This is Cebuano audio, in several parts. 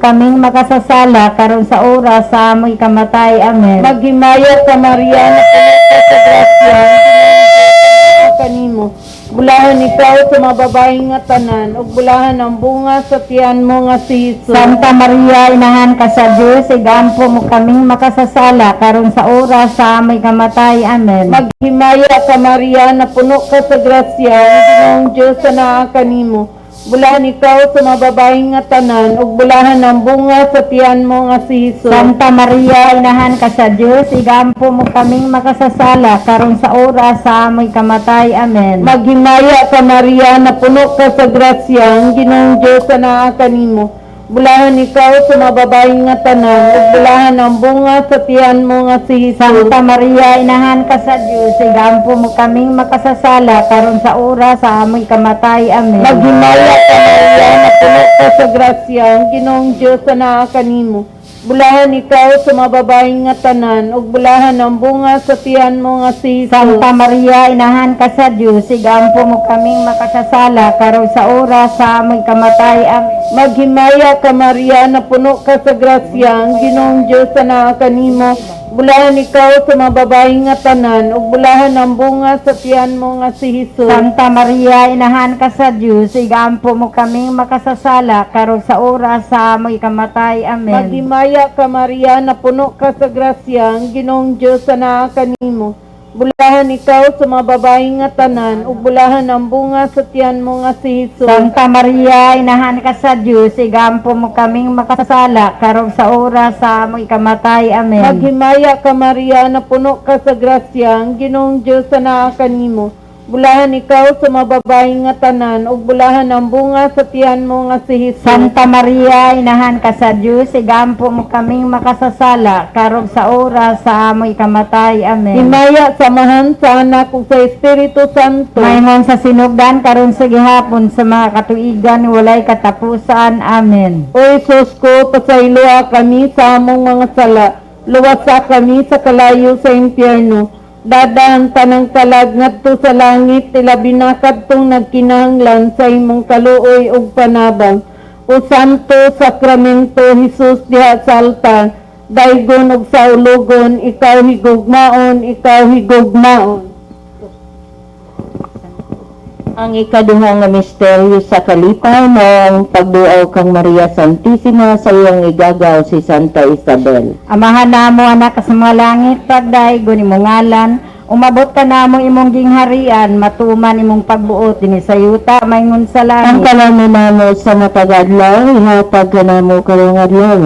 kaming makasasala karon sa oras sa amoy kamatay. Amen. Maghimaya ka, Maria, na puno ka sa grasya, ang Ginoong Diyos anaa kanimo. Bulahan ikaw sa mga babae nga tanan, ug bulahan ang bunga sa tiyan mo nga si Jesus. Santa Maria, inahan ka sa Diyos, igampo mo kaming makasasala karon sa oras sa amoy kamatay. Amen. Maghimaya ka, Maria, na puno ka sa grasya, ang Ginoong Diyos anaa kanimo. Bulahan ikaw sa mga babae nga tanan, ug bulahan ang bunga sa tiyan mo nga si Jesus. Santa Maria, inahan ka sa Diyos, igampo mo kaming makasasala karon sa oras sa amoy kamatay. Amen. Maghimaya ka, Maria, na puno ka sa grasya, ang Ginoong Diyos anaa kanimo. Bulahan ikaw sa mga babae nga tanan, ug bulahan ang bunga sa tiyan mo nga si Jesus. Santa Maria, inahan ka sa Diyos, igampo mo kaming makasasala karon sa oras sa amoy kamatay. Amen. Maghimaya ka, Maria, na puno ka sa grasya, ang Ginoong Diyos anaa kanimo. Bulahan ikaw sa mga babae nga tanan, ug bulahan ang bunga sa tiyan mo nga si Jesus. Santa Maria, inahan ka sa Diyos, igampo mo kaming makasasala karon sa oras sa amoy kamatay. Amen. Maghimaya ka, Maria, na puno ka sa grasya, ang Ginoong Diyos anaa kanimo. Bulahan ikaw sa mga babae nga tanan, ug bulahan ang bunga sa tiyan mo nga si Jesus. Santa Maria, inahan ka sa Diyos, igampo mo kaming makasasala karon sa oras sa amoy kamatay. Amen. Maghimaya ka, Maria, na puno ka sa grasya, ang Ginoong Diyos anaa kanimo. Bulahan ikaw sa mga babae nga tanan, ug bulahan ang bunga sa tiyan mo nga si Jesus. Santa Maria, inahan ka sa Diyos, igampo mo kaming makasasala karon sa oras sa amoy kamatay. Amen. Maghimaya ka, Maria, na puno ka sa grasya, ang Ginoong Diyos anaa kanimo. Bulahan ikaw sa mga babae nga tanan, ug bulahan ang bunga sa tiyan mo nga si Jesus. Santa Maria, inahan ka sa Diyos, igampo mo kaming makasasala karon sa oras sa amoy kamatay. Amen. Himaya sa Amahan, sa Anak, ug sa Espiritu Santo. Maingon sa sinugdan karon sa gihapon sa mga katuigan walay katapusan. Amen. O Jesus ko, pasayloa kami sa among mga sala. Luwasa kami sa kalayo sa impyerno. Dadahan tanang kalag ngadto sa langit, ilabi na kadtong nagkinahanglan sa imong kaluoy ug panabang. O Santo Sacramento Jesus diha sa altar, daygon ug saulugon, ikaw higugmaon, ikaw higugmaon. Ang ikaduha nga misteryo sa kalipay ng pagduaw kang Maria Santissima sa iyang igagaw si Santa Isabel. Amahan namo anak sa mga langit, pagdaygon imong ngalan, umabot ka namo imong gingharian, matuman imong pagbuot dinhi sa yuta maingon sa Ang langit. kalami namo sa matag adlaw, ihatag kanamo karong adlaw.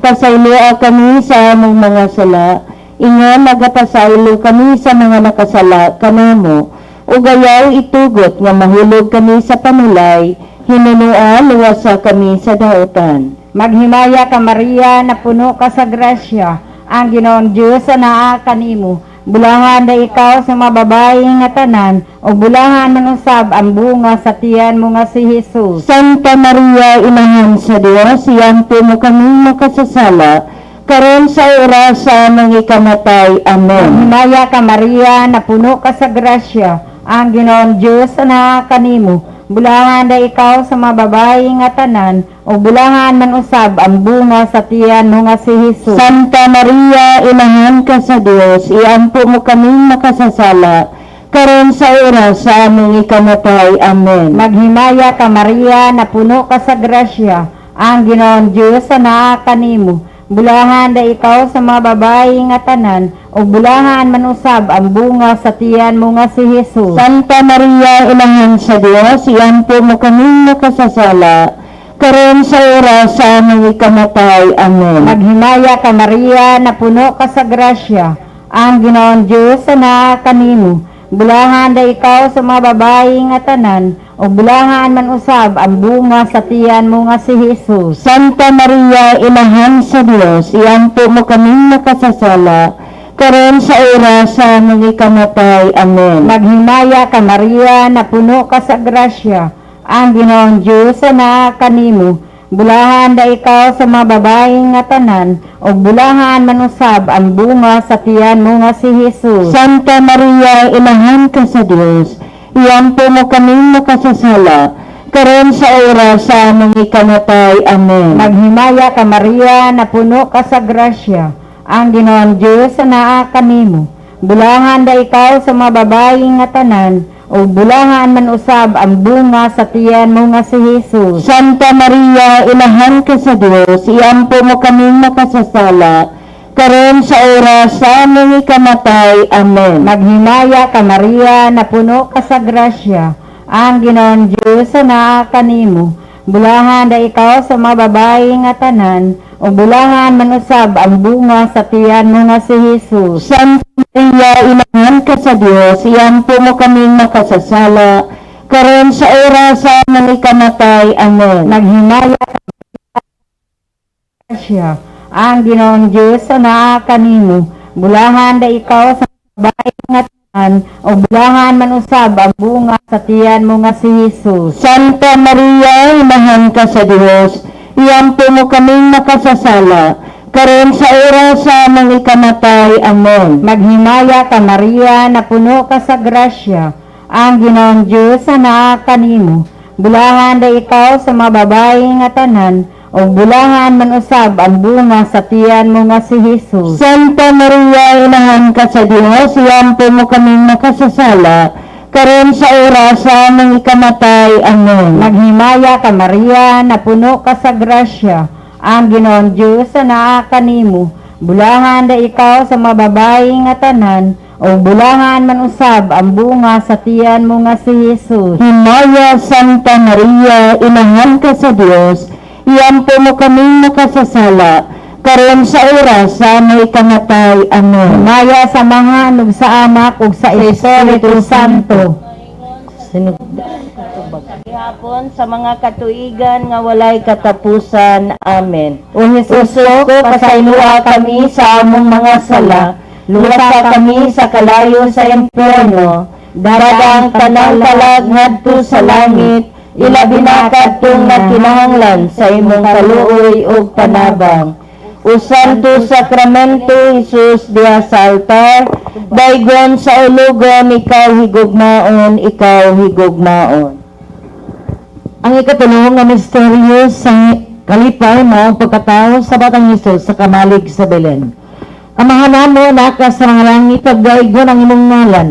Pasayloa kami sa among mga sala, ingon nagapasaylo kami sa mga nakasala kanamo. Ug ayaw itugot nga mahulog kami sa panulay, hinunoa luwasa kami sa dautan. Maghimaya ka, Maria, na puno ka sa grasya, ang Ginoong Dios anaa kanimo. Bulahan na ikaw sa mga babae nga tanan, ug bulahan man usab ang bunga sa tiyan mo nga si Jesus. Santa Maria, Inahan sa Dios, iampo mo kami makasasala, karon sa oras sa among ikamatay. Amen. Maghimaya ka, Maria, na puno ka sa grasya, ang Ginoong Dios anaa kanimo. Bulahan na ikaw sa mga babae nga tanan, ug bulahan man usab ang bunga sa tiyan mo nga si Jesus. Santa Maria, Inahan ka sa Dios, iampo mo kami makasasala, karon sa oras sa among ikamatay. Amen. Maghimaya ka, Maria, na puno ka sa grasya, ang Ginoong Dios anaa kanimo. Bulahan na ikaw sa mga babae nga tanan, ug bulahan man usab ang bunga sa tiyan mo nga si Jesus. Santa Maria, Inahan sa Dios, iampo mo kami makasasala, karon sa oras sa among ikamatay. Amen. Maghimaya ka, Maria, na puno ka sa grasya, ang Ginoong Dios anaa kanimo. Bulahan na ikaw sa mga babae nga tanan, ug bulahan man usab ang bunga sa tiyan mo nga si Jesus. Santa Maria, Inahan sa Dios, iampo mo kami makasasala, karon sa oras sa among ikamatay. Amen. Maghimaya ka, Maria, na puno ka sa grasya, ang Ginoong Dios anaa kanimo. Bulahan na ikaw sa mga babae nga tanan, ug bulahan man usab ang bunga sa tiyan mo nga si Jesus. Santa Maria, Inahan ka sa Dios, iampo mo kami makasasala, karon sa oras sa among ikamatay. Amen. Maghimaya ka, Maria, napuno ka sa grasya. Ang Ginoong Dios naa kanimo. Bulahan da ikaw sa mga babae nga tanan, ug bulahan man usab ang bunga sa tiyan mo nga si Jesus. Santa Maria, inahan ka sa Dios, iampo mo kaming makasasala, karon sa oras sa among ikamatay. Amen. Maghimaya ka, Maria, napuno ka sa grasya. Ang Ginoong Dios naa kanimo. Bulahan da ikaw sa mga babae nga tanan, ug bulahan man usab ang bunga sa tiyan mo nga si Jesus. Santa Maria, inahan ka sa Dios, iampo mo kaming makasasala, karon sa oras sa among ikamatay. Amen. Maghimaya ka siya. Ang Ginoong Dios naa kanimo. Bulahan da ikaw sa babae nga tanan, ug bulahan man usab ang bunga sa tiyan mo nga si Jesus. Santa Maria, inahan ka sa Dios, iampo mo kaming makasasala, karon sa oras sa among ikamatay. Amen. Maghimaya ka, Maria, napuno ka sa grasya. Ang Ginoong Dios naa kanimo. Bulahan da ikaw sa mga babae nga tanan, ug bulahan man usab ang bunga sa tiyan mo nga si Jesus. Santa Maria, inahan ka sa Dios, iampo mo kaming makasasala, karon sa oras sa among ikamatay. Amen. Maghimaya ka, Maria, napuno ka sa grasya. Ang Ginoong Dios naa kanimo. Bulahan da ikaw sa mga babae nga tanan, ug bulahan man usab ang bunga sa tiyan mo nga si Jesus. Himaya, Santa Maria, inahan ka sa Dios, iampo mo kaming makasasala, karon sa oras sa among ikamatay. Amen. Himaya sa Amahan ug sa Anak ug sa Espiritu Santo. Gihapon sa mga katuigan nga walay katapusan. Amen. O Jesus Jesus ko, pasayloa kami sa among mga sala, luwasa kami sa kalayo sa impyerno, dada ang tanang kalag ngadto sa langit, ilabi na kadtong nagkinahanglan sa imong kaluoy ug panabang. O Santo Sacramento Jesus diha sa altar, daygon sa ulugon, ikaw higugmaon, ikaw higugmaon. Ang ikatulo nga misteryo sa kalipay mao ang pagkatao sa Batang Hesus sa kamalig sa Belen. Amahan namo naka sa mga langit, pagdaygon ang imong ngalan.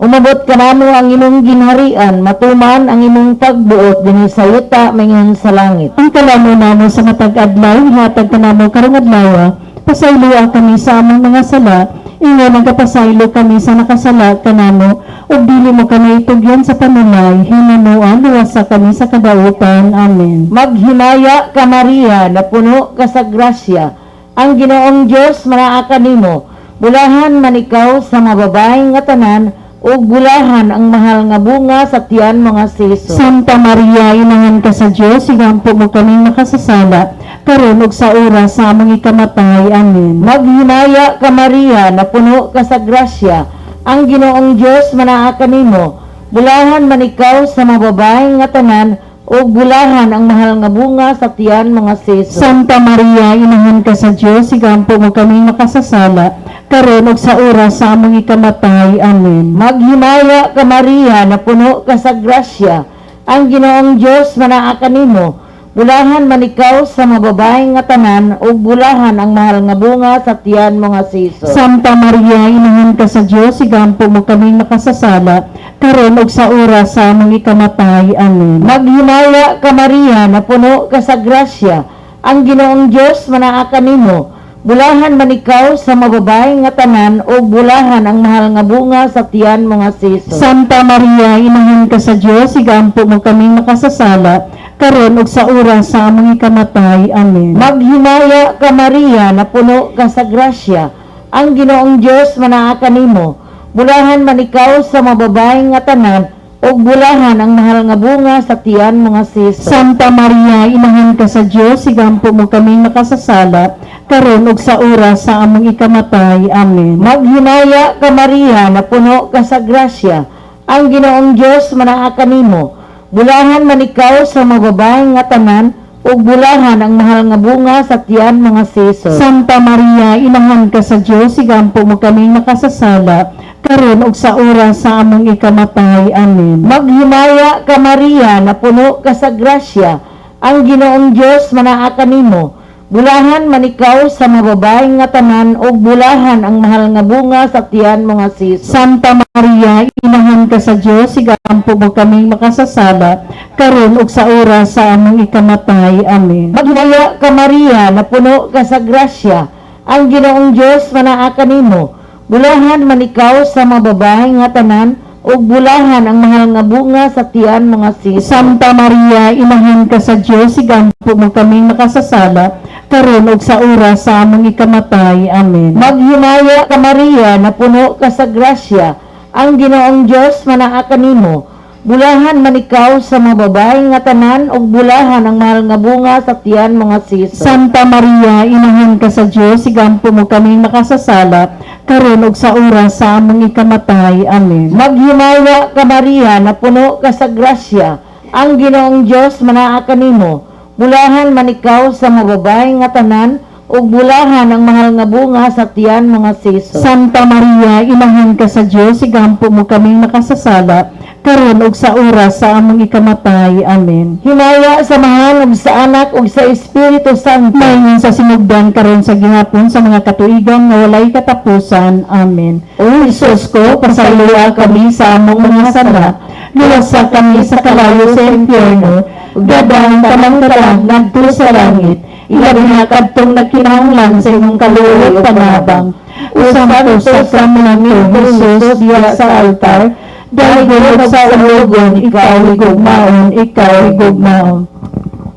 Umabot kanamo ang imong ginharian, matuman ang imong pagbuot dinhi sa yuta maingon sa langit. Ang kalamo namo sa matag adlaw, ihatag kanamo karong adlaw, pasayloa kami sa among mga sala, ingon nagapasaylo kami sa nakasala kanamo, ug dili mo kami itugyan sa panulay, hinamoa luwasa kami sa kadautan. Amen. Maghimaya ka, Maria, napuno ka sa grasya. Ang Ginoong Dios manaa kanimo. Bulahan man ikaw sa mga babae nga tanan ug bulahan ang mahal nga bunga sa tiyan mga si Jesus. Santa Maria, inahan ka sa Dios, igampo mo kaming makasasala, karon ug sa oras sa among ikamatay. Amen. Maghimaya ka, Maria, napuno ka sa grasya. Ang Ginoong Dios manaa kanimo. Bulahan man ikaw sa mga babae nga tanan ug bulahan ang mahal nga bunga sa tiyan mga si Jesus. Santa Maria, inahan ka sa Dios, igampo mo kaming makasasala, karon ug sa oras sa among ikamatay. Amen. Maghimaya ka, Maria, napuno ka sa grasya. Ang Ginoong Dios manaa kanimo. Bulahan man ikaw sa mga babae nga tanan ug bulahan ang mahal nga bunga sa tiyan mga si Jesus. Santa Maria, inahan ka sa Dios, igampo mo kaming makasasala, karon ug sa oras sa among ikamatay. Amen. Maghimaya ka, Maria, napuno ka sa grasya. Ang Ginoong Dios manaa kanimo. Bulahan man ikaw sa mga babae nga tanan ug bulahan ang mahal nga bunga sa tiyan mga si Jesus. Santa Maria, inahan ka sa Dios, igampo mo kaming makasasala, karon ug sa oras sa among ikamatay. Amen. Maghimaya ka, Maria, napuno ka sa grasya. Ang Ginoong Dios manaa kanimo. Bulahan man ikaw sa mga babae nga tanan ug bulahan ang mahal nga bunga sa tiyan mga si Jesus. Santa Maria, inahan ka sa Dios, igampo mo kaming makasasala, karon ug sa oras sa among ikamatay. Amen. Maghimaya ka, Maria, napuno ka sa grasya. Ang Ginoong Dios manaa kanimo. Bulahan man ikaw sa mga babae nga tanan ug bulahan ang mahal nga bunga sa tiyan mga si Jesus. Santa Maria, inahan ka sa Dios, igampo mo kaming makasasala, karon ug sa oras sa among ikamatay. Amen. Maghimaya ka, Maria, napuno ka sa grasya, ang Ginoong Dios manaa kanimo. Bulahan man ikaw sa mga babae nga tanan ug bulahan ang mahal nga bunga sa tiyan mo nga si Jesus. Santa Maria, inahan ka sa Dios, igampo mo kaming makasasala, karon ug sa oras sa among ikamatay. Amen. Maghimaya ka, Maria, napuno ka sa grasya, ang Ginoong Dios manaa kanimo. Bulahan man ikaw sa mga babae nga tanan ug bulahan ang mahal nga bunga sa tiyan mo nga si Jesus. Santa Maria, inahan ka sa Dios, igampo mo kaming makasasala, karon ug sa oras sa among ikamatay. Amen. Maghimaya ka, Maria, napuno ka sa grasya, ang Ginoong Dios manaa kanimo. Bulahan man ikaw sa mga babae nga tanan ug bulahan ang mahal nga bunga sa tiyan mo nga si Jesus. Santa Maria, inahan ka sa Dios, igampo mo kaming makasasala, karon ug sa oras sa among ikamatay. Amen. Maghimaya ka, Maria, napuno ka sa grasya, ang Ginoong Dios manaa kanimo. Bulahan man ikaw sa mga babae nga tanan ug bulahan ang mahal nga bunga sa tiyan mo nga si Jesus. Santa Maria, inahan ka sa Dios, igampo mo kaming makasasala, karon ug sa oras sa among ikamatay. Amen. Himaya sa Amahan ug sa Anak ug sa Espiritu Santo. Mahingon sa sinugdan, karon sa gihapon, sa mga katuigan nga walay katapusan. Amen. O Jesus ko, pasayloa kami sa among mga sala, luwasa kami sa kalayo sa impyerno, dad-an tanang kalag ngadto sa langit, ilabi na kadtong nagkinahanglan sa imong kaluoy ug panabang. O Santo Sacramento, Jesus, diha sa altar, dahil sa ulogon, ikaw higugmaon, ikaw higugmaon.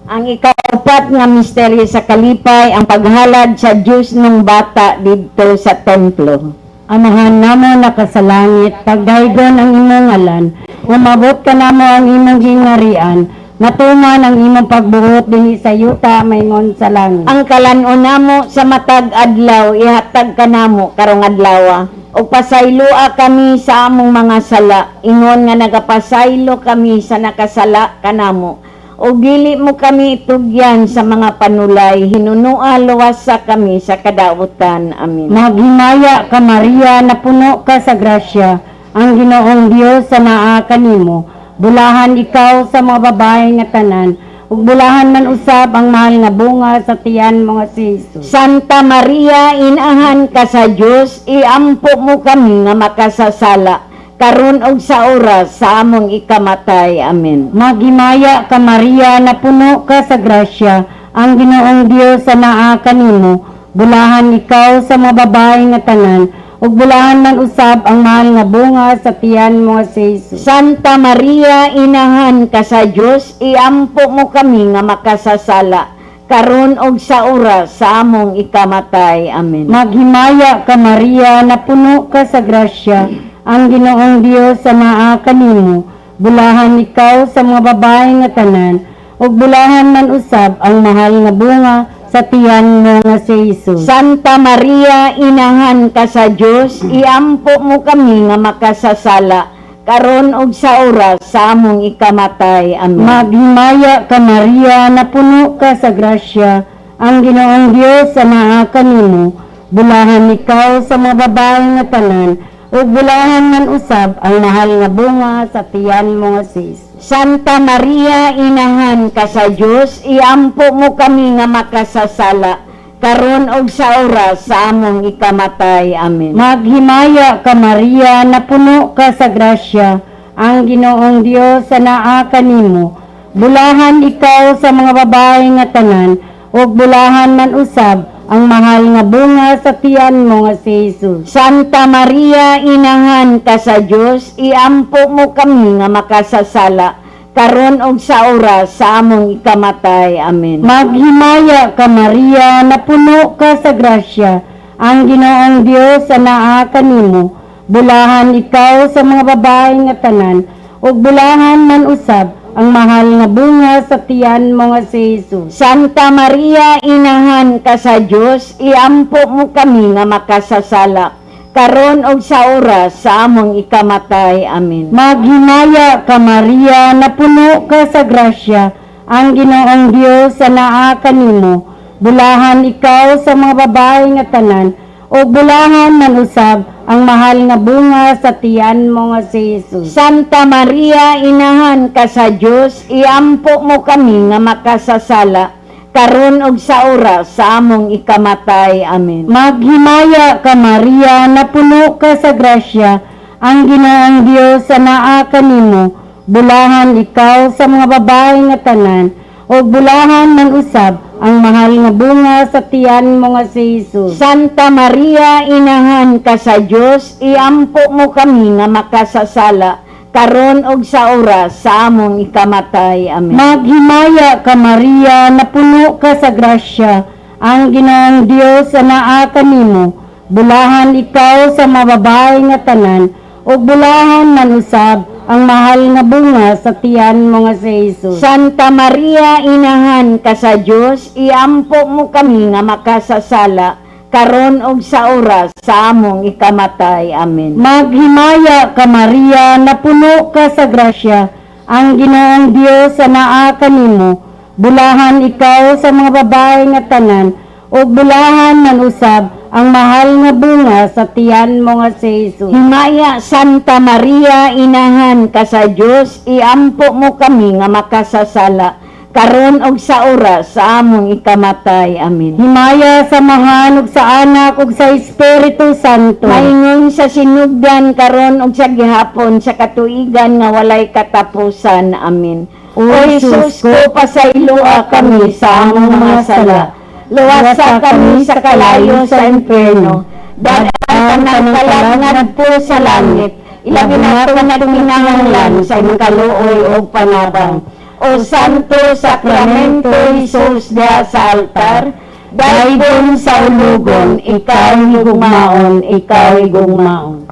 Ang ikaapat nga misteryo sa kalipay, ang paghalad sa Diyos ng bata didto sa templo. Amahan namo naka sa langit, pagdaygon ang imong ngalan, umabot ka namo ang imong gingharian, matuman ang imong pagbuot dinhi sa yuta maingon sa langit. Ang kalan-on namo sa matag adlaw ihatag kanamo karong adlaw. Ug pasayloa kami sa among mga sala, ingon nga nagapasaylo kami sa nakasala kanamo. Ug dili mo kami itugyan sa mga panulay, hinunua luwasa kami sa kadautan. Amen. Maghimaya ka, Maria, napuno ka sa grasya, ang Ginoong Dios sa naa kanimo. Bulahan ikaw sa mga babae nga tanan, ug bulahan man usab ang mahal nga bunga sa tiyan mo nga si Jesus. Santa Maria, inahan ka sa Dios, iampo mo kami nga makasasala, karon og sa oras sa among ikamatay. Amen. Maghimaya ka, Maria, napuno ka sa grasya, ang Ginoong Dios sa naa kanimo. Bulahan ikaw sa mga babae nga tanan, ug bulahan man usab ang mahal nga bunga sa tiyan mo nga si Jesus. Santa Maria, inahan ka sa Dios, iampo mo kami nga makasasala, karon og sa oras sa among ikamatay. Amen. Maghimaya ka, Maria, napuno ka sa grasya, ang Ginoong Dios sa naa kanimo. Bulahan ikaw sa mga babae nga tanan, ug bulahan man usab ang mahal nga bunga sa tiyan mo nga si Jesus. Santa Maria, inahan ka sa Dios, iampo mo kami nga makasasala, karon og sa oras sa among ikamatay. Amen. Maghimaya ka, Maria, napuno ka sa grasya, ang Ginoong Dios sa naa kanimo. Bulahan ikaw sa mga babae nga tanan, ug bulahan man usab ang mahal nga bunga sa tiyan mo nga si Jesus. Santa Maria, inahan ka sa Dios, iampo mo kami nga makasasala, karon og sa oras sa among ikamatay. Amen. Maghimaya ka, Maria, napuno ka sa grasya, ang Ginoong Dios sa naa kanimo. Bulahan ikaw sa mga babae nga tanan, ug bulahan man usab ang mahal nga bunga sa tiyan mo nga si Jesus. Santa Maria, inahan ka sa Dios, iampo mo kami nga makasasala, karon og sa oras sa among ikamatay. Amen. Maghimaya ka, Maria, napuno ka sa grasya, ang Ginoong Dios sa naa kanimo. Bulahan ikaw sa mga babae nga tanan, ug bulahan man usab ang mahal nga bunga sa tiyan mo nga si Jesus. Santa Maria, inahan ka sa Dios, iampo mo kami nga makasasala, karon og sa oras sa among ikamatay. Amen. Maghimaya ka, Maria, napuno ka sa grasya, ang Ginoong Dios sa naa kanimo. Bulahan ikaw sa mga babae nga tanan, ug bulahan man usab ang mahal nga bunga sa tiyan mo nga si Jesus. Santa Maria, inahan ka sa Dios, iampo mo kami nga makasasala, karon og sa oras sa among ikamatay. Amen. Maghimaya ka, Maria, napuno ka sa grasya, ang Ginoong Dios sa naa kanimo, bulahan ikaw sa mga babae nga tanan, ug bulahan man usab ang mahal nga bunga sa tiyan mo nga si Jesus. Santa Maria, inahan ka sa Dios, iampo mo kami nga makasasala, karon og sa oras sa among ikamatay. Amen. Maghimaya ka, Maria, napuno ka sa grasya, ang Ginoong Dios sa naa kanimo, bulahan ikaw sa mga babae nga tanan, ug bulahan man usab ang mahal nga bunga sa tiyan mo nga si Jesus. Santa Maria, inahan ka sa Dios, iampo mo kami nga makasasala, karon og sa oras sa among ikamatay. Amen. Maghimaya ka, Maria, napuno ka sa grasya, ang Ginoong Dios sa naa kanimo, bulahan ikaw sa mga babae nga tanan, ug bulahan man usab ang mahal nga bunga sa tiyan mo nga si Jesus. Himaya, Santa Maria, inahan ka sa Dios, iampo mo kami nga makasasala, karon og sa oras sa among ikamatay. Amen. Himaya sa Amahan ug sa Anak ug sa Espiritu Santo. Maingon sa sinugdan, karon ug sa gihapon, sa katuigan nga walay katapusan. Amen. O Jesus ko, pasayloa kami sa among mga sala. Luwasa kami sa kalayo sa impyerno. Dad-an tanang kalag ngadto sa langit. Ilabi na nagkinahanglan sa imong kaluoy ug panabang. O Santo Sacramento Jesus diha sa altar, daygon sa ulugon, ikaw higugmaon, ikaw higugmaon.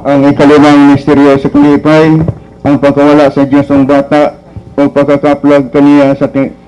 Ang ikalimang misteryo sa kalipay, ang pagkawala sa Diyos ang bata o pagkakaplag kaniya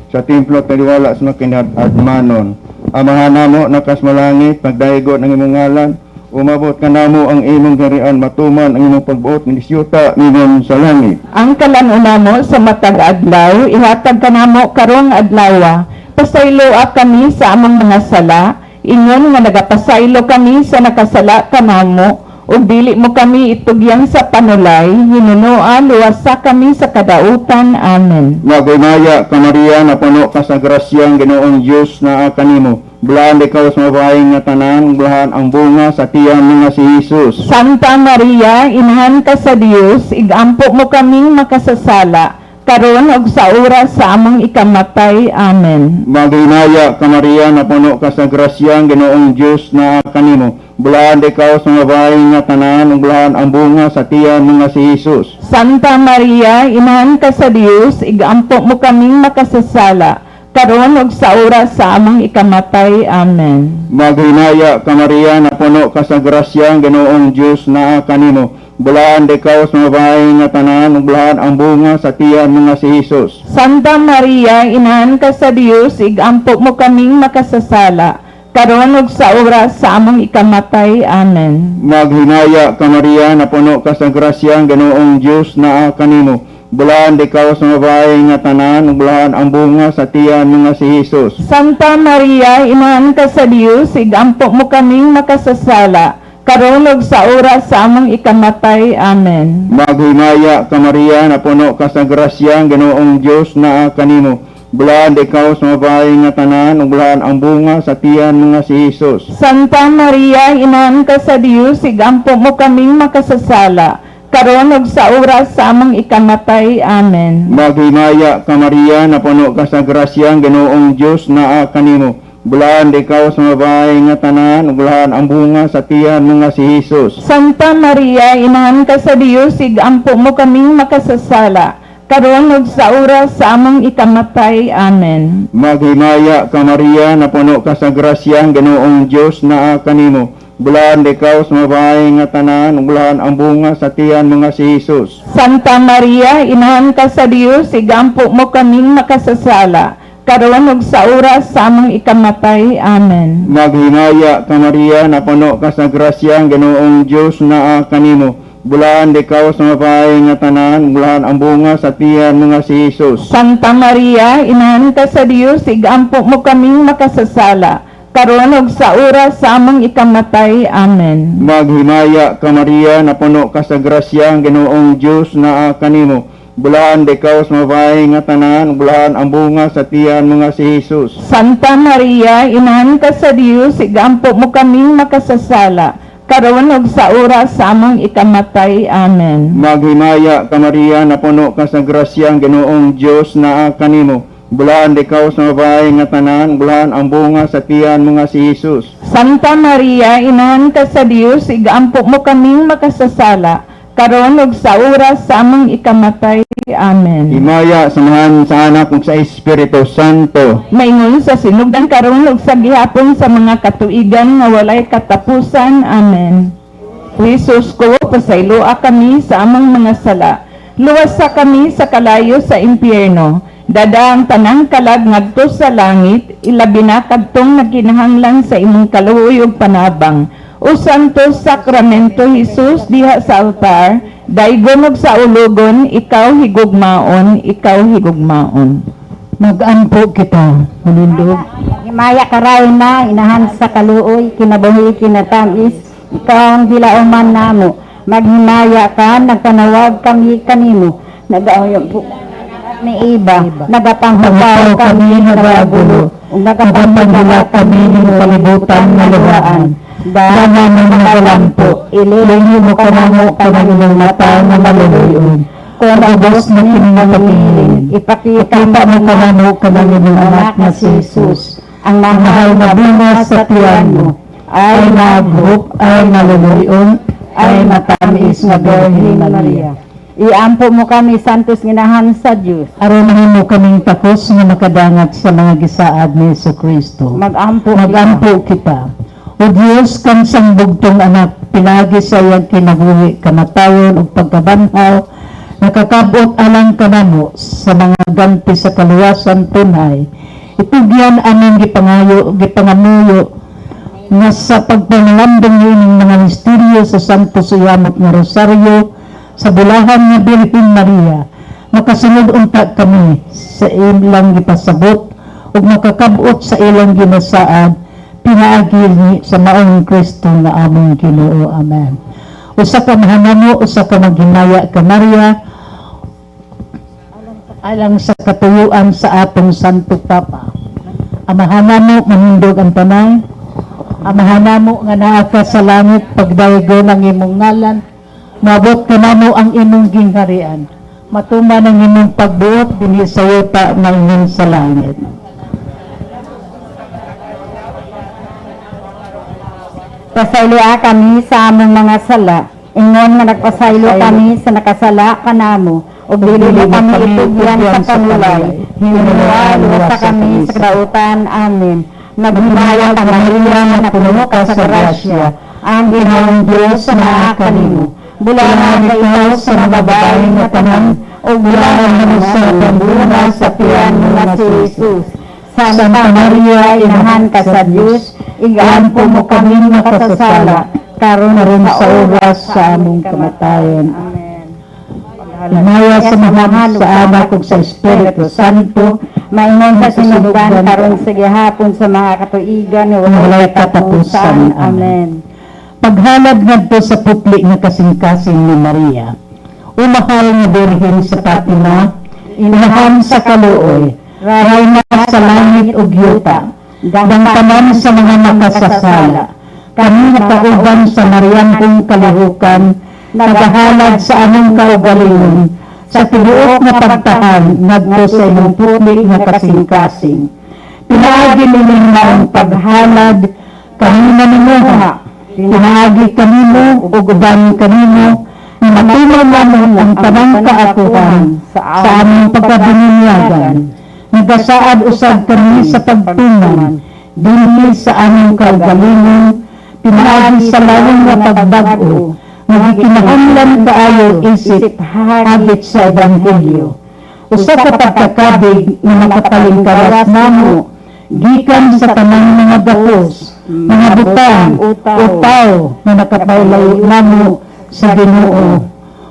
sa templo taliwala sa mga kinadmanon. Amahan namo nakas malangit, pagdaigo ng imong ngalan, umabot ka namo ang imong garian, matuman ang imong pagbuot ng disyuta ningon sa langit. Ang kalan-on namo sa matag adlaw, ihatag kanamo karong adlawa. Pasayloa kami sa among mga sala, ingon nga nagapasaylo kami sa nakasala kanamo, ug dili mo kami itugyan sa panulay, hinunoa luwasa kami sa kadautan. Amen. Maghimaya ka, Maria, napuno ka sa grasya, ang Ginoong Diyos naa kanimo. Bulahan ikaw sa mabahay nga tanan, bulahan ang bunga sa tiyan nga si Jesus. Santa Maria, inahan ka sa Dios, igampo mo kaming makasasala, karon ug sa oras sa among ikamatay. Amen. Maghimaya ka, Maria, napuno ka sa grasya, ang Ginoong Diyos naa kanimo. Bulahan ikaw sa mabahay nga tanan, bulahan ang bunga sa tiyan nga si Jesus. Santa Maria, inahan ka sa Dios, igampo mo kaming makasasala, karon ug sa oras sa among ikamatay. Amen. Maghimaya ka, Maria, napuno ka sa grasya, ang Ginoong Diyos naa kanimo. Bulahan ikaw sa mabahay nga tanan, bulahan ang bunga sa tiyan nga si Jesus. Santa Maria, inahan ka sa Dios, igampo mo kaming makasasala, karon ug sa oras sa among ikamatay. Amen. Maghimaya ka, Maria, napuno ka sa grasya, ang Ginoong Diyos naa kanimo. Bulahan ikaw sa mabahay nga tanan, bulahan ang bunga sa tiyan nga si Jesus. Santa Maria, inahan ka sa Dios, igampo mo kaming makasasala, karon ug sa oras sa among ikamatay. Amen. Maghimaya ka, Maria, napuno ka sa grasya, ang Ginoong Diyos naa kanimo. Bulahan ikaw sa mabahay nga tanan, bulahan ang bunga sa tiyan nga si Jesus. Santa Maria, inahan ka sa Dios, igampo mo kaming makasasala, karon ug sa oras sa among ikamatay. Amen. Maghimaya ka, Maria, napuno ka sa grasya, ang Ginoong Diyos naa kanimo. Bulahan ikaw sa mabahay nga tanan, bulahan ang bunga sa tiyan nga si Jesus. Santa Maria, inahan ka sa Dios, igampo mo kaming makasasala, karon ug sa oras sa among ikamatay. Amen. Maghimaya ka, Maria, napuno ka sa grasya, ang Ginoong Diyos naa kanimo. Bulahan ikaw sa mabahay nga tanan, bulahan ang bunga sa tiyan nga si Jesus. Santa Maria, inahan ka sa Dios, igampo mo kaming makasasala, karon ug sa oras sa among ikamatay. Amen. Maghimaya ka, Maria, napuno ka sa grasya, ang Ginoong Diyos naa kanimo. Bulahan ikaw sa mabahay nga tanan, bulahan ang bunga sa tiyan nga si Jesus. Santa Maria, inahan ka sa Dios, igampo mo kaming makasasala, karon ug sa oras sa among ikamatay. Amen. Maghimaya ka, Maria, napuno ka sa grasya, ang Ginoong Dios naa kanimo. Bulahan ikaw sa mabahay nga tanan, bulahan ang bunga sa tiyan mga si Jesus. Santa Maria, inahan ka sa Dios, igampo mo kaming makasasala, karon ug sa oras sa among ikamatay. Amen. Maghimaya ka, Maria, napuno ka sa grasya, ang Ginoong Dios naa kanimo. Bulahan ikaw sa mabahay nga tanan, bulahan ang bunga sa tiyan mga si Jesus. Santa Maria, inahan ka sa Dios, igampo mo kaming makasasala, karon ug sa oras sa among ikamatay. Amen. Himaya samahan sa Anak ug sa Espiritu Santo. Maingon sa sinugdan, karon ug sa gihapon, sa mga katuigan nga walay katapusan. Amen. Jesus ko, pasayloa kami sa among mga sala. Luwasa kami sa kalayo sa impyerno. Dada ang tanang kalag ngadto sa langit, ilabi na kadtong nagkinahanglan sa imong kaluoy ug panabang. O Santo Sacramento Jesus diha sa altar, daygon ug saulogon, ikaw higugmaon, ikaw higugmaon. Magampo kita, manindog. Himaya ka na, inahan sa kaluoy, kinabuhi, kinatamis, ikaw ang gilauman namo. Maghimaya ka, nagpanawag kami kanimo. Nagauyong po ni iba, nagapanghukaw kami, nagagulo, ug Nagapanghula kami ng kalibutan nga luhaan. Dana ng mga galampo, ilingi mo kanamo kanang inyong mata nga maluluyon. Kung ubos na kini nga kapilin, ipakita ipakita mo kanamo kanang inyong anak na si Jesus. Ang Ang mahal na bunga sa tiyan mo, ay maaghop, ay maluluyon, ay matamis nga Birhen Maria. Iampo mo kami, Santos Ginahan sa Dios. Aron mahimo kaming takos nga makadangat sa mga gisaad ni Hesus Kristo. Magampo. Magampo kita. O Dios, kang sangbugtong anak, pinagi sa iyang kinabuhi, kamatayon ug pagkabanhaw, nakakabot alang kanamo sa mga ganti sa kaluwasan tunay. Itugyan aming gipangayo, gipangamuyo nga sa pagpangalambong niining mga misteryo sa Santo Suyamot nga Rosaryo sa bulahan nga Birhen Maria, makasunod unta kami sa ilang gipasabot ug makakabot sa ilang ginasaad pinaagi ni sa maong Kristo nga among Ginoo. Amen. Usa ka mahanamo, usa ka maghinaya ka Maria, alang sa katuyuan sa atong Santo Papa. Amahan namo, manindog ang tanan. Amahan namo nga naa ka sa langit, pagdaygo ng imong ngalan, maabot kanamo ang imong gingharian. Matuman ang imong pagbuot dinhi sa yuta maingon sa langit. Pasayloa kami sa among mga sala. Ingon nga nagpasaylo kami sa nakasala kanamo. Ug dili mo kami itugyan sa kanulay. Hinuwa, luwasa kami sa kautan. Amen. Maghimaya ka, Maria, nga napuno ka sa grasya. Ang Ginoong Diyos naa kanimo. Bulahan ka ikaw sa mga babae nga tanan, ug bulahan man sa bunga sa tiyan mo nga si Jesus. Santa Maria, inahan ka sa Diyos, igampo mo kami makasasala, karon Karon sa oras sa among kamatayon. Amen. Himaya sa mahal sa Anak ug sa Espiritu Santo, Maingon sa sinugdan, karon sa gihapon, sa mga katuigan nga walay katapusan. Amen. Paghalad ngadto sa putli nga kasing-kasing ni Maria. O mahal nga Birhen sa Fatima, inahan sa kaluoy, rayna sa langit ug yuta, ang tanan sa mga makasasala. Kami nakauban sa Marianhong kalihukan, nagahalad sa among kaugalingon, sa tibuok nga pagtahan ngadto sa imong putli nga kasing-kasing. Pinaagi nining maong paghalad, kami nanunguha, pinaagi kanimo ug uban kanimo, nga matuman namon ang tanang kaakuhan sa among pagkabinyagan. Nagasaad usab kami sa pagtuman dinhi sa among kaugalingon, pinaagi sa lawong nga pagbag-o, nga gikinahanglan kaayo isip habit sa ebanghelyo. Usa ka pagkakabig nga makapalingkawas namo gikan sa tanang mga gapos, mga butang, o tawo nga nakapalayo namo sa Ginoo.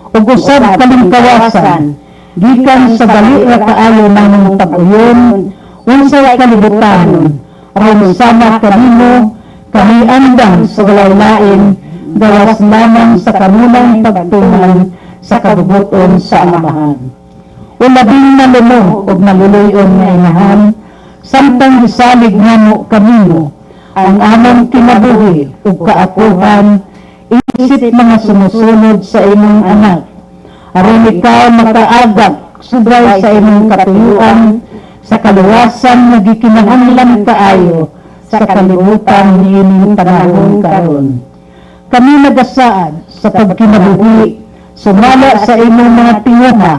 Ug usab kalingkawasan gikan sa dali ra kaayo namong pag-uyon unsay kalibutanon. Aron sama kanimo kami andam sa walay lain gawas lamang sa kamunang pagtuman sa kabubuton sa Amahan. O labing malumo ug maluluyon nga Inahan, samtang gisalig namo kanimo ang among kinabuhi ug kaakuhan isip mga sumusunod sa imong anak, aron ikaw makaagak subay sa imong katuyuan sa kaluwasan nga gikinahanglan kaayo sa kalibutan niining panahon karon. Kami nagasaad sa pagkinabuhi sumala sa imong mga tinguha,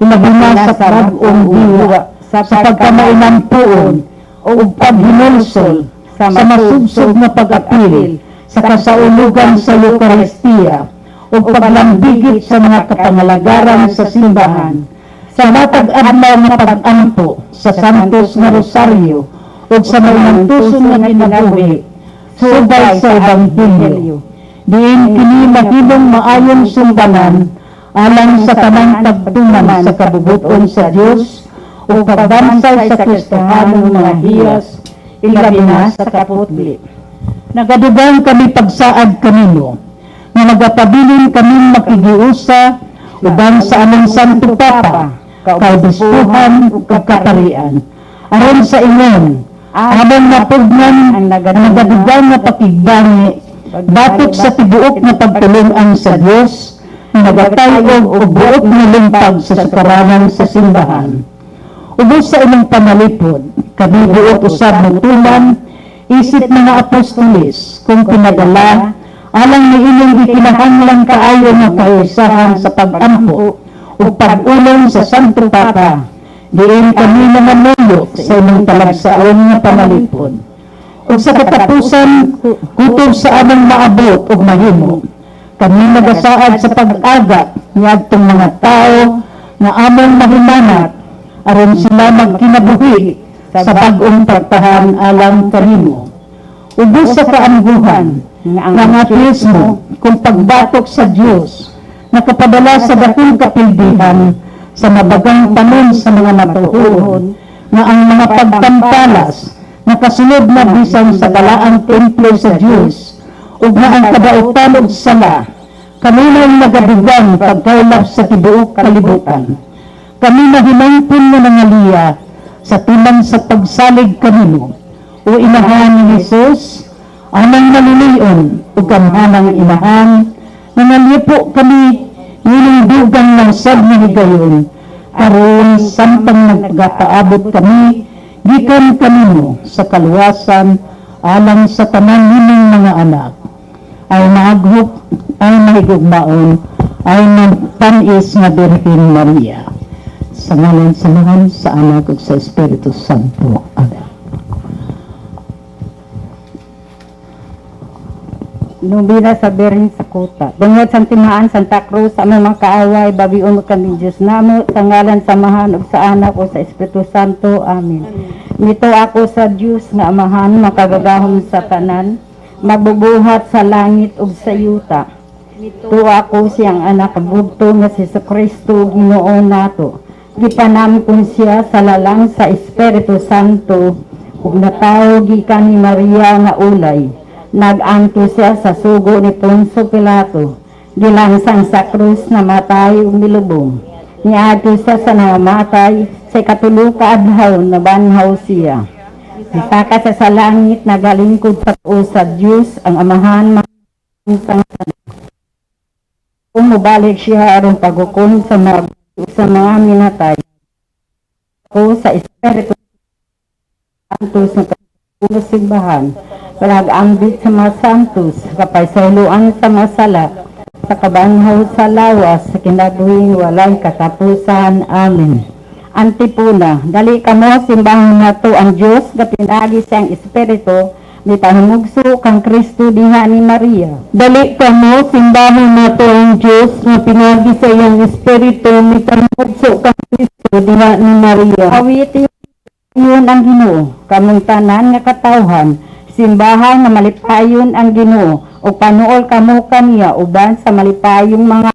ilabi na sa bag-ong diwa, sa pagkamainampuon ug paghinulsol sa masubsob nga pag-apil sa kasaulugan sa Eukaristiya ug paglambigit sa mga kapangalagaran sa simbahan, sa matag adlaw nga pag-ampo sa Santos nga Rosaryo ug sa mainantuson nga kinabuhi subay sa Ebanghelyo, diin kini mahimong maayong sumbanan alang sa tanang pagtuman sa kabubuton sa Dios ug pagbansay sa Kristohanong mga hiyas, ilabi na sa kaputli. Nagadugang kami pagsaad kanino nga nagapabilin kami makigiusa uban sa among Santo Papa, kaobispuhan ug kaparian, aron sa ingon among napugnan ang nagadugang nga pakigbani batok sa tibuok nga pagtulong-an sa Dios nga nagatay-og og buot nga lumpag sa sukaranan sa simbahan. Ubos sa imong pamalipod, kami buot usab motuman isip mga apostoles kung pinadala alang ni inyong gikinahanglan kaayo nga kahiusahan sa pag-ampo ug pag-ulong sa Santo Papa, diin kami nangamuyo sa imong talagsaon nga pamalipod. Ug sa katapusan, kutob sa among maabot ug mahimo, kami nagasaad sa pag-aga niadtong mga tao nga among mahimanat aron sila magkinabuhi sa bag-ong pagtahan alang kanimo. Ubos sa kaamguhan nga ang ateismo kung pagbatok sa Dios nakapadala sa dakong kapildihan sa mabagang tanon sa mga matuohon, nga ang mga pagtampalas nakasulod na bisan sa balaang templo sa Dios, ug nga ang kadautan ug sala kanunay nagadugang pagkaylap sa tibuok kalibutan, kami nahinangpon nga nangaliya sa timan sa pagsalig kanimo, o Inahan ni Jesus, amang maluluyon ug gamhanang Inahan, nangalipo kami nining dugang ng sad nga higayon karon samtang nagpaabot kami gikan kanimo sa kaluwasan alang sa tanan nimong mga anak. Ay maaghop, ay mahigugmaon, ay magtamis nga Birhen Maria. Sa ngalan sa Amahan, sa Anak ug sa Espiritu Santo. Amen. Nobena sa Birhen sa Kuta. Tungod sa timaan Santa Cruz, sa among mga kaaway, bawion mo kami Diyos namo, sa ngalan sa Amahan ug sa Anak ug sa Espiritu Santo. Amen. Mituo ako sa Dios nga Amahan, makagagahom sa tanan, magbubuhat sa langit ug sa yuta. Tuo ako sa iyang anak bugto nga si Kristo Ginoo nato. Gipanamkon siya sa lalang sa Espiritu Santo ug natawo gikan ni Maria nga ulay. Nag-antos siya sa sugo ni Poncio Pilato. Gilansang sa krus, namatay ug nilubong. Niadto siya sa namatay, sa ikatulo ka adlaw nabanhaw siya. Misaka siya sa langit, nagalingkod sa tuo sa Dios ang Amahan sang kung mobalik siya aron paghukom sa mga minatay. Ako sa Espiritu Santo sa simbahan, pag-ambit sa mga santos, kapasayloan sa mga sala, sa kabanhaw sa lawas, sa kinabuhing walay katapusan. Amen. Antipuna, dali kamo, simbahon nato ang Dios nga pinaagi siyang Espiritu mipanumugso kang Kristo diha ni Maria. Dali kamo, simbahon nato ang Diyos nga pinaagi sa iyang Espiritu mipanumugso kang Kristo diha ni Maria. Awiti yun ang Ginoo, kamong tanan nga katawhan, simbahan nga malipayon ang Ginoo, ug panuol kamo kaniya uban sa malipayong mga.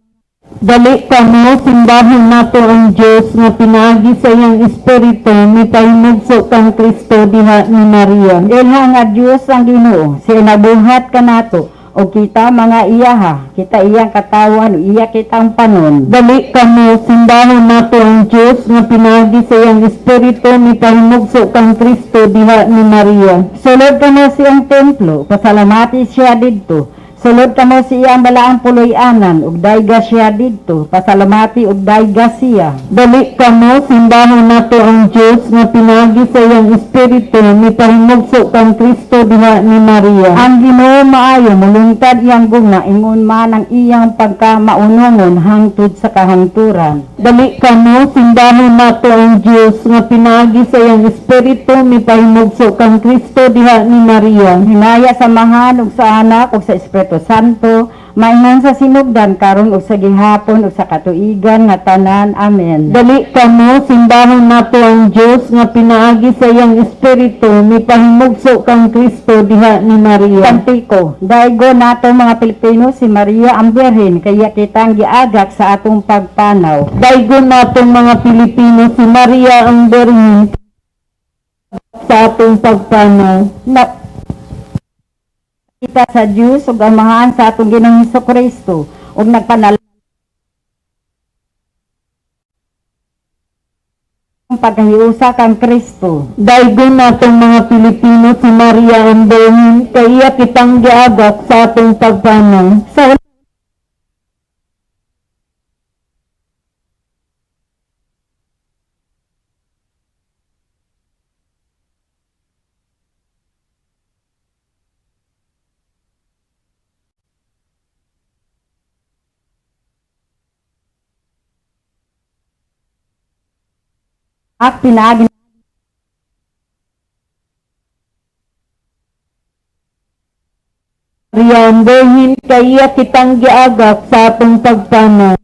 Dali kamo, simbahon nato ang Dios nga pinaagi sa iyang Espiritu mipahimugso kang Kristo diha ni Maria. Ilha nga Dios ang Ginoo, siya nabuhat kanato ug kita mga iyaha, kita iyang katawan ug iya kitang panon. Dali kamo, simbahon nato ang Dios nga pinaagi sa iyang Espiritu mipahimugso kang Kristo diha ni Maria. Sulod kamo sa iyang templo, pasalamati siya didto. Sulod kamo sa iyang balaang puloy-anan, ug dayga siya didto, pasalamati ug dayga siya. Dali kamo, simbahon nato ang Dios nga pinaagi sa iyang Espiritu mipahimugso kang Kristo diha ni Maria. Ang Ginoo maayo, mulungtad iyang gugma, ingon man ang iyang pagkamaunongon hangtod sa kahangturan. Dali kamo, simbahon nato ang Dios nga pinaagi sa iyang Espiritu mipahimugso kang Kristo diha ni Maria. Hinaya sa Amahan ug sa Anak ug sa Espiritu Santo, maingon sa sinugdan karon ug sa gihapon ug sa katuigan nga tanan. Amen. Dali kamo, simbahon nato ang Dios nga pinaagi sa iyang Espiritu mipahimugso kang Kristo diha ni Maria. Kantiko, daygo nato mga Pilipino si Maria ang Birhen, kaya kitang giagak sa atong pagpanaw. Daygon natong mga Pilipino si Maria ang Birhen sa atong pagpanaw. Na, kita sa Dios ug Amahan sa atong Ginoong Kristo ug nagpanal pagkahiusa kang Kristo. Daygon natong mga Pilipino si Maria ang Birhen kaya kitang giagak sa atong pagpanaw. Sa at pinaagi Maria ang Birhen kaya kitang giagak sa atong pagpanaw.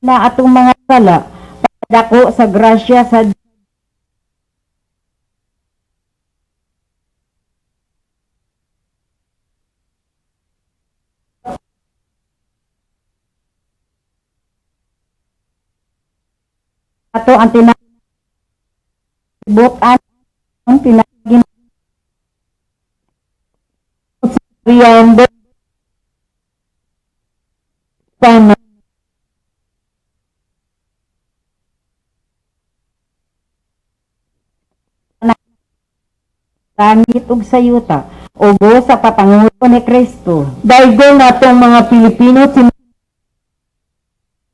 na atong mga sala, padako sa grasya sa ato ang tinabot ang pinagi Maria ang Birhen langit ug sa yuta ugo sa papangulo ni Kristo. Daygon natong mga Pilipino si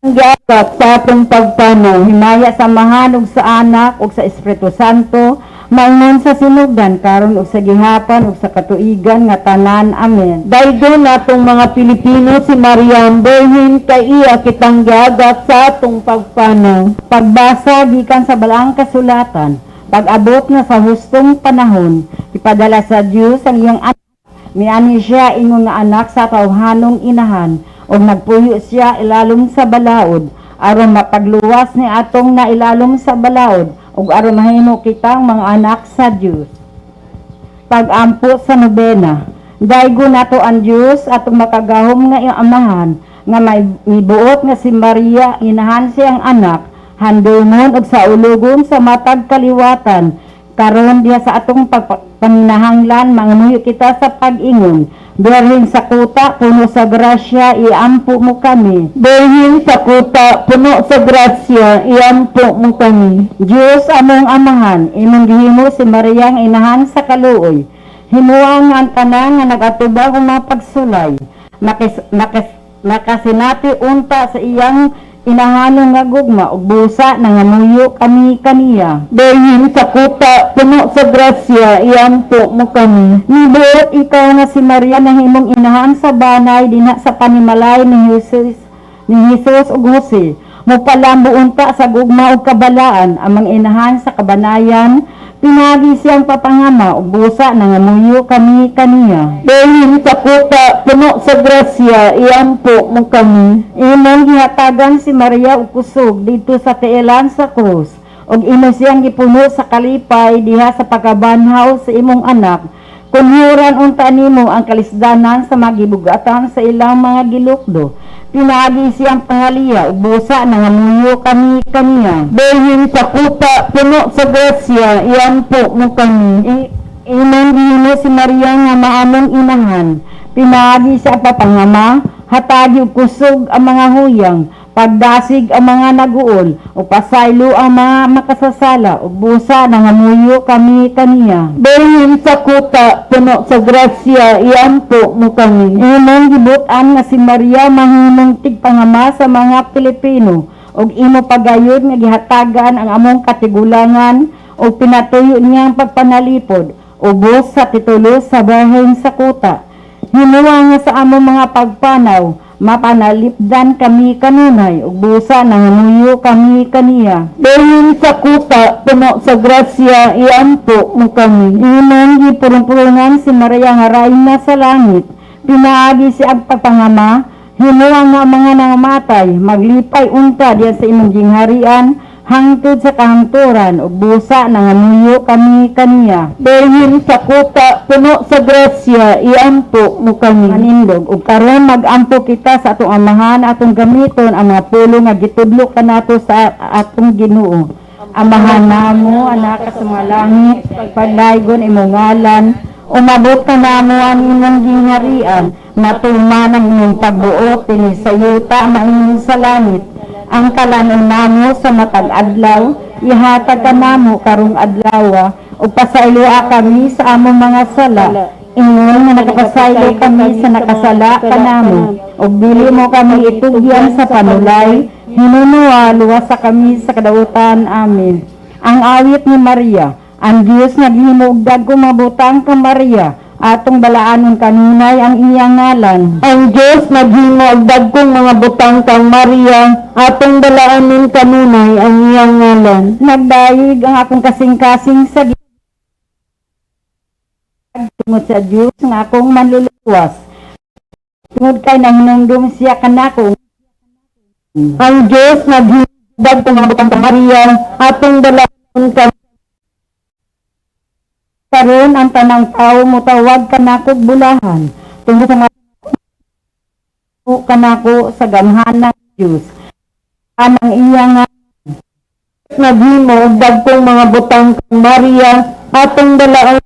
giagak sa atong pagpanaw. Himaya sa Amahan ug sa Anak ug sa Espiritu Santo, maingon sa sinugdan karon ug sa gihapon ug sa katuigan nga tanan. Amen. Daygon natong mga Pilipino si Maria ang Birhen kay iya kitang giagak sa atong pagpanaw. Pagbasa gikan sa Balaang Kasulatan, pag-abot na sa hustong panahon, ipadala sa Dios ang iyang anak. Miani siya ingon nga anak sa tawhanong inahan, ug nagpuyo siya ilalom sa balaod, aron mapagluwas ni atong nailalom sa balaod, ug aron mahimo kitang mga anak sa Dios. Pag-ampo sa nobena, daygo nato ang Dios atong makagahom nga iyang amahan, nga may mibuot nga si Maria inahan siyang anak, handumon ug saulugon sa matag kaliwatan. Karon diha sa atong pagpaminahanglan, mangamuyo kita sa pag-ingon. Birhen sa kuta, puno sa grasya, iampo mo kami. Birhen sa kuta, puno sa grasya, iampo mo kami. Diyos among amahan, imong gihimo si Maria ang inahan sa kaluoy. Himuha nga ang tanan nga nagatubag ug mga pagsulay. Makasinati unta sa iyang inahanon nga gugma ug busa nangamuyo kami kaniya. Birhen sa kuta, puno sa grasya, iampo mo kami. Nibuot ikaw nga si Maria nahimong inahan sa banay dinha sa panimalay ni Jesus ug Jose. Mupalambo unta sa gugma ug kabalaan amang inahan sa kabanayan, pinagi siyang papangama ug busa nangamuyo kami kaniya. Birhen sa kuta, puno sa grasya, iampo mo kami. Imong gihatagan si Maria og kusog didto sa tiilan sa krus ug imo siyang gipuno sa kalipay diha sa pagkabanhaw sa imong anak. Kunhuran unta nimo ang kalisdanan sa mga gibugatan sa ilang mga gilukdo. Pinaagi siyang pangaliya ug busa nangamuyo kami kaniya. Birhen sa kuta, puno sa grasya, iampo mo kami. Imong gihimo si Maria nga maamong inahan. Pinaagi sa pagpangama, hatagi og kusog ang mga huyang, pagdasig ang mga naguol, ug pasaylo ang mga makasasala, ug busa nangamuyo kami kaniya. Birhen sa kuta, puno sa grasya, iampo mo kami. Imong gibut-an nga si Maria mahimong tigpangama sa mga Pilipino ug imo pagayod nga gihatagan ang among katigulangan ug pinatuyo niyang pagpanalipod ubos sa titulo sa Birhen sa Kuta. Himuha nga sa among mga pagpanaw, mapanalipdan kami kanunay ug busa nangamuyo kami kaniya. Birhen sa kuta, puno sa grasya, iampo mo kami. Imong gipurong-purungan si Maria nga rayna sa langit. Pinaagi si ang pagpangama, himuha nga ang mga nangamatay, maglipay unta diyan sa imong gingharian, hangtod sa kahangturan, ug busa nangamuyo kami kaniya. Birhen sa kuta, puno sa grasya, iampo mo kami. Manindog, ug karon magampo kita sa atong amahan, atong gamiton ang mga pulong nga gitudlo kanato sa atong Ginoo. Amahan namo, anak ka sa mga langit, pagdaygon imong ngalan, umabot ka namo ang imong gingharian, matuman ang imong pagbuot dinhi sa yuta maingon sa langit. Ang kalanon namo sa matag adlaw, ihatag ka namo karong adlaw, ug pasayloa kami sa among mga sala. Ingon nga nakapasaylo kami sa nakasala kanamo, ug dili mo kami itugyan sa panulay, hinunuwa luwasa kami sa kadautan. Amen. Ang awit ni Maria, ang Dios naghimo og dagko mabutang ka Maria, atong balaanon kanunay ang iyang ngalan. Ang Diyos naghimo og dagkong mga butang kang Maria, atong balaanon kanunay ang iyang ngalan. Nagdayeg ang akong kasing-kasing sa tungod sa Dios nga akong manluluwas. Tungod kay nahinumdum siya kanako. Ang Diyos naghimo og dagkong mga butang kang Maria, atong balaanon kanunay. Karon ang tanang tawo motawag kanako og bulahan tungod sa mga kanako sa gamhanan ng Dios. Anang iya nga Naghimo og dagkong mga butang kang Maria, atong balaan.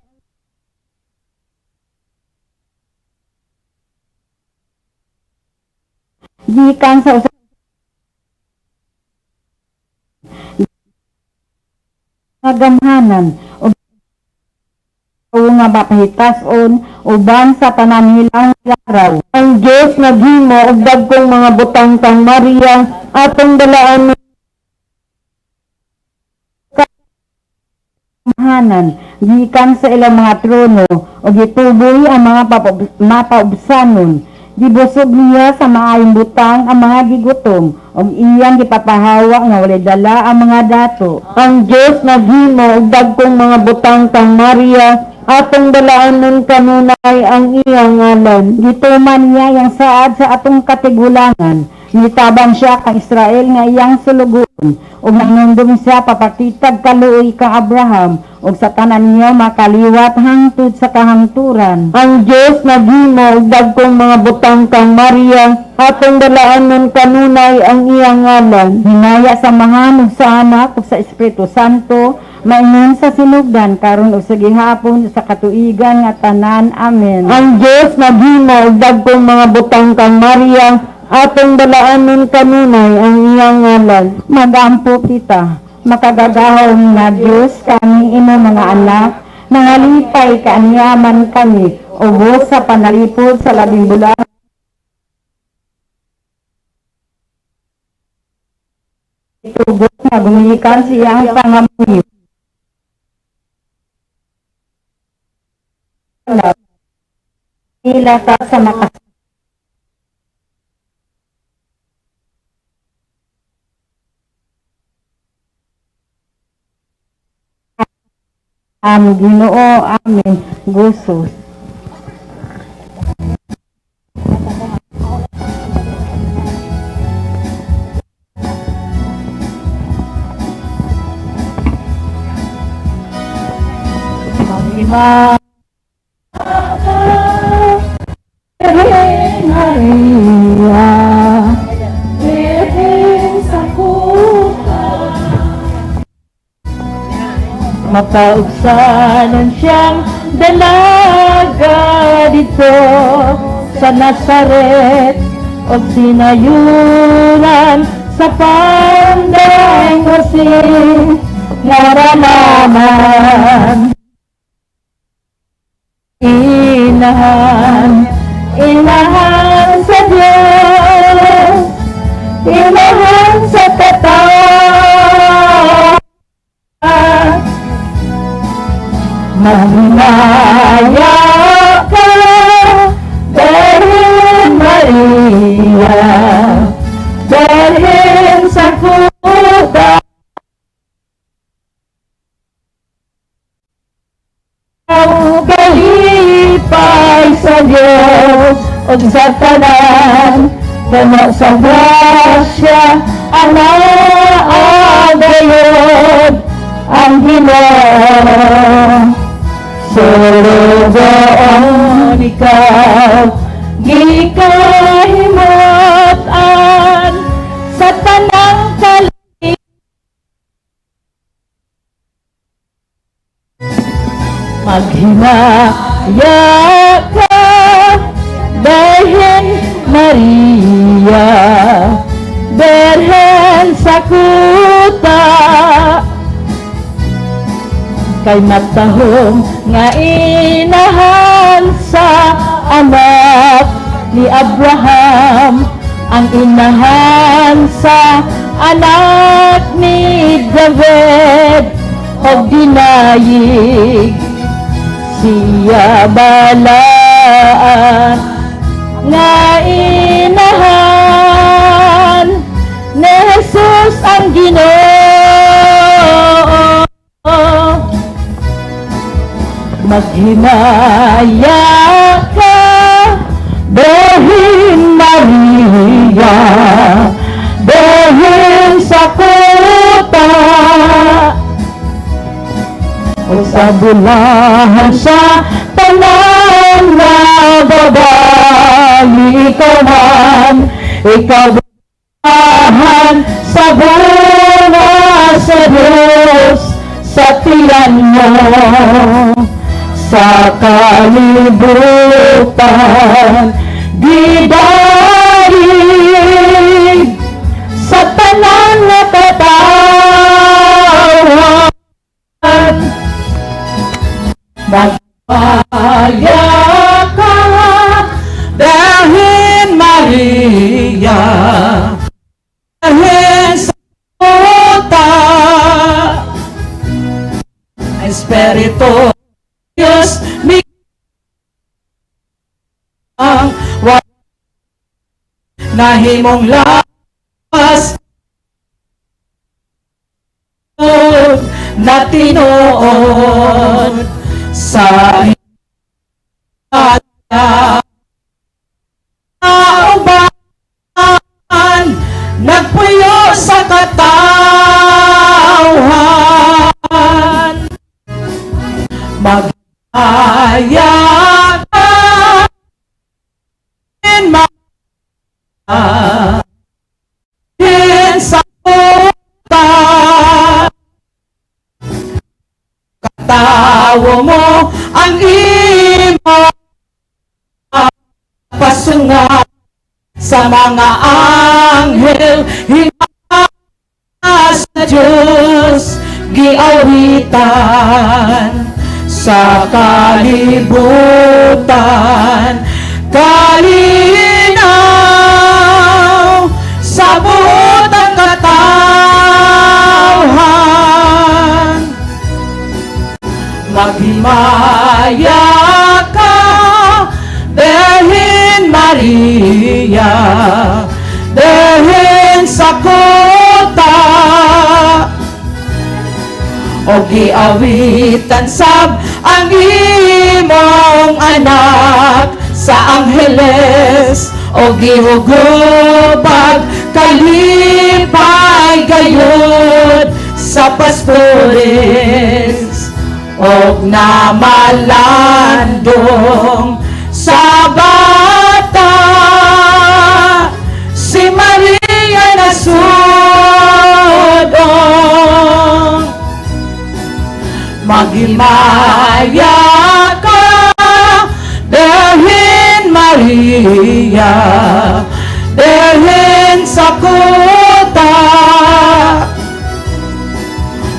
Gikan sa usa nga gamhanan ug nga mapahitason uban sa tanan nilang laraw. Ang Diyos naghimo og dagkong mga butang kang Maria, atong balaan. Gamhanan gikan sa ilang mga trono ug gituboy ang mga mapaubsanon. Gibusog niya sa maayong butang ang mga gigutom ug iyang gipapahawa nga walay dala ang mga dato. Ang Diyos naghimo og dagkong mga butang kang Maria, atong balaanon kanunay ang iyang ngalan. Gituman niya yang saad sa atong katigulangan. Nitabang siya kang Israel nga iyang sulugoon ug nanundong siya papakitag kaluoy kang Abraham ug sa tanan niya makaliwat hangtod sa kahangturan. Ang Diyos naghimo og dagkong mga butang kang Maria, atong balaanon kanunay ang iyang ngalan. Hinaya sa Amahan ug sa Anak ug sa Espiritu Santo, maingon sa sinugdan karon ug sa gihapon sa katuigan nga tanan. Amen. Ang Diyos naghimo og dagkong mga butang kang Maria, atong balaanon kanunay ang iyang ngalan. Magampo kita, makagagahom nga Dios, kami imo mga anak, nangalipay kaanyaman kami, ubos sa panalipod sa labing bulan tugot nga gumikan siyang pangamuyo. Ila ta sa makas Am Ginoo, amen. Gosos. Iba. Mapaugsanon siyang dalaga dito sa Nazaret o sinayuran sa pandeng Jose naralaman. Inahan, inahan sa Diyos, inahan sa katawhan. Maghimaya ka, Birhen Maria, Birhen sa kuta. Kalipay sa Diyos ug sa tanan, kano sa grasya anaa gayod ang Ginoo. Sulugoon ikaw, gikahimutan sa tanang kali. Maghimaya ka, Birhen Maria, Birhen sa kuta, kay matahong nga inahan sa anak ni Abraham, ang inahan sa anak ni David, og dinayig siya balaan nga inahan ni Jesus ang Ginoo. Maghimaya ka, Birhen Maria, Birhen sa kuta, o sa bulahan sa tanan na babae, ikaw man, ikaw bulahan sa bunga sa Diyos sa tiyan mo sa kalibutan gidaig sa tanan nga katawhan. Maghimaya ka, Birhen Maria, Birhen sa kuta, Espiritu Diyos mi ang wa nahimong lawas na tinuod sa kauban nagpuyo sa katawhan. Maghimaya ka, Birhen sa kuta, katawo mo ang imo pasunga sa mga anghel, hingas sa Diyos giawitan sa kalibutan kalinaw sa butang katawhan. Maghimaya ka, Birhen Maria, Birhen sa kuta, o giawitan sab ang imong anak sa angheles, o gihugupag kalipay gayud sa pastores og namalandong sa bata si Maria nasudong. Maghimaya ka, Birhen Maria, Birhen sa kuta,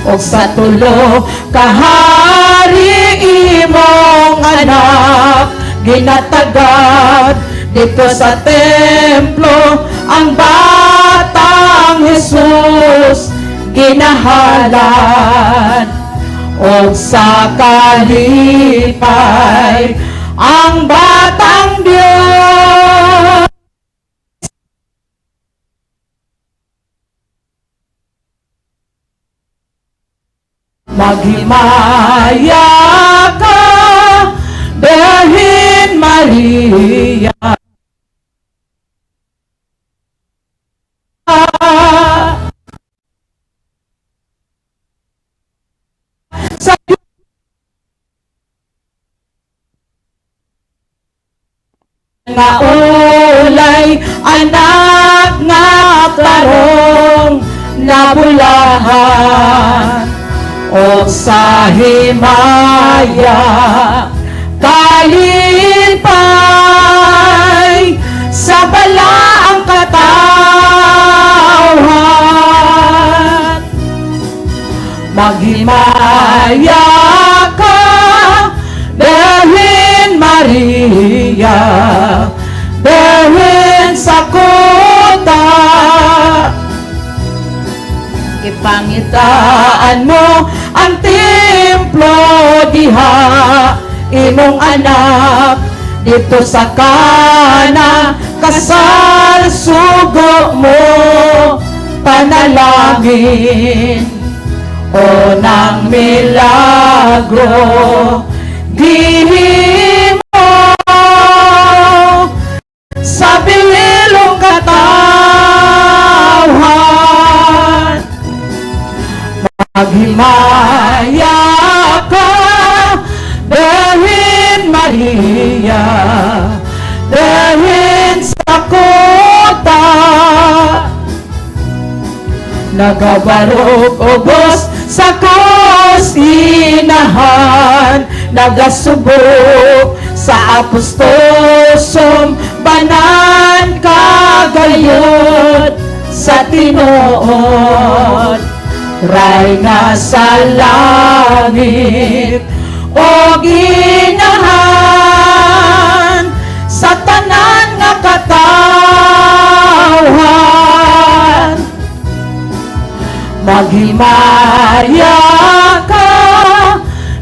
og sa tulo kahari imong anak ginatagad dito sa templo ang batang Jesus ginahalad og sa kalipay ang batang Diyos. Maghimaya ka, Birhen Maria, sa nga ulay anak nga karong nabulahan o sa himaya kalipay sa balaang katawhan. Maghimaya ka, Birhen Maria, Birhen sa kuta. Ipangitaan mo ang templo diha imong anak dito sa Kana kasal sugo mo panalangin o ng milagro gihimo sa bililong katawhan. Maghimaya ka, Birhen Maria, Birhen sa kota. Nagabarog ubos sa kusinahan, nagasubo sa apostol banan kagayod sa tinuod. Ray nga sa langit o ginahan sa tanan nga katawhan. Maghimaya ka,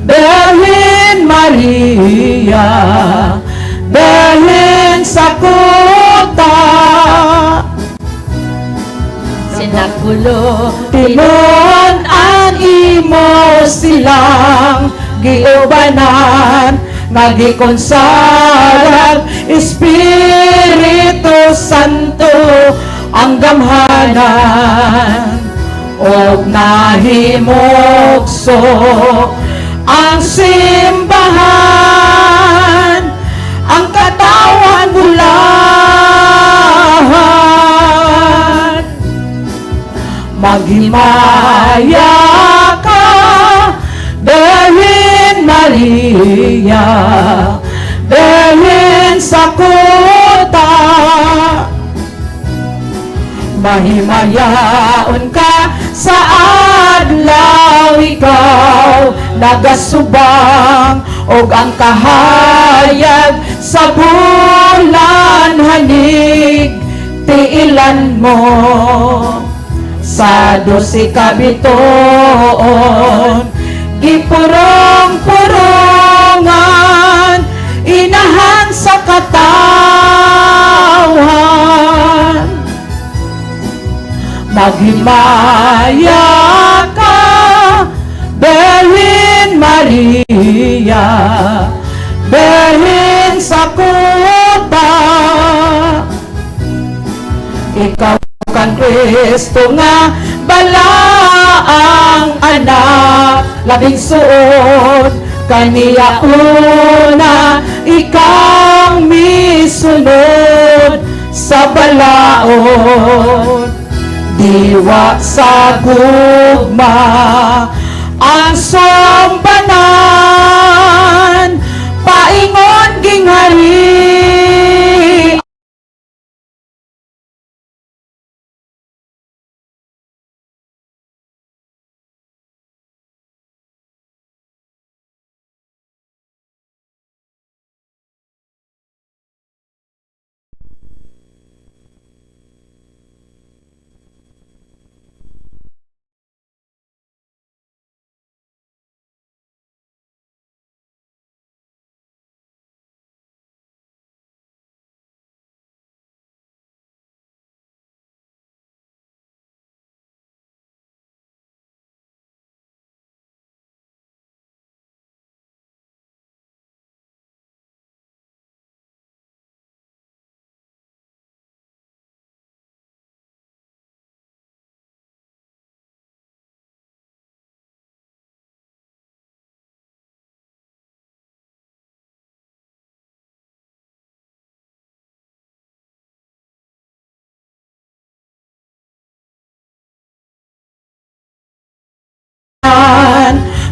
Birhen Maria, Birhen sa kuta. Sinakulo, Tinon ang imo silang giubanan nga gikonsarag Espiritu Santo ang gamhanan og nahimugso ang simbahan ang katawan bulahan. Maghimaya ka, Birhen Maria, Birhen sa kuta. Mahimayaon ka sa adlaw ikaw nagasubang og ang kahayag sa bulan hanig tiilan mo sa 12 kabituon gipurong-purungan inahan sa katawhan. Maghimaya ka, Birhen Maria, Birhen sa kuta. Ikaw kan Kristo nga balaang anak, labing suod kaniya una ikang misunod sa balaod. Diwa sa gugma ang sumbanan.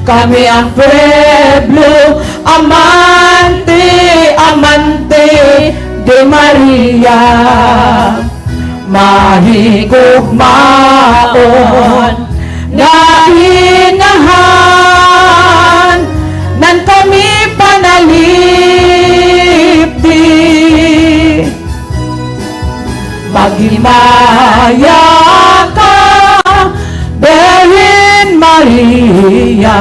Kami ang pueblo, amante, amante de Maria. Mahigugmaon nga inahan, nan kami panalipdi. Maghimaya ka, Birhen Maria,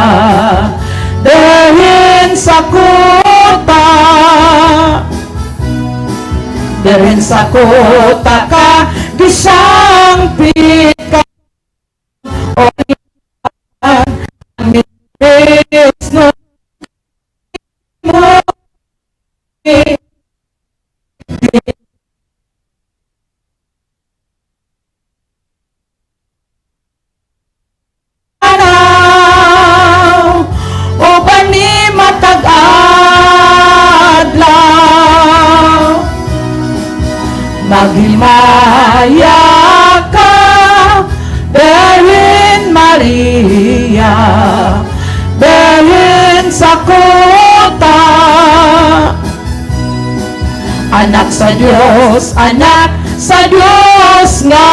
Birhen sa kuta. Birhen sa kuta ka, gisangpit ka, o ang mismo mo. Araw, uban ni matag adlaw. Maghimaya ka, Birhen Maria, Birhen sa kuta. Anak sa Diyos, anak sa Diyos nga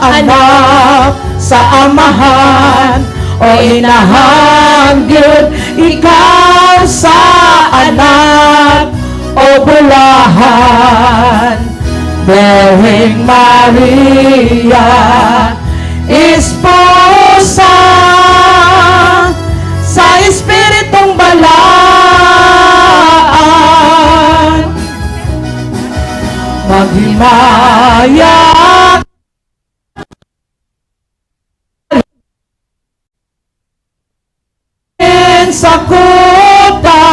anak sa Amahan, o inahan gyud ikaw sa anak o bulahan. Birheng Maria, esposa sa Espiritong Balaan. Maghimaya sa kuta,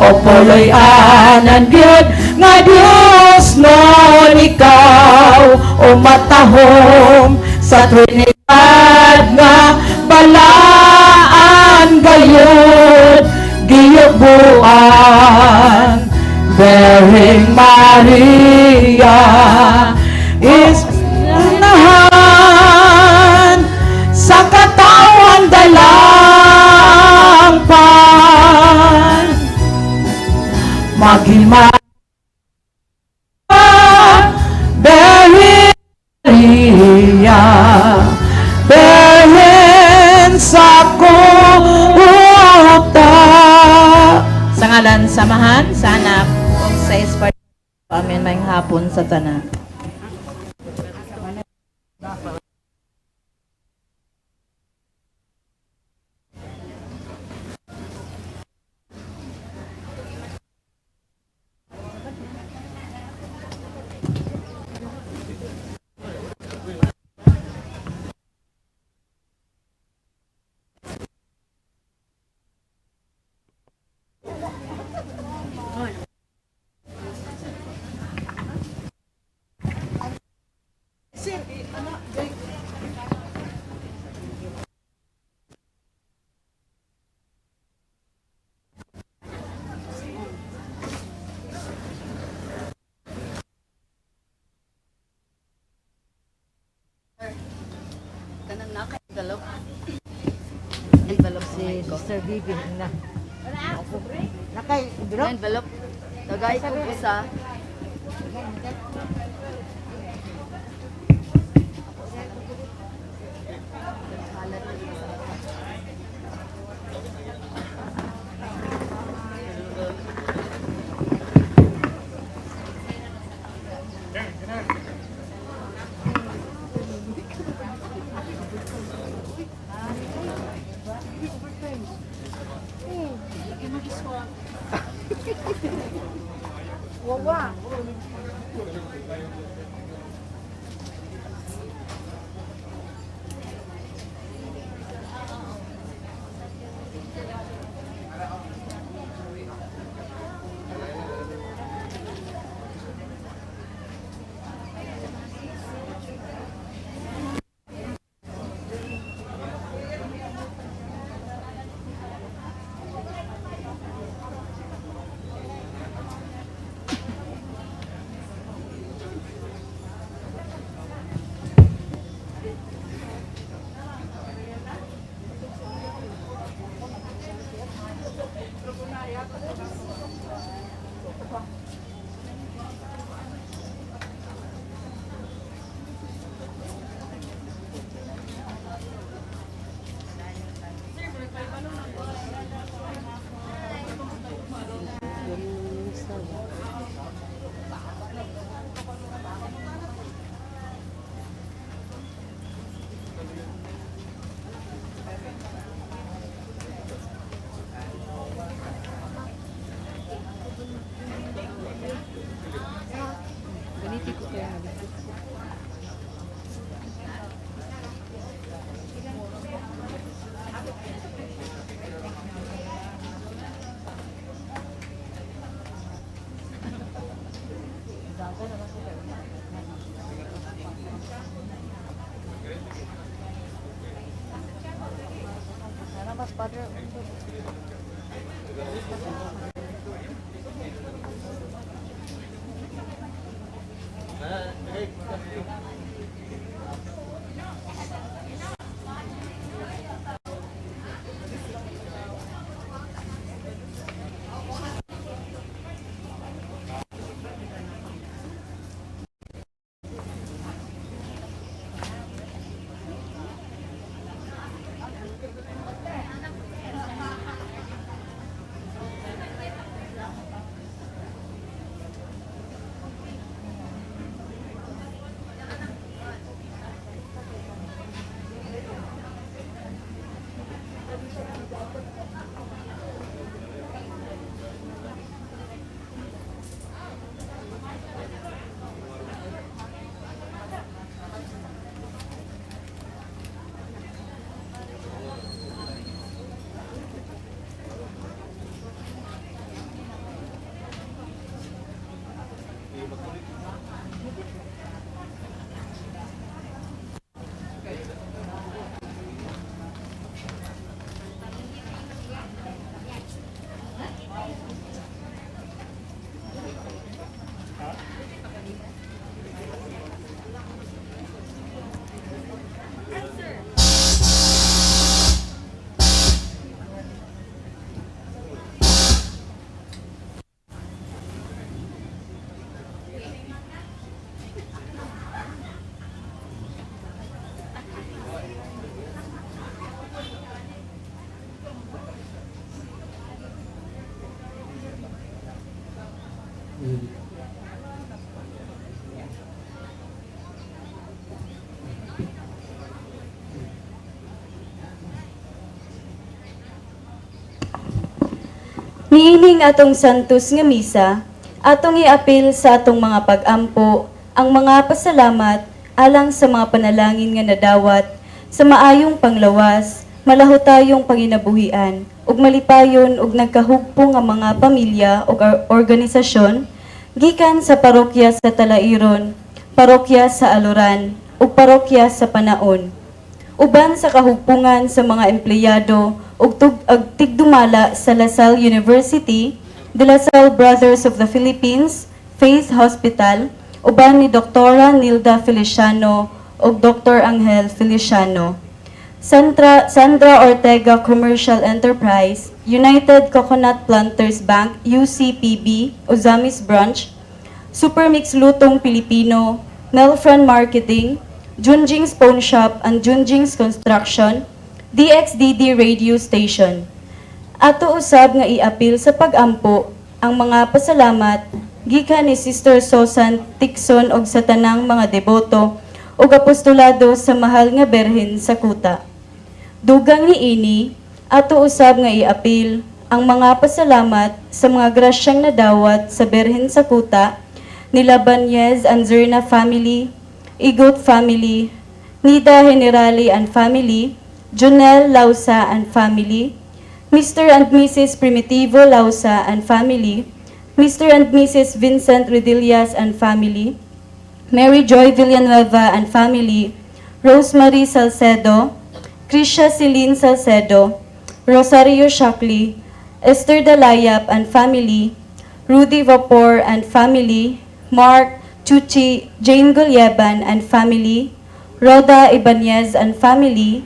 o puloy anan gyud nga Dios non ikaw o matahom sa Trinidad nga balaan gayud giyubuan. Birheng Maria is unahan sa katawan dalangpan. Maghimaya, Birhen Maria, Birhen sa kuta. Sa ngalan sa Amahan, sa Anak, ug sa Espiritu. Amen. Maayong hapon sa tanan. Kanang naka-envelope. Envelope si Sister Bibi na. Envelope. Tagay ko usa. Father. Niining atong santos nga misa, atong iapil sa atong mga pag-ampo ang mga pasalamat alang sa mga panalangin nga nadawat sa maayong panglawas, malahutayong panginabuhian, ug malipayon ug nagkahugpo nga mga pamilya ug organisasyon gikan sa parokya sa Talairon, parokya sa Aluran, ug parokya sa Panaon uban sa kahugpungan sa mga empleyado ug tigdumala sa La Salle University, De La Salle Brothers of the Philippines, Faith Hospital, uban ni Dr. Nilda Feliciano ug Dr. Angel Feliciano. Sandra Ortega Commercial Enterprise, United Coconut Planters Bank, UCPB, Ozamis Branch, Supermix Lutong Pilipino, Melfran Marketing, Junjing's Pawn Shop and Junjing's Construction, DXDD Radio Station. Ato usab nga iapil sa pag-ampo ang mga pasalamat gikan ni Sister Susan Tikson og sa tanang mga deboto ug apostolado sa Mahal nga Berhen sa Kuta. Dugang niini, ato usab nga iapil ang mga pasalamat sa mga grasyang nadawat sa Berhen sa Kuta nila Banyez and Zerna family, Igot family, Nida Generali and family, Junel Lausa and family, Mr. and Mrs. Primitivo Lausa and family, Mr. and Mrs. Vincent Redillas and family, Mary Joy Villanueva and family, Rosemary Salcedo, Krisha Celine Salcedo, Rosario Shockley, Esther Dalayap and family, Rudy Vapor and family, Mark Chuchi, Jane Gulyeban and family, Rhoda Ibanez and family,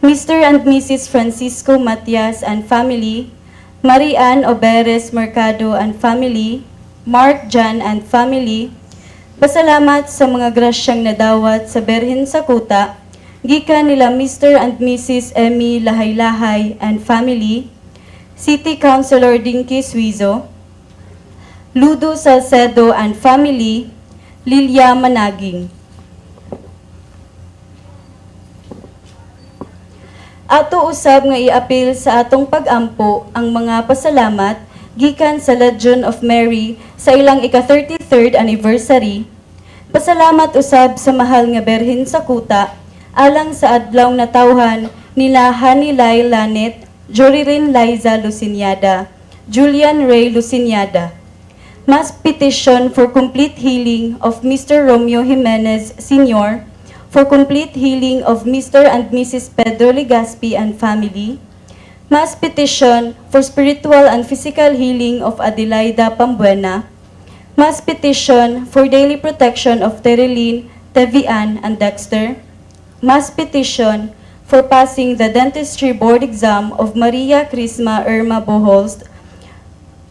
Mr. and Mrs. Francisco Matias and family, Marianne Oberes Mercado and family, Mark Jan and family. Pasalamat sa mga grasyang nadawat sa Berhen sa Kuta, gikan nila Mr. and Mrs. Emmy Lahaylahay and family, City Councilor Dinky Suizo, Ludo Salcedo and family, Lilia Managing. Ato usab nga iapil sa atong pag-ampo ang mga pasalamat gikan sa Legion of Mary sa ilang ika-33rd anniversary. Pasalamat usab sa Mahal nga Berhen sa Kuta alang sa adlaw natawhan nila Hanilay Lanet, Joririn Liza Luciniada, Julian Ray Luciniada. Mass petition for complete healing of Mr. Romeo Jimenez Sr., for complete healing of Mr. and Mrs. Pedro Legaspi and family, Mass petition for spiritual and physical healing of Adelaida Pambuena. Mass petition for daily protection of Tereline, Tevian, and Dexter. Mass petition for passing the dentistry board exam of Maria Crisma Irma Boholst,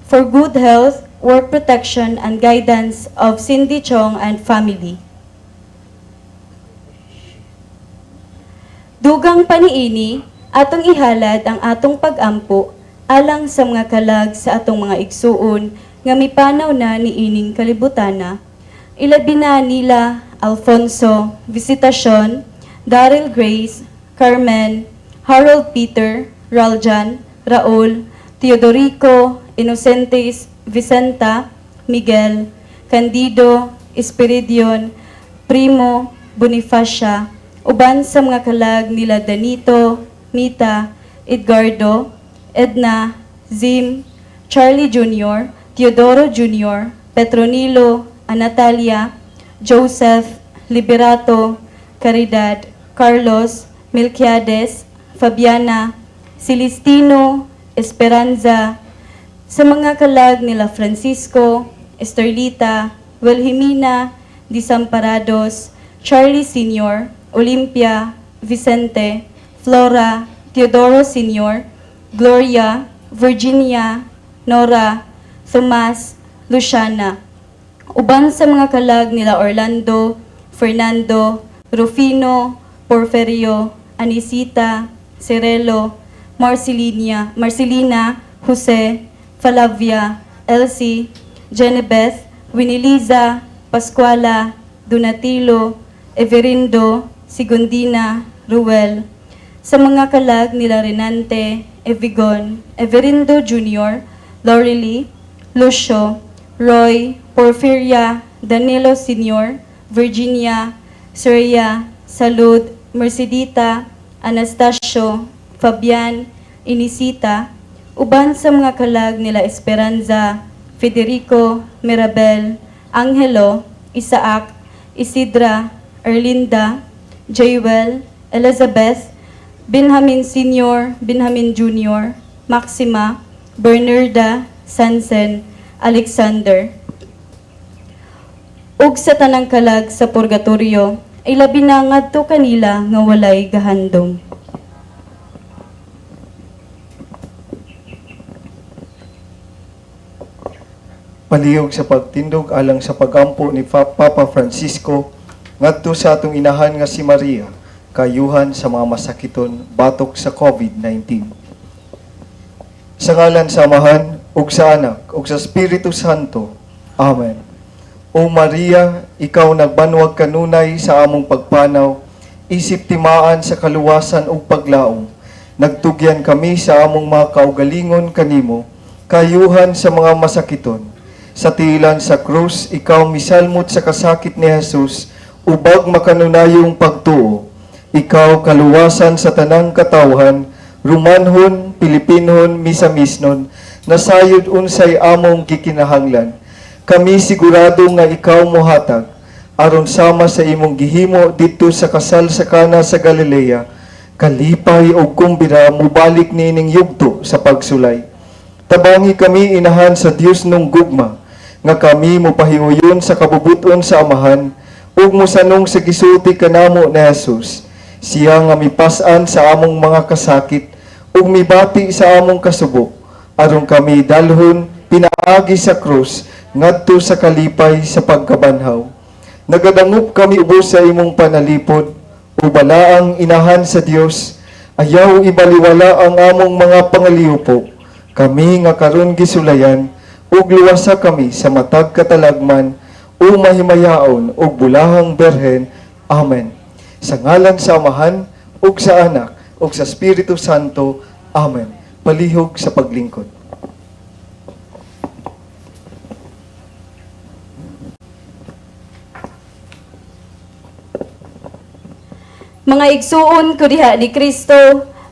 for good health, work protection, and guidance of Cindy Chong and family. Dugang paniini, atong ihalad ang atong pagampo alang sa mga kalag sa atong mga igsuon nga mipanaw na niining kalibutana. Ilabi na nila Alfonso, Visitacion, Daryl Grace, Carmen, Harold Peter, Raljan, Raul, Teodorico, Inocentes, Vicenta, Miguel, Candido, Espiridion, Primo, Bonifacia, uban sa mga kalag nila Danito, Mita, Edgardo, Edna, Zim, Charlie Jr., Teodoro Jr., Petronilo, Anatalia, Joseph, Liberato, Caridad, Carlos, Melquiades, Fabiana, Celestino, Esperanza, sa mga kalag nila Francisco, Esterlita, Wilhelmina, Disamparados, Charlie Sr., Olimpia, Vicente, Flora, Teodoro Sr., Gloria, Virginia, Nora, Tomas, Luciana. Uban sa mga kalag nila Orlando, Fernando, Rufino, Porferio, Anisita, Cirelo, Marcelina, Marcelina, Jose, Falavia, Elsie, Genebeth, Winiliza, Pascuala, Donatilo, Everindo, Sigundina, Ruel. Sa mga kalag nila Renante, Evigon, Everindo Jr., Lorely, Lucio, Roy, Porfiria, Danilo Sr., Virginia, Surya, Salud, Mercedita, Anastasio, Fabian, Inisita, uban sa mga kalag nila Esperanza, Federico, Mirabel, Angelo, Isaac, Isidra, Erlinda, Jewel, Elizabeth, Benjamin Sr., Benjamin Jr., Maxima, Bernarda, Sansen, Alexander. Ug sa tanang kalag sa purgatorio, ay labi na ngadto kanila nga walay gahandom. Palihog sa pagtindog alang sa pagampo ni Papa Francisco ngadto sa atong inahan nga si Maria, kayuhan sa mga masakiton batok sa COVID-19. Sa ngalan sa Amahan ug sa Anak ug sa Espiritu Santo. Amen. O Maria, ikaw nagbanwag kanunay sa among pagpanaw, isip timaan sa kaluwasan ug paglaom. Nagtugyan kami sa among mga kaugalingon kanimo, kayuhan sa mga masakiton. Sa tilan sa krus, ikaw misalmot sa kasakit ni Jesus, ubag makanunayong pagtuo. Ikaw kaluwasan sa tanang katawhan, Romanhon, Pilipinhon, Misamisnon, nasayod unsay among gikinahanglan. Kami sigurado nga ikaw mohatag, aron sama sa imong gihimo didto sa kasal sa Kana sa Galilea, kalipay og kumbira mubalik niining yugto sa pagsulay. Tabangi kami inahan sa Dios nung gugma, nga kami mopahiuyon sa kabubuton sa Amahan, ug mosanong sa gisulti kanamo ni Jesus. Siya nga mipas-an sa among mga kasakit, ug mibati sa among kasubo, aron kami dalhon pinaagi sa krus ngadto sa kalipay sa pagkabanhaw. Nagadangup kami ubos sa imong panalipod, o balaang inahan sa Dios, ayaw ibaliwala ang among mga pangaliupo. Kami nga karon gisulayan, ug luwasa kami sa matag katalagman, o mahimayaon ug bulahang berhen. Amen. Sa ngalan sa Amahan, ug sa Anak, ug sa Espiritu Santo. Amen. Palihog sa paglingkod. Mga igsuon ko diha ni Kristo,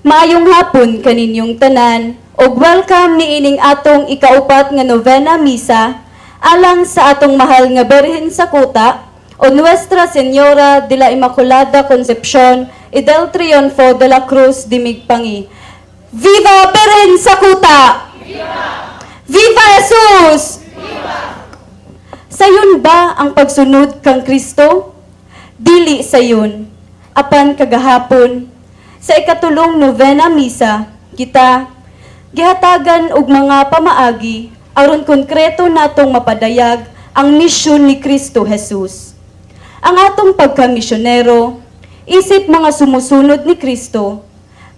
maayong hapon kaninyong tanan, ug welcome niining atong ikaupat nga novena misa alang sa atong mahal nga Birhen sa Kuta o Nuestra Señora de la Inmaculada Concepcion y del Triunfo de la Cruz de Migpangi. Viva Birhen sa Kuta! Viva Jesus! Sayon ba ang pagsunod kang Kristo? Dili sayon. Apan kagahapon, sa ikatulong novena misa, kita gihatagan og mga pamaagi aron konkreto natong mapadayag ang misyon ni Kristo Jesus. Ang atong pagkamisyonero, isip mga sumusunod ni Kristo,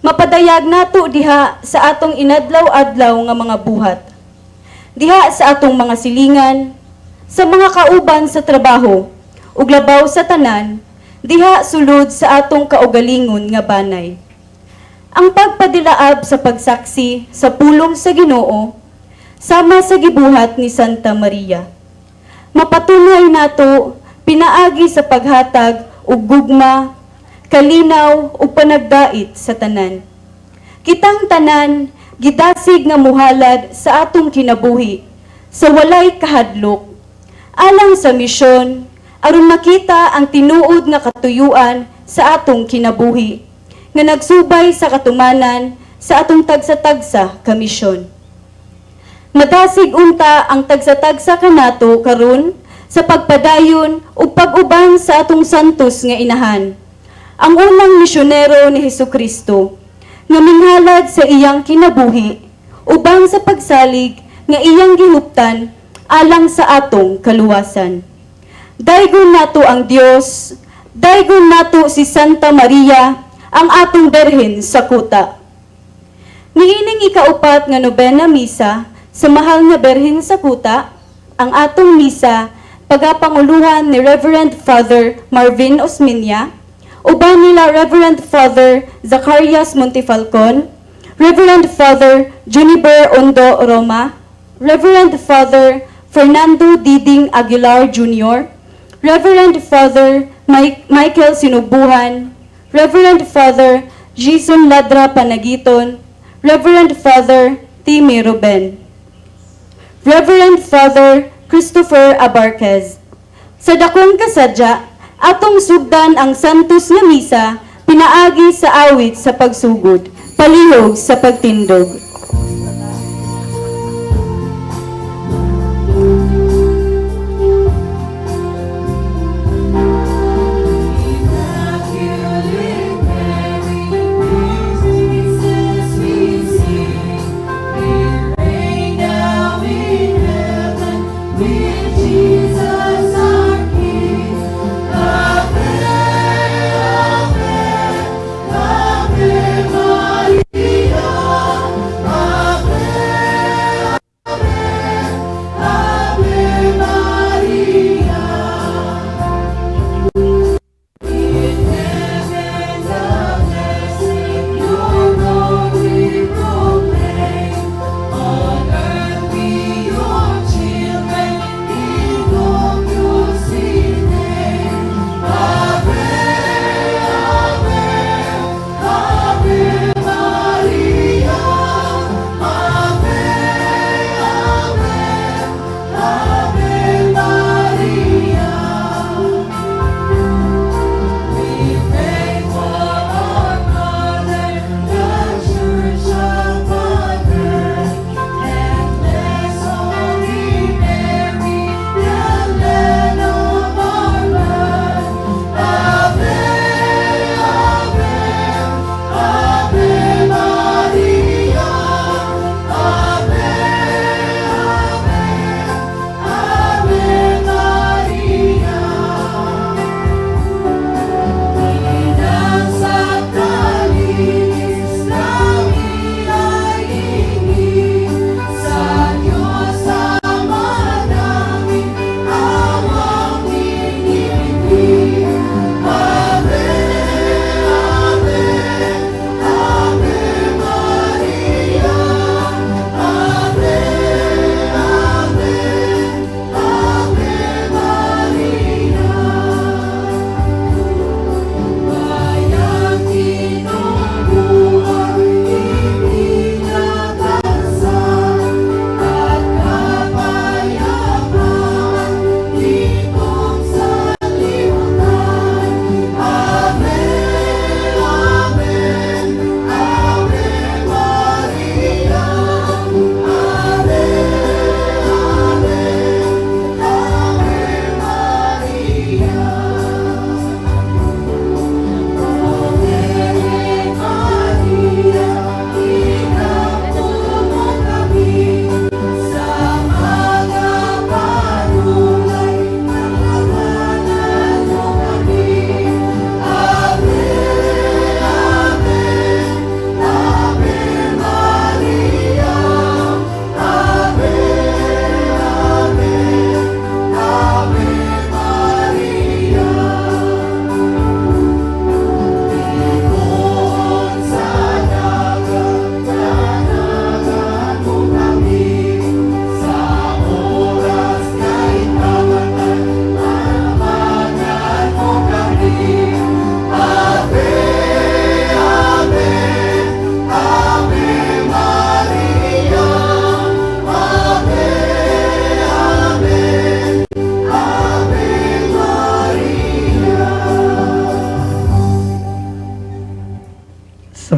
mapadayag nato diha sa atong inadlaw-adlaw nga mga buhat. Diha sa atong mga silingan, sa mga kauban sa trabaho, ug labaw sa tanan, diha sulod sa atong kaugalingon nga banay. Ang pagpadilaab sa pagsaksi sa pulong sa Ginoo, sama sa gibuhat ni Santa Maria. Mapatunay nato pinaagi sa paghatag og gugma, kalinaw ug panagdait sa tanan. Kitang tanan gidasig nga muhalad sa atong kinabuhi sa walay kahadlok alang sa misyon aron makita ang tinuod nga katuyuan sa atong kinabuhi nga nagsubay sa katumanan sa atong tagsa-tagsa ka misyon. Madasig unta ang tagsa-tagsa kanato karon sa pagpadayon ug pag-uban sa atong santos nga inahan. Ang unang misyonero ni Hesukristo nga minghalad sa iyang kinabuhi uban sa pagsalig nga iyang gihuptan alang sa atong kaluwasan. Daygon nato ang Dios, daygon nato si Santa Maria, ang atong Berhen sa Kuta. Niining ikaupat nga nobena misa sa Mahal nga Berhen sa Kuta, ang atong misa pagapanguluhan ni Reverend Father Marvin Osmeña, uban nila Reverend Father Zacarias Montefalcon, Reverend Father Juniper Ondo Roma, Reverend Father Fernando Diding Aguilar Jr., Reverend Father Michael Sinubuhan, Reverend Father Jason Ladra Panagiton, Reverend Father Timmy Ruben, Reverend Father Christopher Abarquez. Sa dakong kasadya, atong sugdan ang Santos nga Misa pinaagi sa awit sa pagsugod, palihog sa pagtindog. Jesus our King. Ave, Ave, Ave Maria.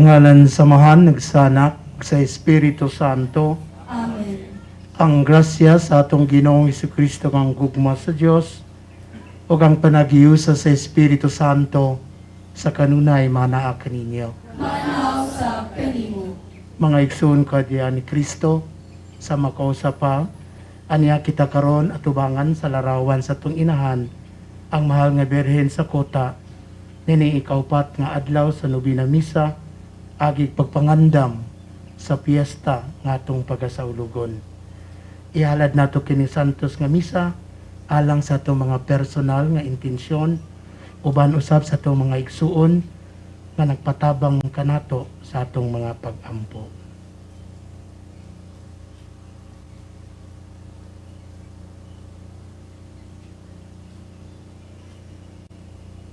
Sa ngalan sa Amahan, ug sa Anak, sa Espiritu Santo. Amen. Ang grasya sa atong Ginoong Kristo, ang gugma sa Dios ug ang panaghiusa sa Espiritu Santo sa kanunay manaa kaninyo. Manaa usab kanimo. Mga igsoon kadiya ni Kristo, sa makausa pa, aniya kita karon atubangan sa larawan sa atong inahan, ang mahal nga Birhen sa kota, nini ikaupat nga adlaw sa nobina misa, agi pagpangandam sa piyesta nga atong pagasaulugon. Ihalad nato kini santos nga misa alang sa atong mga personal nga intensyon uban usab sa atong mga igsuon nga nagpatabang kanato sa atong mga pag-ampo.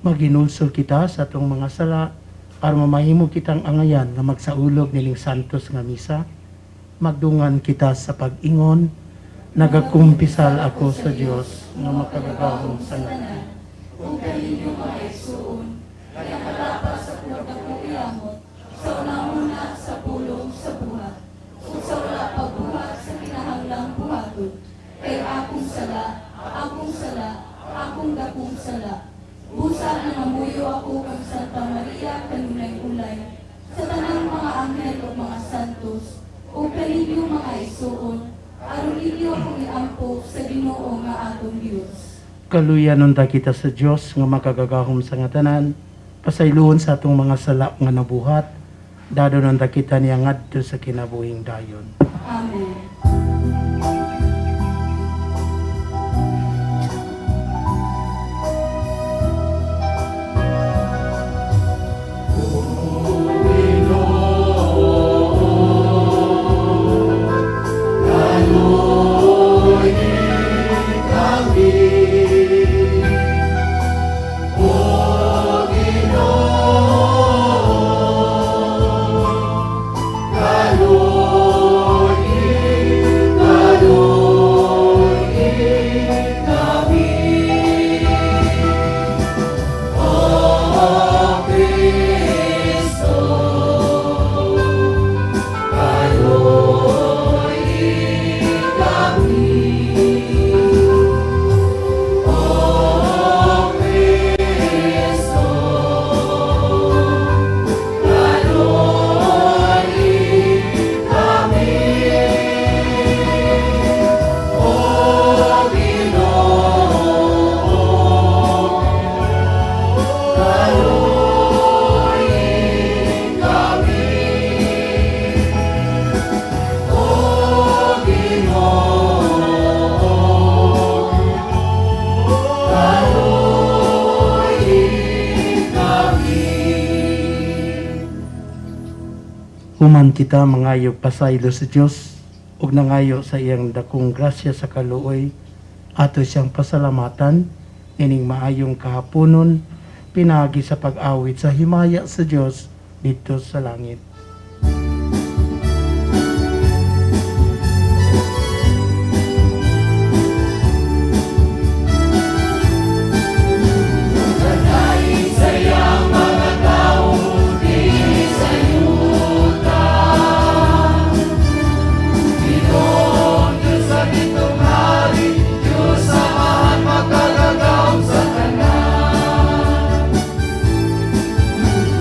Maginulsol kita sa atong mga sala aron mamahimo kitang angayan nga magsaulog nining santos nga misa. Magdungan kita sa pag-ingon, nagakumpisal ako sa Dios nga makagagahom sa tanan. Ug kaninyo mga igsuon, nga nakatapas sa dakong ilamot, sa una-una sa pulong sa buhat, ug sa wala pagbuhat sa kinahanglang buhaton, kay akong sala, akong sala, akong dakong sala. Busa nangamuyo ako kang Santa Maria kanunay ulay, sa tanang mga anghel ug mga santos, ug kaninyo mga igsuon, aron ninyo akong iampo sa Ginoo nga atong Dios. Kaluyan unta kita sa Dios nga makagagahom sa nga tanan, pasayloon sa atong mga sala nga nabuhat, dadon unta kita niya ngadto sa kinabuhing dayon. Amen. Human kita mangayo pasaylo sa Dios ug nangayo sa iyang dakong grasya sa kaluoy, ato siyang pasalamatan ining maayong kahaponon pinaagi sa pag-awit sa himaya sa Dios didto sa langit.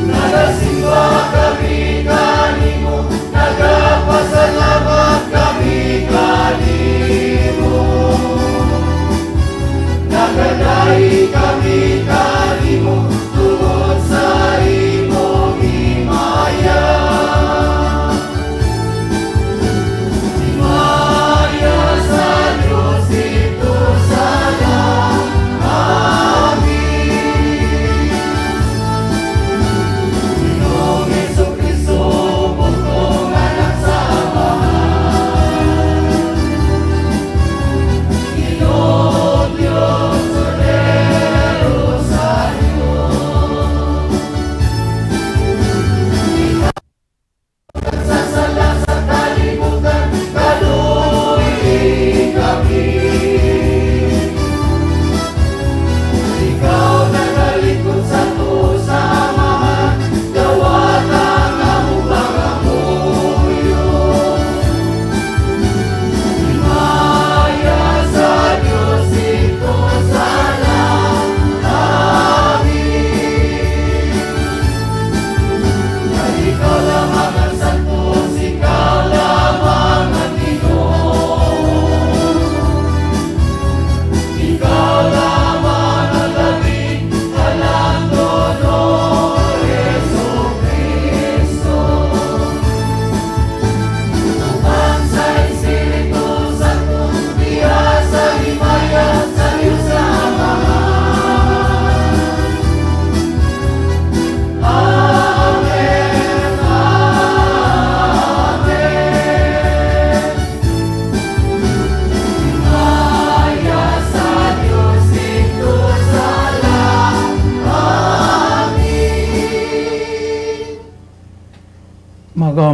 Nagasimba kami.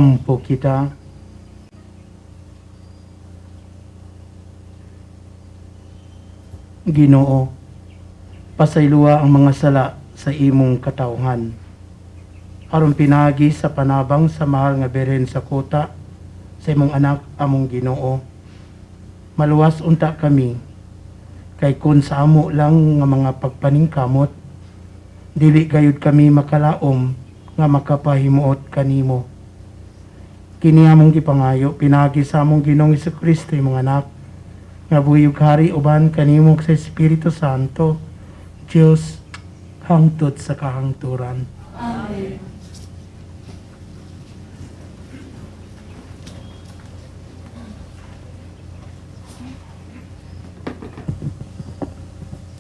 Ampo kita. Ginoo, pasayloa ang mga sala sa imong katawhan. Aron pinagi sa panabang sa mahal nga Birhen sa kota sa imong anak among Ginoo, maluwas unta kami kay kun sa amo lang nga mga pagpaningkamot dili gayud kami makalaom nga makapahimuot kanimo. Kini among gipangayo pinagi sa among Ginoong Hesukristo imong anak nga buhi ug hari uban kanimo sa Espiritu Santo, Dios hangtod sa kahangturan. Amen.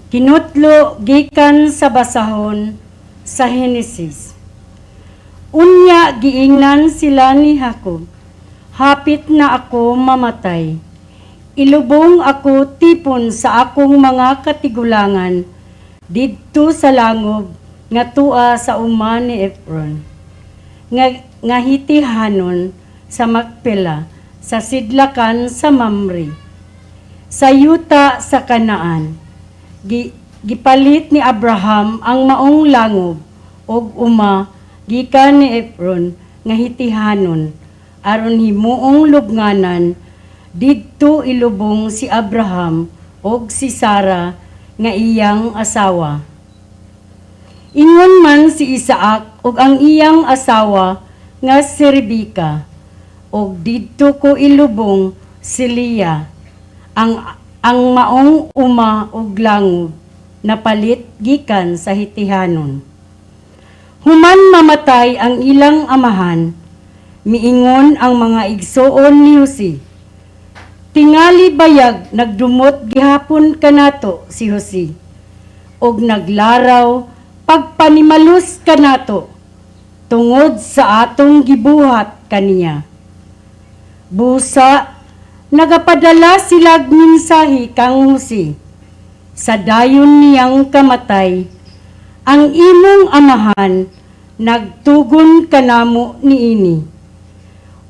Kinutlo gikan sa basahon sa Henesis. Unya giingnan sila ni Jacob, hapit na ako mamatay. Ilubong ako tipon sa akong mga katigulangan didto sa langob nga tua sa uma ni Efron, nga hitihanon sa Makpela sa sidlakan sa Mamre, sa yuta sa Kanaan. Gipalit ni Abraham ang maong langob og uma gikan ni Efron nga hitihanon aron himuong lubnganan. Didto ilubong si Abraham og si Sara nga iyang asawa. Ingon man si Isaac og ang iyang asawa nga si Rebeka, og didto ko ilubong si Leah, ang maong uma og langob napalit gikan sa hitihanon. Human mamatay ang ilang amahan, miingon ang mga igsoon ni Jose, tingali bayag nagdumot gihapon kanato si Jose, og naglaraw pagpanimalus kanato tungod sa atong gibuhat kaniya. Busa nagapadala silag mensahe kang Jose sa dayon niyang kamatay, ang imong amahan nagtugon kanamo niini.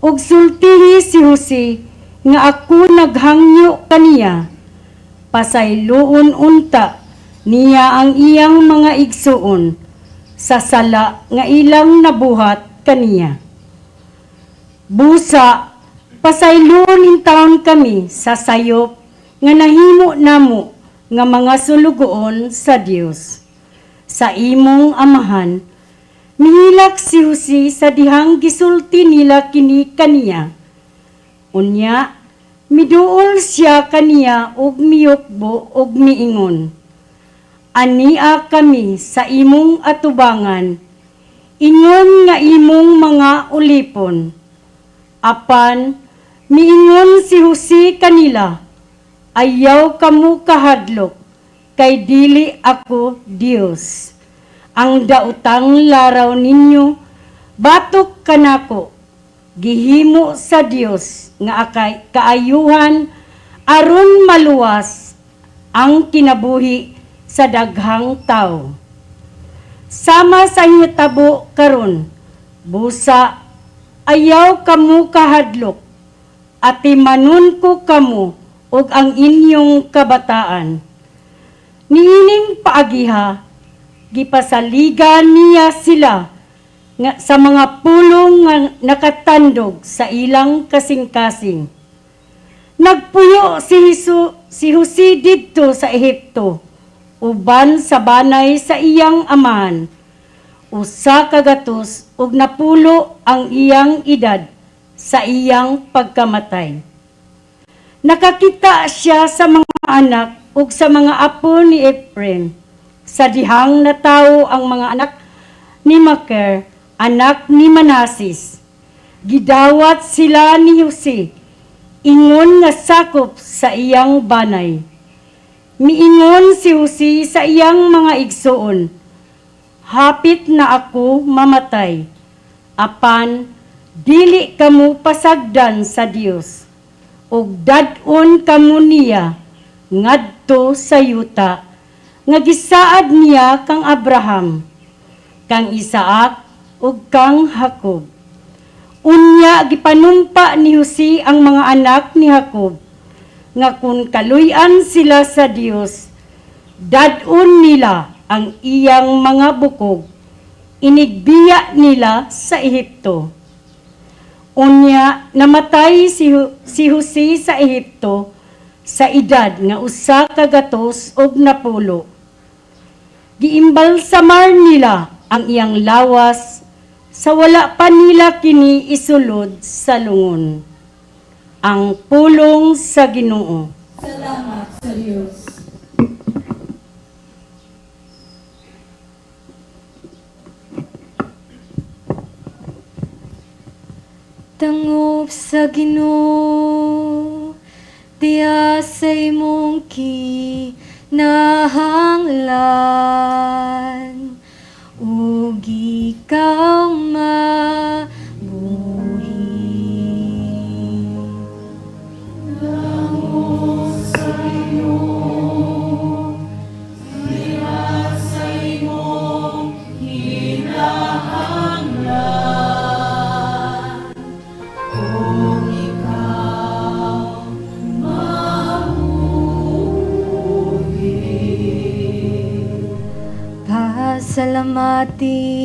Og sultihi si Jose nga ako naghangyo kaniya, pasayloon unta niya ang iyang mga igsuon sa sala nga ilang nabuhat kaniya. Busa, pasayloon intawon kami sa sayop nga nahimo namo nga mga sulugoon sa Dios. Sa imong amahan, mihilak si Jose sa dihang gisulti nila kini kaniya. Unya, miduol siya kaniya og miyukbo og miingon, ania kami sa imong atubangan, ingon nga imong mga ulipon. Apan, miingon si Jose kanila, ayaw kamo kahadlok, kay dili ako Dios. Ang daotang laraw ninyo, batok kanako, gihimo sa Dios nga akay kaayuhan aron maluwas ang kinabuhi sa daghang tawo. Sama sa hitabo karon, busa ayaw kamo kahadlok, atimanon ko kamo ug ang inyong kabataan. Niining paagiha, gipasaligan niya sila nga sa mga pulong nga nakatandog sa ilang kasing-kasing. Nagpuyo si Jose didto sa Ehipto, uban sa banay sa iyang amahan. 190 ang iyang edad sa iyang pagkamatay. Nakakita siya sa mga anak ug sa mga apo ni Efraim, sa dihang natawo ang mga anak ni Maker, anak ni Manases. Gidawat sila ni Jose, ingon nga sakop sa iyang banay. Miingon si Jose sa iyang mga igsoon, hapit na ako mamatay, apan dili kamo pasagdan sa Dios, ug dad-on kamo niya ngadto sa yuta nga gisaad niya kang Abraham, kang Isaac ug kang Jacob. Unya gipanumpa ni Jose ang mga anak ni Jacob nga kung kaluy-an sila sa Dios, dad-on nila ang iyang mga bukog, inigbiya nila sa Ehipto. Unya namatay si Jose sa Ehipto sa edad nga 160. Giimbalsamar nila ang iyang lawas sa wala pa nila kini isulod sa lungon. Ang pulong sa Ginoo. Salamat sa Dios. Dangop sa Ginoo, diya sa imong kinahanglan, ug ikaw mabuhi. Dangop sa Ginoo, diya sa imong kinahanglan, ug ikaw mabuhi. Pasalamati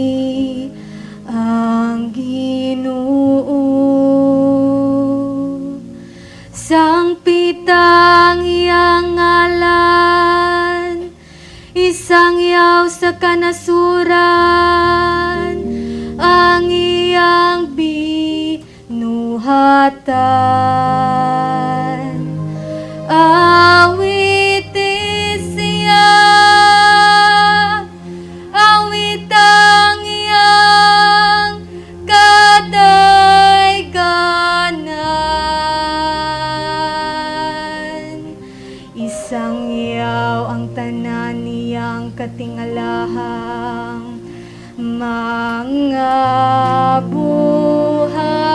ang Ginoo, sangpitang iyang ngalan, isangyaw sa kanasuran ang iyang binuhatan. Awiti siya, awit ang iyang kadayganan. Isangyaw ang tanan niyang katingalahang mga buhat.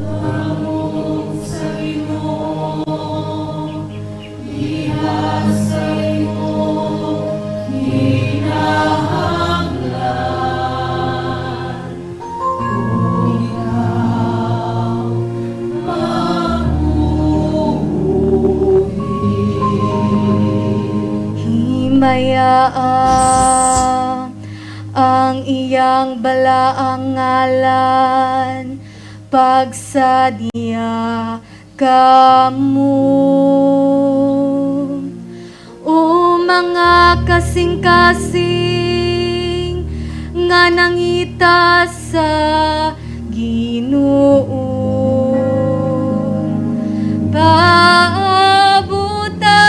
Dangop sa Ginoo, diha sa imong kinahanglan, ug ikaw mabuhi. Himayaa ang iyang balaang ngalan, pagsadya kamo. O mga kasing-kasing nga nangita sa Ginoo, paabuta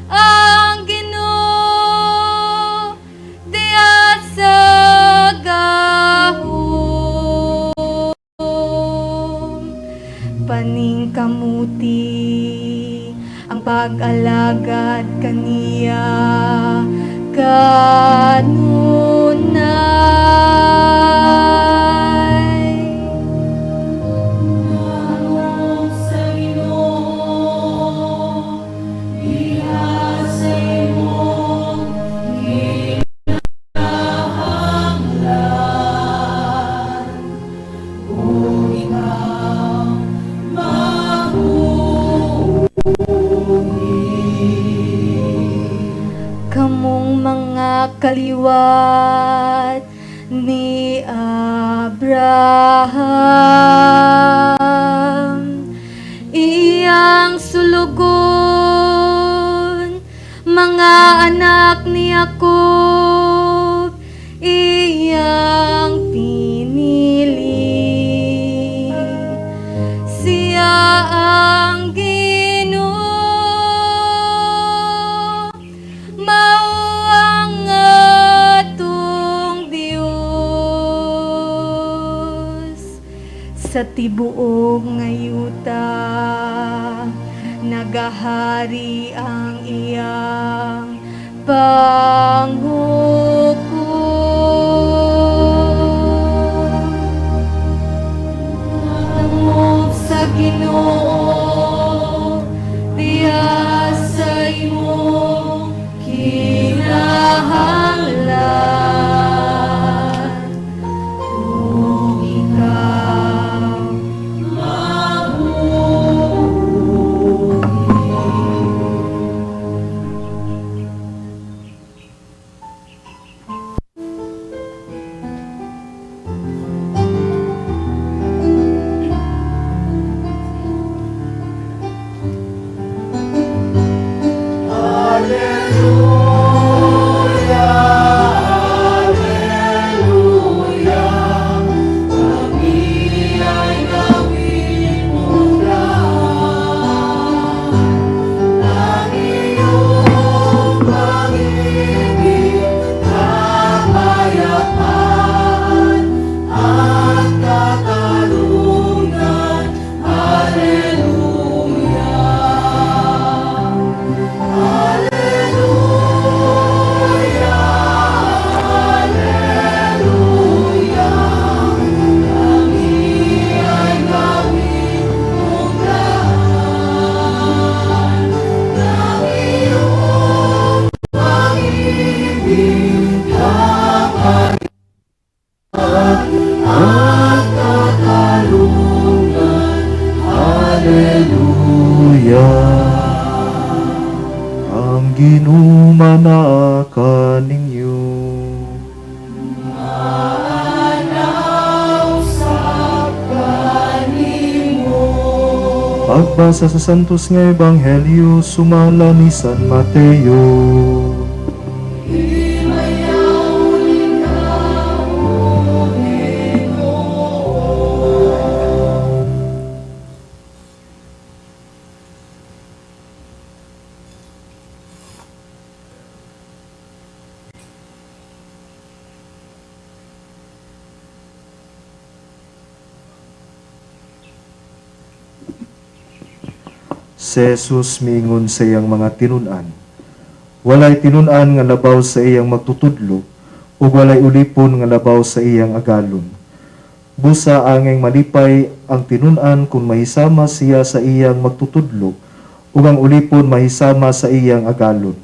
ang Ginoo diha sa gahom. Paningkamuti ang pag-alagad kaniya kanunay. Dangop sa Ginoo, diha sa imong kinahanglan, ug ikaw mabuhi. Kamong mga kaliwat ni Abraham, iyang sulugon, mga anak ni Jacob, iyang pinili. Siya ang Ginoo, mao ang atong Dios sa tibuok nga yuta, nagahari ang iyang panghukom. Dangop sa Ginoo, diha sa imong kinahanglan. At katarungan. Hallelujah. Ang Ginoo manaa kaninyo. Usab kanimo. Pagbasa sa Santos nga Ebanghelyo sumala ni San Mateo. Himayaw ikaw, O Ginoo. Si Jesus miingon sa iyang mga tinun-an, walay tinun-an nga labaw sa iyang magtutudlo, ug walay ulipon nga labaw sa iyang agalon. Busa angay malipay ang tinun-an kung mahisama siya sa iyang magtutudlo, ug ang ulipon mahisama sa iyang agalon.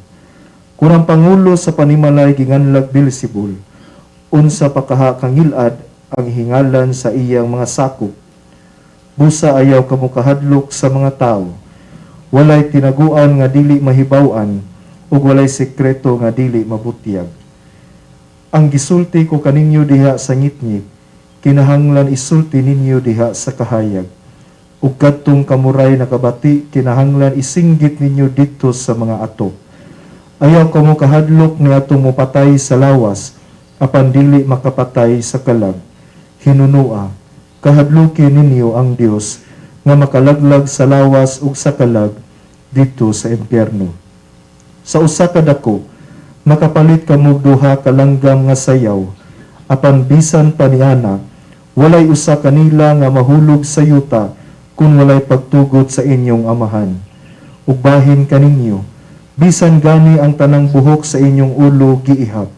Kung ang pangulo sa panimalay ginganlag Beelzebul, unsa pa kaha kangilad ang hingalan sa iyang mga sakop. Busa ayaw kamo kahadlok sa mga tawo. Walay tinaguan nga dili mahibaw-an, ug walay sekreto nga dili mabutyag. Ang gisulti ko kaninyo diha sa ngitngit, kinahanglan isulti ninyo diha sa kahayag. Ug kadtong kamuray nakabati, kinahanglan isinggit ninyo didto sa mga ato. Ayaw kamo kahadlok niadtong mopatay sa lawas, apan dili makapatay sa kalag. Hinunua, kahadluki ninyo ang Dios nga makalaglag sa lawas ug sa kalag didto sa impyerno. Sa usa ka dako, makapalit kamo duha ka langgam nga sayaw, apan bisan pa niana, walay usa kanila nga mahulog sa yuta kung walay pagtugot sa inyong amahan. Ug bahin kaninyo, bisan gani ang tanang buhok sa inyong ulo giihap.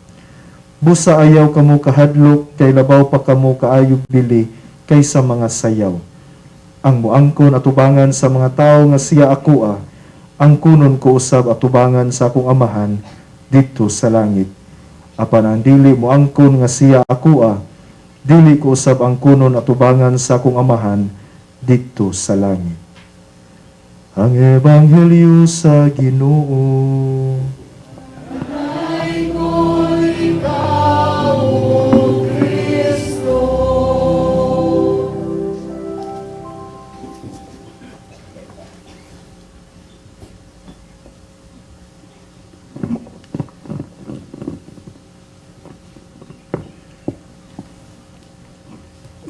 Busa ayaw kamo kahadlok kay labaw pa kamo kaayog bili kaysa mga sayaw. Ang muangkon atubangan sa mga tawo nga siya akoa, angkonon ko usab atubangan sa akong amahan didto sa langit. Apan ang dili moangkon nga siya akoa, dili ko usab angkonon atubangan sa akong amahan didto sa langit. Ang Ebanghelyo sa Ginoo. Daiggon ikaw, O Kristo.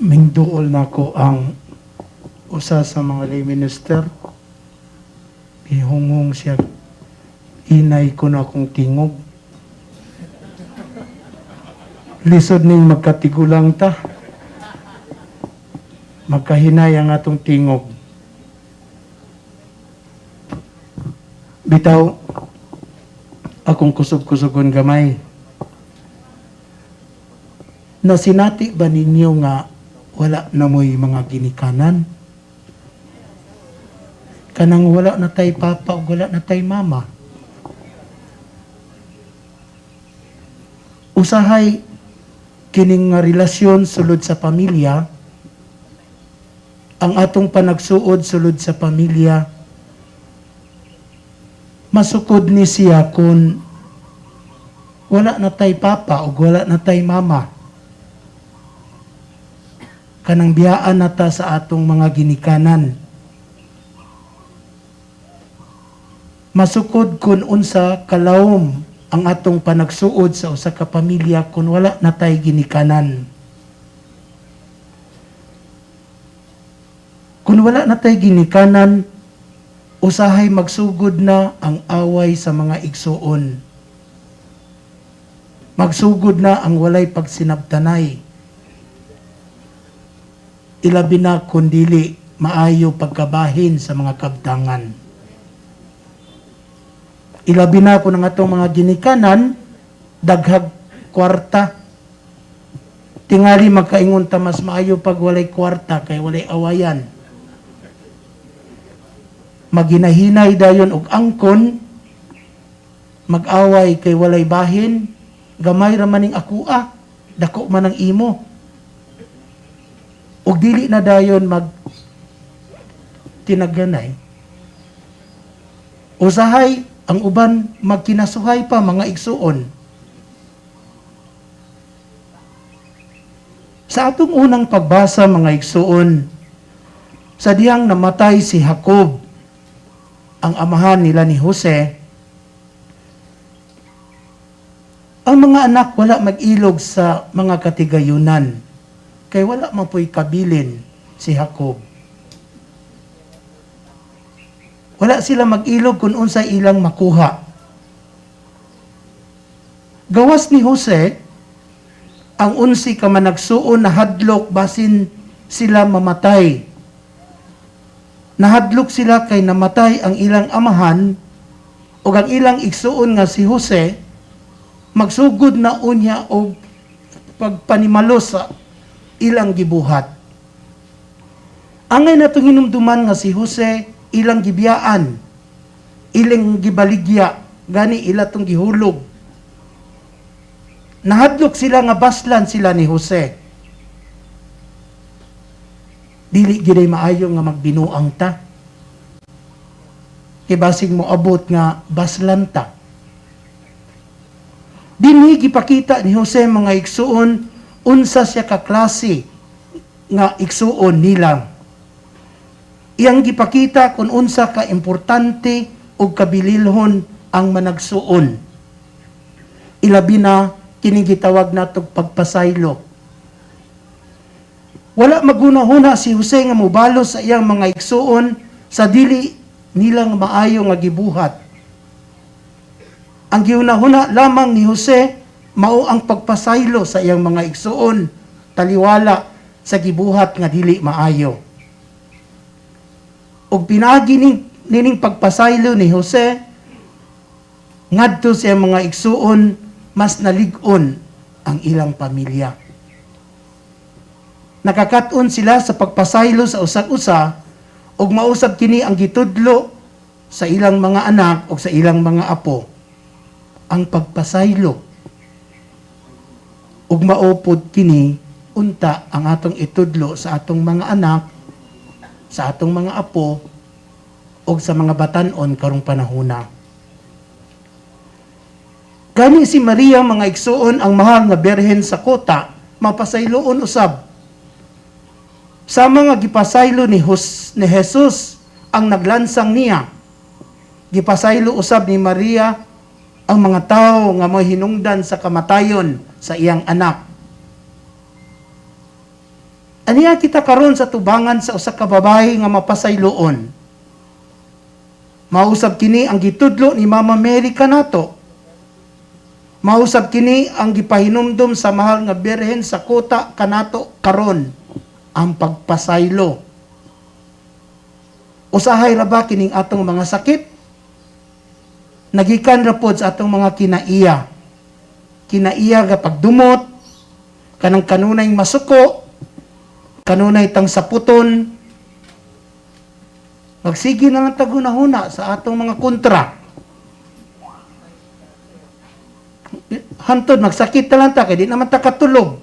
Mingduol nako ang usa sa mga lay minister. Gihunghong siya, hinay ko na akong tingog. Lisod ning magkatigulang ta. Magkahinay ang atong tingog. Bitaw, akong kusog-kusogon gamay. Nasinati ba ninyo nga wala na mo'y mga ginikanan? Kanang wala na tay papa o wala na tay mama. Usahay kining nga relasyon sulod sa pamilya, ang atong panagsuod sulod sa pamilya, masukod ni siya kung wala na tay papa o wala na tay mama. Kanang biyaan na ta sa atong mga ginikanan. Masukod kung unsa kalawom ang atong panagsuod sa usa ka pamilya kung wala na tay ginikanan. Kung wala na tay ginikanan, usahay magsugod na ang away sa mga igsuon. Magsugod na ang walay pagsinabtanay. Ilabi na kung dili maayo pagkabahin sa mga kabtangan. Ilabi na kung ang atong mga ginikanan, daghag kwarta. Tingali magkaingon ta mas maayo pag walay kwarta kay walay awayan. Maginahinay dayon og angkon, mag-away kay walay bahin, gamay ra maning akoa. Dako man ang imo. Ug dili na dayon mag tinagganay. Usahay ang uban magkinasuhay pa, mga igsuon. Sa atong unang pagbasa, mga igsuon, sa diyang namatay si Jacob, ang amahan nila ni Jose, ang mga anak wala mag-ilog sa mga katigayunan, kay wala man po'y kabilin si Jacob. Wala sila mag-ilog kung unsay ilang makuha. Gawas ni Jose, ang 11 ka managsuon nahadlok basin sila mamatay. Nahadlok sila kay namatay ang ilang amahan ug ang ilang igsuon nga si Jose magsugod na unya og pagpanimalo sa ilang gibuhat. Angay natong hinumduman nga si Jose ilang gibiyaan, ilang gibaligya, gani ila tong gihulog. Nahadlok sila nga baslan sila ni Jose. Dili gyud maayo nga magbinuang ta. Kay basig mo abot nga baslan ta. Dinhi gipakita ni Jose, mga igsuon, unsa siya ka klase nga igsuon nila. Iyang gipakita kung unsa ka importante ug kabililhon ang managsuon. Ilabi na kining gitawag natog pagpasaylo. Wala magunahuna si Jose nga mobalo sa iyang mga igsuon sa dili nilang maayo nga gibuhat. Ang gihunahuna lamang ni Jose mao ang pagpasaylo sa iyang mga igsuon taliwala sa gibuhat nga dili maayo. Ug pinaagi nining pagpasaylo ni Jose ngadto sa iyang mga igsuon, mas nalig-on ang ilang pamilya. Nakakat-on sila sa pagpasaylo sa usag-usa ug mausab kini ang gitudlo sa ilang mga anak ug sa ilang mga apo, ang pagpasaylo. Ug maupod kini unta ang atong itudlo sa atong mga anak, sa atong mga apo ug sa mga batan-on karong panahona. Gani si Maria, mga igsuon, ang mahal nga birhen sa kota, mapasayloon usab. Sa mga gipasaylo ni Jesus ang naglansang niya, gipasaylo usab ni Maria ang mga tao nga mahinungdan sa kamatayon sa iyang anak. Aniya kita karon sa tubangan sa usa ka babae nga mapasayloon. Mausab kini ang gitudlo ni Mama Mary kanato. Mausab kini ang gipahinumdom sa mahal nga birhen sa kota kanato karon, ang pagpasaylo. Usahay ra ba kining atong mga sakit? Nagikan ra pod sa atong mga kinaiya. Kinaiya ga pagdumot, kanang kanunay masuko, kanunay tang saputon. Magsige na lang tagunahuna sa atong mga kontra. Hantod, magsakit na lang ta, kaya di naman ta katulog.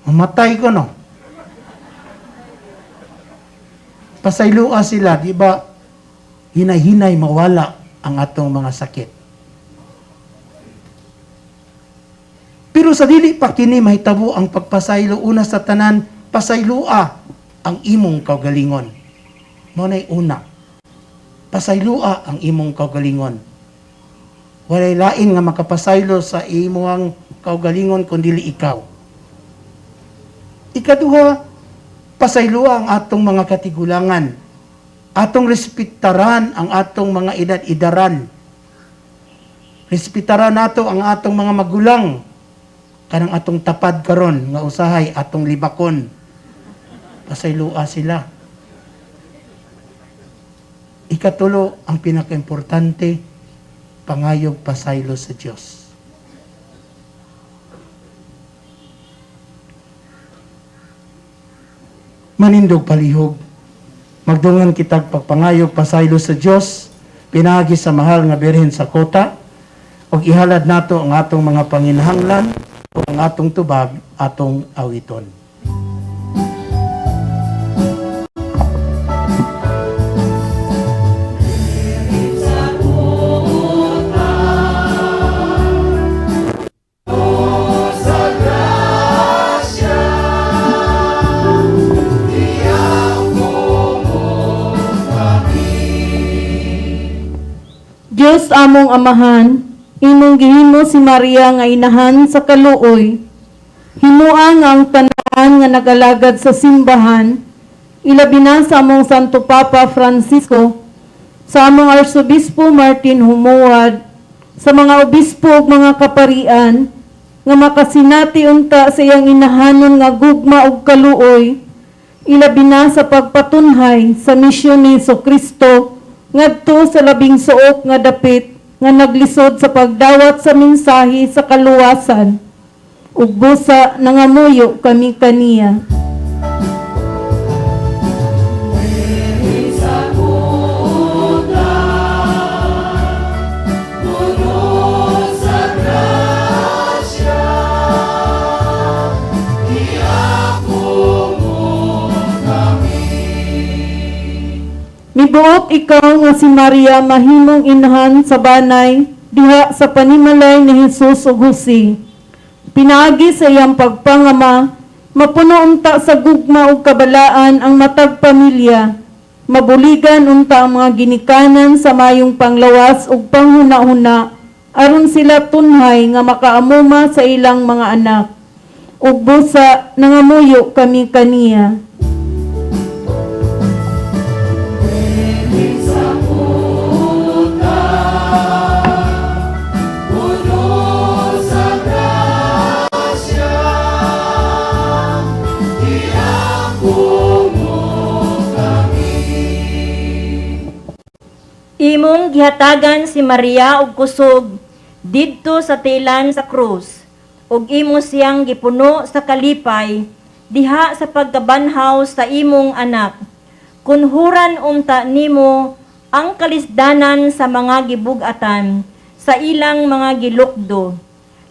Mamatay ko, no? Pasayloa sila, di ba? Hinay-hinay mawala ang atong mga sakit. Pero sa dili pa kini mahitabo ang pagpasaylo, una sa tanan, pasayloa ang imong kaugalingon. Mao nay una. Pasayloa ang imong kaugalingon. Walay lain nga makapasaylo sa imong kaugalingon kun dili ikaw. Ikaduha, pasayloa ang atong mga katigulangan. Atong respetaran ang atong mga edad-edaran. Respetaran nato ang atong mga magulang. Kanang atong tapad karon nga usahay atong libakon. Pasayloa sila. Ikatulo, ang pinakaimportante, pangayog pasaylo sa Dios. Manindog palihog, magdungan kitag pagpangayog pasaylo sa Dios, pinaagi sa mahal nga birhen sa kota, ug ihalad nato ang atong mga panginahanglan. Ang atong tubag, atong awiton. Diyos among Amahan, imong gihimo si Maria nga inahan sa kaluoy. Himua nga ang tanan nga nagalagad sa simbahan, ilabi na sa among Santo Papa Francisco, sa among Arsobispo Martin Humuad, sa mga obispo ug mga kaparian, nga makasinati unta sa iyang inahanon nga gugma ug kaluoy, ilabi na sa pagpatunhay sa misyon ni Kristo ngadto sa labing suok nga dapit nga naglisod sa pagdawat sa mensahe sa kaluwasan. Ug busa nangamuyo kami kaniya. Mibuot ikaw nga si Maria mahimong inahan sa banay diha sa panimalay ni Jesus ug Jose. Pinaagi sa iyang pagpangama, mapuno unta sa gugma ug kabalaan ang matag pamilya. Mabuligan unta ang mga ginikanan sa mayong panglawas ug panghuna-huna aron sila tunhay nga makaamuma sa ilang mga anak. Ug busa nangamuyo kami kaniya. Imong gihatagan si Maria og kusog didto sa tilan sa krus, ug imo siyang gipuno sa kalipay diha sa pagkabanhaw sa imong anak. Kunhuran unta nimo ang kalisdanan sa mga gibug-atan sa ilang mga gilukdo,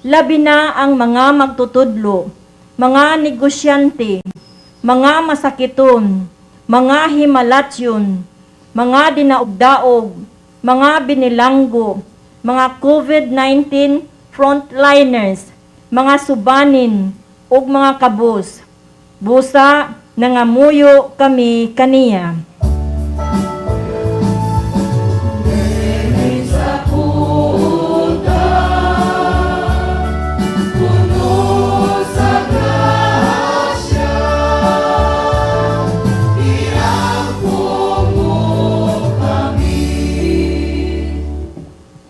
labi na ang mga magtutudlo, mga negosyante, mga masakiton, mga himalatyon, mga dinaog-daog, mga binilanggo, mga COVID-19 frontliners, mga subanin, ug mga kabus. Busa, nangamuyo kami kaniya.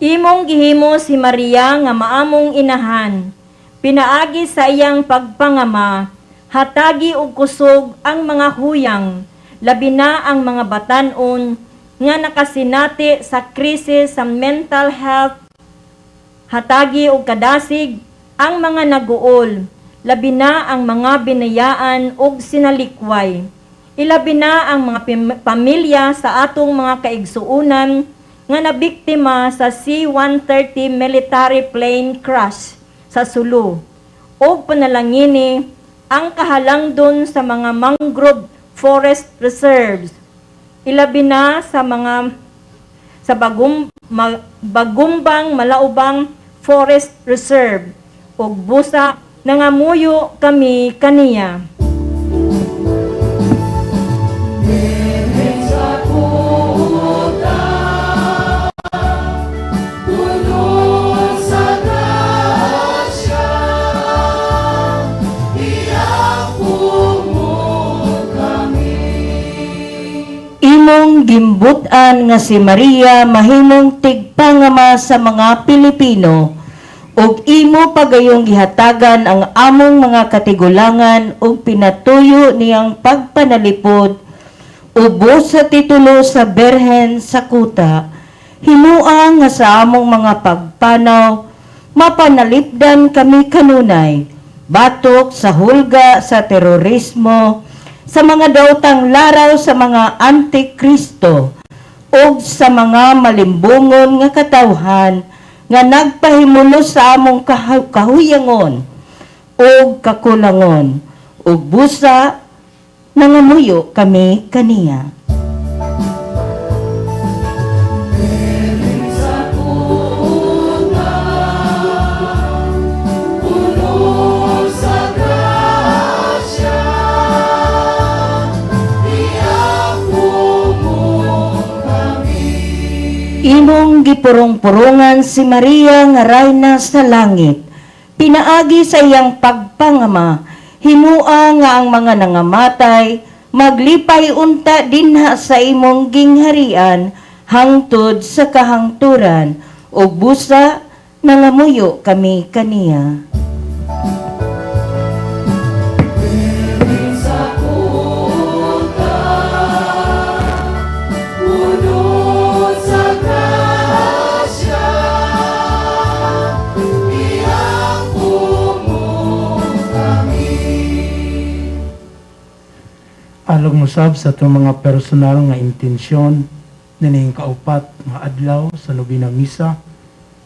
Imong gihimo si Maria nga maamong inahan, pinaagi sa iyang pagpangama, hatagi og kusog ang mga huyang, labi na ang mga batan-on nga nakasinati sa krisis sa mental health, hatagi og kadasig ang mga naguol, labi na ang mga binayaan og sinalikway. Ilabi na ang mga pamilya sa atong mga kaigsuonan nga nabiktima sa C-130 military plane crash sa Sulu, ug panalangini ang kahalangdon sa mga mangrove forest reserves, ilabi na sa mga sa Bagumbang Malaubang Forest Reserve, ug busa nangamuyo kami kaniya. Imong gimbut-an nga si Maria mahimong tigpangama sa mga Pilipino, ug imo pagayong gihatagan ang among mga katigulangan ug pinatuyo niyang pagpanalipod ubos sa titulo sa Berhen sa Kuta. Himua nga sa among mga pagpanaw mapanalipdan kami kanunay batok sa hulga sa terorismo, sa mga daotang laraw sa mga antikristo ug sa mga malimbungon nga katawhan nga nagpahimulos sa among kahuyangon. ug kakulangon, ug busa nangamuyo kami kaniya. Imong gipurong-purungan si Maria nga rayna sa langit, pinaagi sa iyang pagpangama, himua nga ang mga nangamatay maglipay unta dinha sa imong gingharian hangtod sa kahangturan, ug busa nangamuyo kami kaniya. Along usab sa atong mga personal nga intensyon nining kaupat nga adlaw sa nobina misa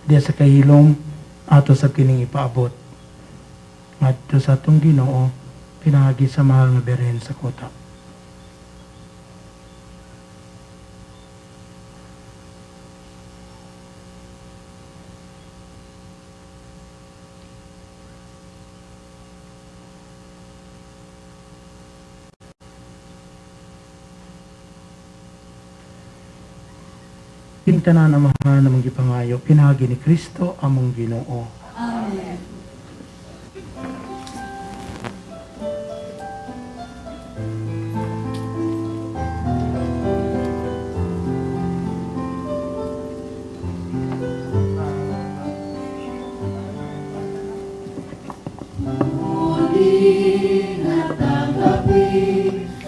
diya sa kahilom ato sa kining ipaabot ngadto sa atong Ginoo pinaagi sa mahal nga Birhen sa kota. Pintanan Amahan among gipangayo pinaagi ni Kristo among Ginoo. Amen.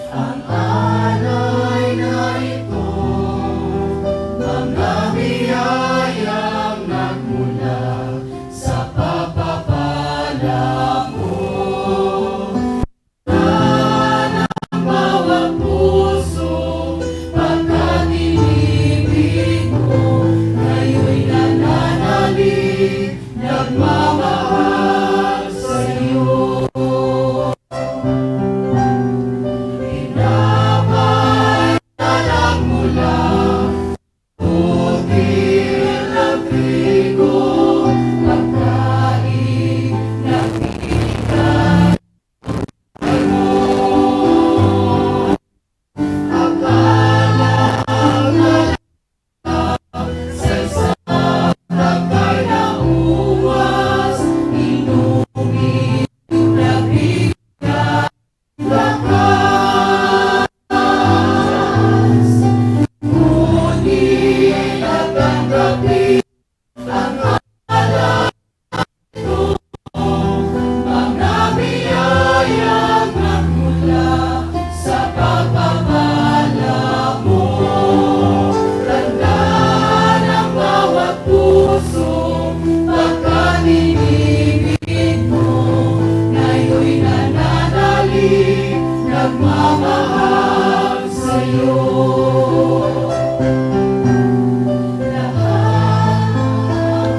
Ang alay na ito, mga biyayang nagmula sa pagpapala mo. Ng bawat puso, pagkat inibig mo, ngayon'y nananalig, nagmamahal sa'yo. Tinapay na nagmula, butil ng trigo, pagkain na binigay mo. Akala sa isang tagkay nauwas, inumin nagbigay lakas. Ngunit at tanggapin ang alay ito, mga biyayang nagmula sa pagpapala mo. Tandaan ang bawat puso, pagkat inibig mo, ngayon'y nananalig, nagmamahal sa'yo. Lahat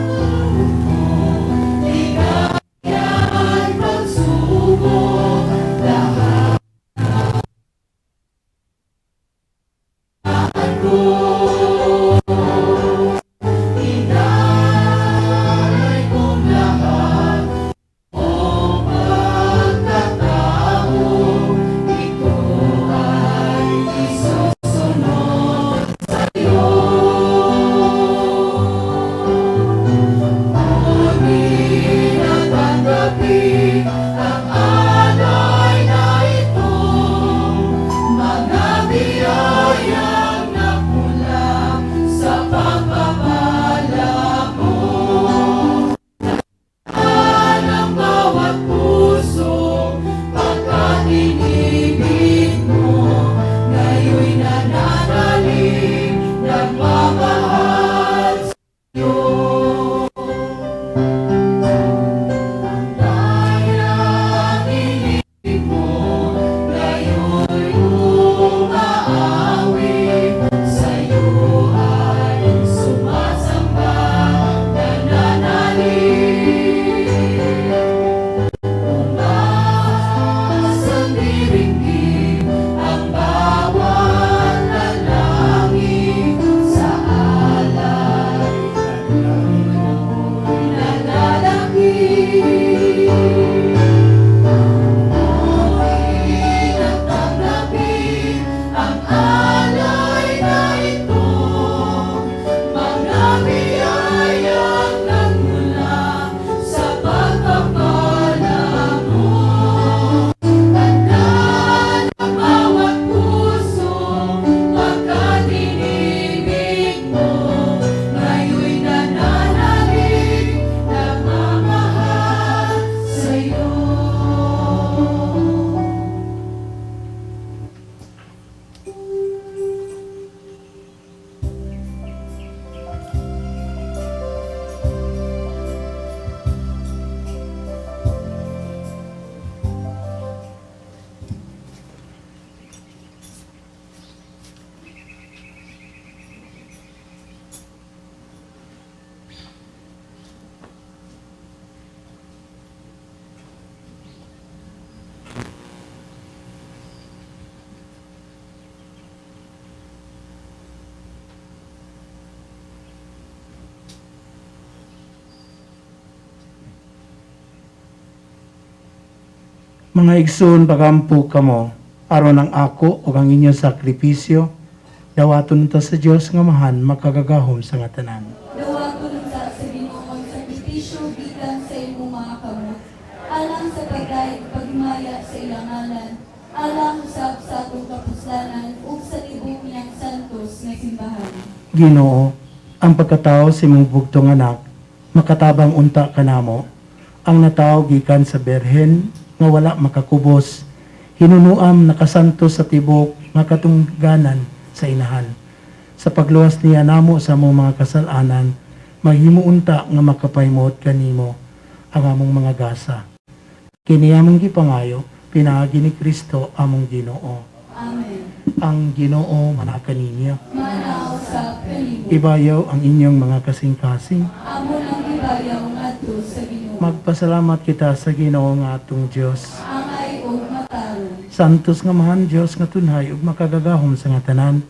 ligaya'y pagsubok, lahat ko inalay kong lahat, o pagkatao, ito ay isusunod. Mga igsoon, pagampo kamo, aron ang ako ug ang inyong sakripisyo, dawaton ta sa Dios nga Amahan makagagahom sa nga tanan. Dawaton unta sa Ginoo ang sakripisyo gikan sa imong mga kamot, alang sa pagdayeg paghimaya sa iyang ngalan, alang usab sa atong kapuslanan ug sa tibuok niyang santos nga simbahan. Ginoo, ang pagkatao sa imong bugtong anak, makatabang unta kanamo, ang natawo gikan sa berhen nga wala makakubos, hinunuam nakasantos sa tibok nga katungganan sa inahan. Sa pagluwas niya namo sa among mga kasalanan, maghimo unta nga makapahimot kanimo ang among mga gasa. Kini among gipangayo, pinaagi ni Kristo among Ginoo. Amen. Ang Ginoo manaa kaninyo. Manaa usab kanimo. Ibayaw ang inyong mga kasing-kasing. Amo nang gibayaw ngadto sa Ginoo. Magpasalamat kita sa Ginoo nga atong Dios. Angay ug matarong. Santos nga Amahan Dios nga tunhay ug makagagahom sa nga tanan.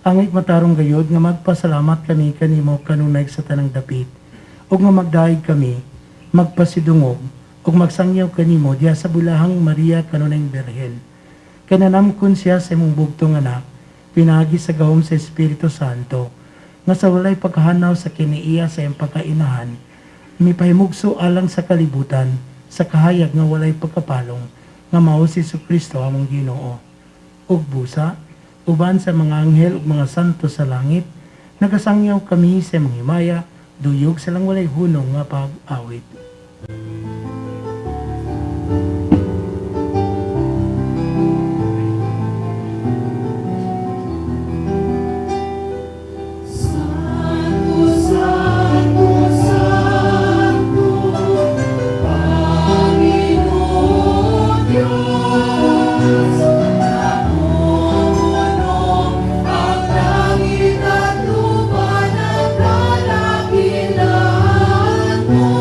Angay matarong gayod nga magpasalamat kami kanimo kanunay sa tanang dapit. Ug nga magdayeg kami, magpasidungog ug magsangyaw kanimo diha sa bulahang Maria kanunay Birhen. Kananamkon siya sa imong bugtong anak, pinaagi sa gahom sa Espiritu Santo, nga sa walay pagkahanaw sa kiniiya sa iyang pagkainahan, mipahimugso alang sa kalibutan, sa kahayag nga walay pagkapalong, nga mao si Kristo among Ginoo. Ug busa, uban sa mga anghel ug mga santo sa langit, nagasangyaw kami sa imong himaya, duyog sa lang walay hunong nga pag-awit. Santo, Santo, Santo, Panginoon Diyos, napupuno ang langit at lupa ng kadakilaan mo.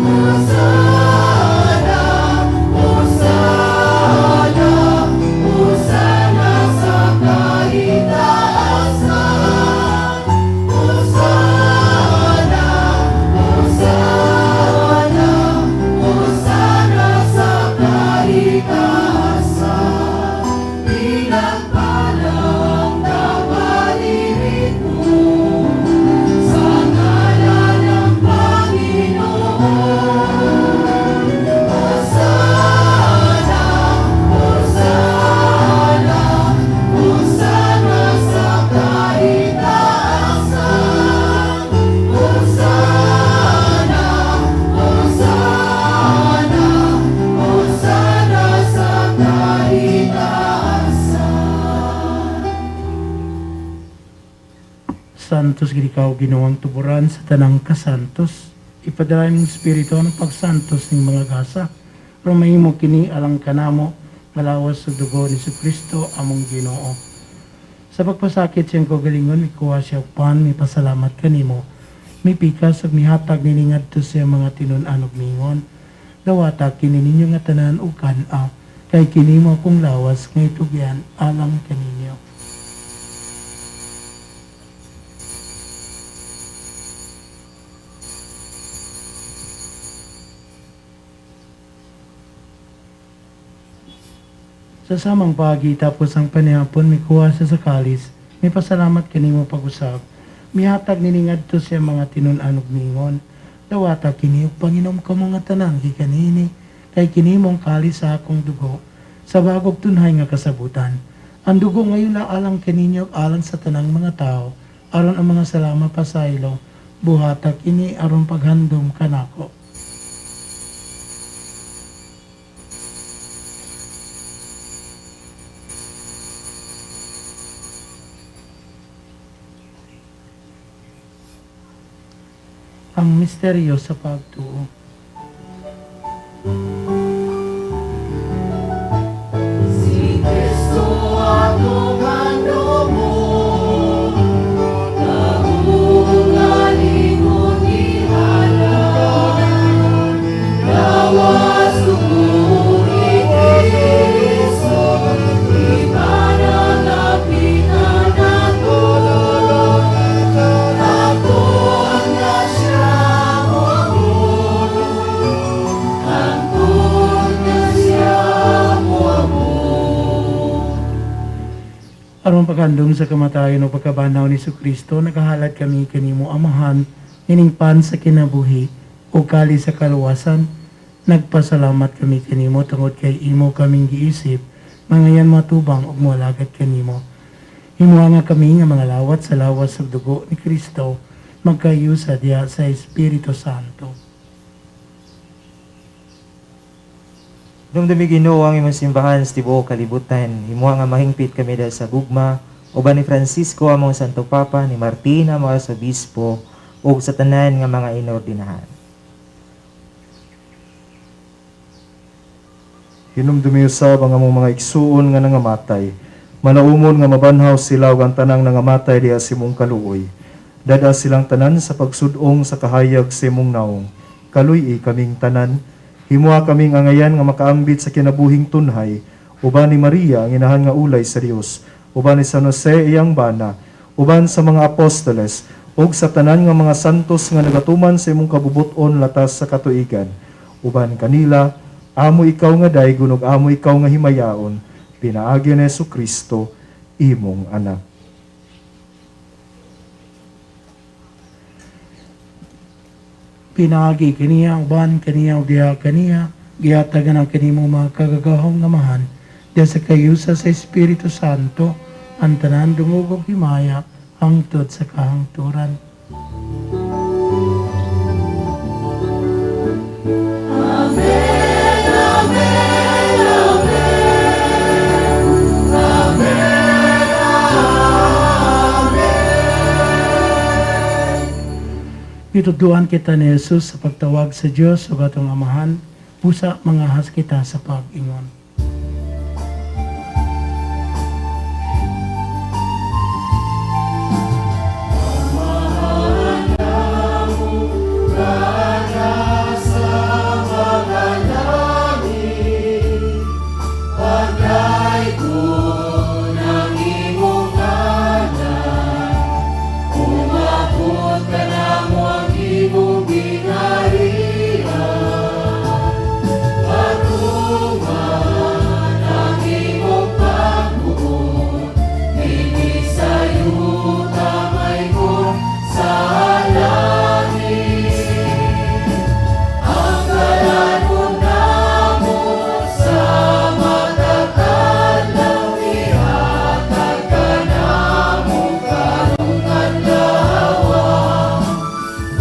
Hosana, Hosana, Hosana sa kaitaasan. Hosana, Hosana, Hosana sa kaitaasan. Pinagpalang naparirito sa ngalan ng Panginoon. Hosana, Hosana, Hosana sa kaitaasan. Hosana, Hosana, Hosana sa kaitaasan. Santos gid ikaw Ginoong tuburan sa tanang kasantos. Ipadala imong Espiritu ang pagsantos ning mga gasa. Aron mahimo kini alang kanamo nga lawas ug dugo ni Kristo among Ginoo. Sa pagpasakit siyang kaugalingon, mikuha siya og pan, mipasalamat kanimo. Mipikas ug mihatag niini ngadto sa iyang mga tinun-an ug miingon: "Dawata kini ninyo nga tanan ug kan-a, kay kini mao akong lawas nga itugyan alang kaninyo." Sa samang paagi, tapos ang panihapon, mikuha siya sa kalis, mipasalamat kanimo pag-usab, mihatag niini ngadto sa mga tinun-an ug miingon: "Dawata kini ug panginom kamo nga tanan gikan niini, kay kini mao ang kalis sa akong dugo, sa bag-ong tunhay nga kasabutan. Ang dugo nga yula alang kaninyo ug alang sa tanang mga tao, aron ang mga sala mapasaylo. Buhata kini aron paghandom kanako." Ang misteryo sa pagtuo. Si Kristo atong handumon, kaugalingon gihalad, lawas dugo ni Kristo, ipanalapitan nato. Aton na siya moabot, ang Aron paghandom sa kamatayon o pagkabanaw ni Kristo, nagahalad kami kanimo Amahan, ining pan sa kinabuhi o kali sa kaluwasan. Nagpasalamat kami kanimo tungod kay imo kaming giisip, mangayan matubang ug moalagad kanimo. Himuha nga kami nga mga lawat sa lawas ug dugo ni Kristo, magkayusa diha sa Espiritu Santo. Dumdumi Ginoo ang imong simbahan sa tibuok kalibutan. Himuha nga mahingpit kami dahil sa gugma uban ni Francisco among Santo Papa, ni Martin among Arsobispo ug sa tanan nga mga inordinahan. Hinumdumi usab ang among mga igsuon nga nangamatay. Malaumon nga mabanhaw sila ug ang tanang nangamatay diha sa imong kaluoy. Dad-a silang tanan sa pagsud-ong sa kahayag sa imong naong. Kaluy-i kaming tanan. Himuha kaming angayan nga makaambit sa kinabuhing tunhay, uban ni Maria ang inahan nga ulay sa Dios, uban ni San Jose iyang bana, uban sa mga apostoles, ug sa tanan nga mga santos nga nagatuman sa imong kabubut-on latas sa katuigan. Uban kanila, amo ikaw nga daygon ug amo ikaw nga himayaon, pinaagi ni Jesu Kristo, imong anak. Pinaagi kaniya, uban kaniya, ug diha kaniya, gihatagan ang kanimo mga kagagahom nga Amahan, diha sa kayusa sa Espiritu Santo, ang tanan dungog ug himaya, hangtod sa kahangturan. Amen, amen, amen, amen, amen. Gitudloan kita ni Jesus sa pagtawag sa Dios ug atong Amahan, busa mangahas kita sa pag-ingon. Sa mga langit, pagdaygon ang imong ngalan, umabot kanamo ang imong gingharian, patuman ang imong pagbuot, dinhi sa yuta mahimong sa langit. Ang kalanon namo sa matag adlaw ihatag kanamo karong adlaw.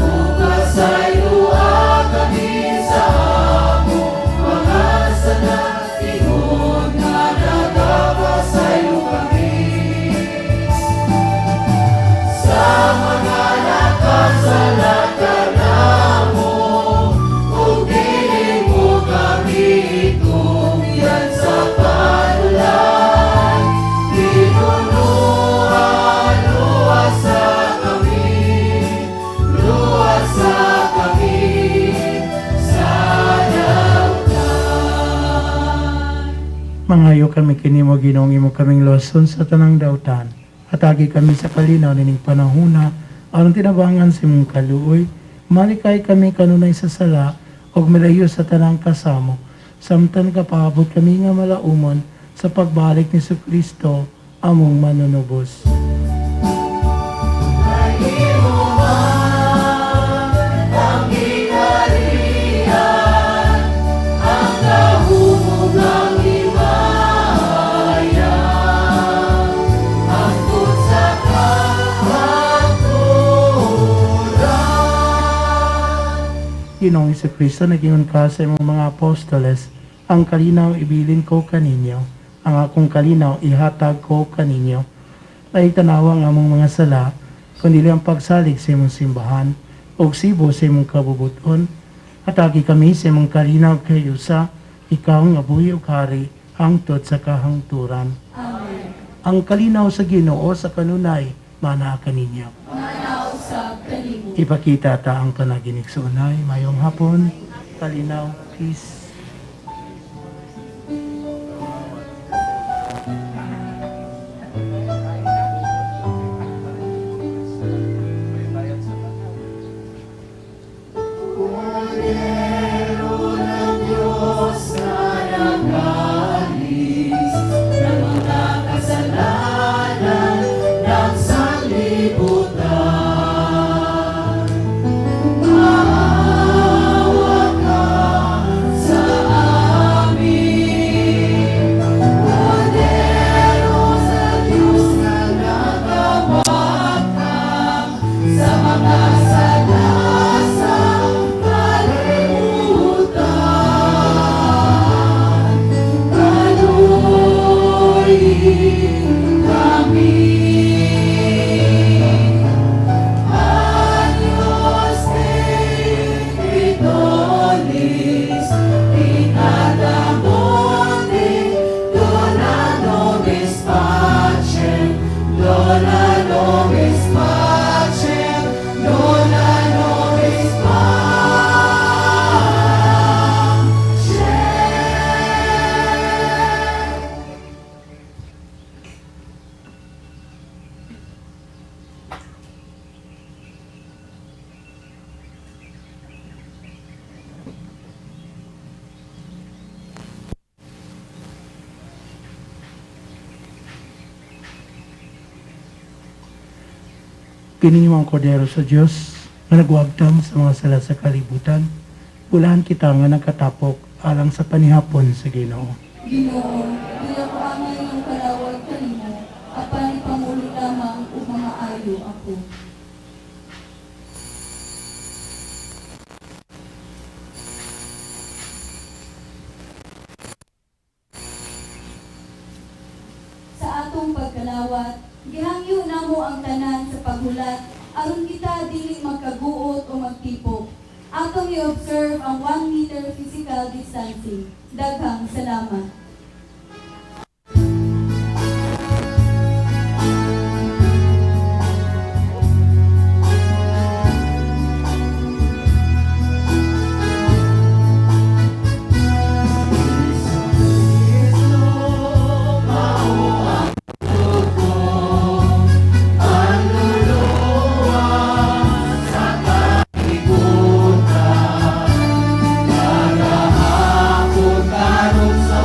Ug pasayloa kami sa among mga sala ingon nga nagapasaylo kami sa mga nakasala kanamo ug dili mo kami itugyan sa panulay tinunuan luwasa kami luwasa kami sa dautan. Mangayo kami kinimo Ginoong imo kaming luwason sa tanang dautan. Hatagi kami sa kalinaw nining panahuna aron tinabangan sa imong kaluoy. Malikay kami kanunay sa sala ug milayo sa tanang kasamo. Samtang kapaabot kami nga malaumon sa pagbalik ni Kristo among manunubos. Imo man ang gingharian, ang gahom ug ang himaya, hangtod sa kahangturan. Ginoong Kristo, nag-ingon ka sa imong mga apostoles, ang kalinaw ibilin ko kaninyo, ang akong kalinaw ihatag ko kaninyo. Ayaw tanawa ang among mga sala, kundi ang pagsalig sa imong simbahan, ug sibo sa imong kabubuton. Hatagi kami sa imong kalinaw kayusa, ikaw nga buhi ug hari, hangtod sa kahangturan. Amen. Ang kalinaw sa Ginoo sa kanunay, manaa kaninyo. Manaa usab kanimo. Ipakita ta ang panaginigsuonay, mayong hapon, kalinaw, peace. Kordero ng Diyos na nag-alis ng mga kasalanan. Kini ang kordero sa Dios nga nagwagtang sa mga sala sa kalibutan. Bulahan kita nga nagkatapok alang sa panihapon sa Ginoo. Ginoo, dili ko angay nga kalawag kanimo, apan ipangulo lamang ug mamaayo ako. Sa atong pagkalawat, gihangyo namo ang tanan sa paghulat aron kita dili magkaguot o magtipok. Atong i-observe ang 1 meter physical distancing. Daghang salamat. Sa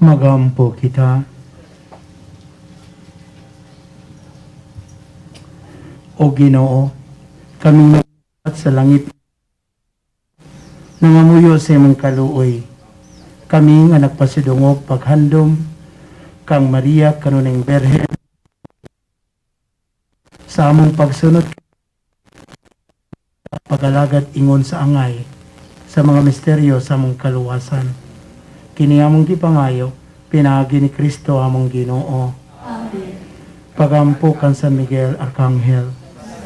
Magampo kita. O Ginoo, kaming at sa langit nangamuyo sa imong kaluoy. Kami nga nagpasidungog paghandom kang Maria kanunayng Berhen sa among pagsunod pagalagad ingon sa angay sa mga misteryo sa among kaluwasan. Kini among gipangayo pinaagi ni Kristo among Ginoo. Amen. Pagampo kan San Miguel Arcangel.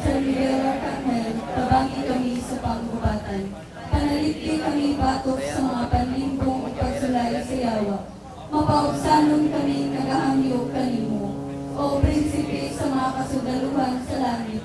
San Miguel Arcangel, tabangi kami sa panggubatan. Panalipdi kami batok sa mga panlimbong ug pagsulay sa yawa. Mapaubsanon kami nagahangyo kanimo. O prinsipe sa mga kasundaluhan sa langit,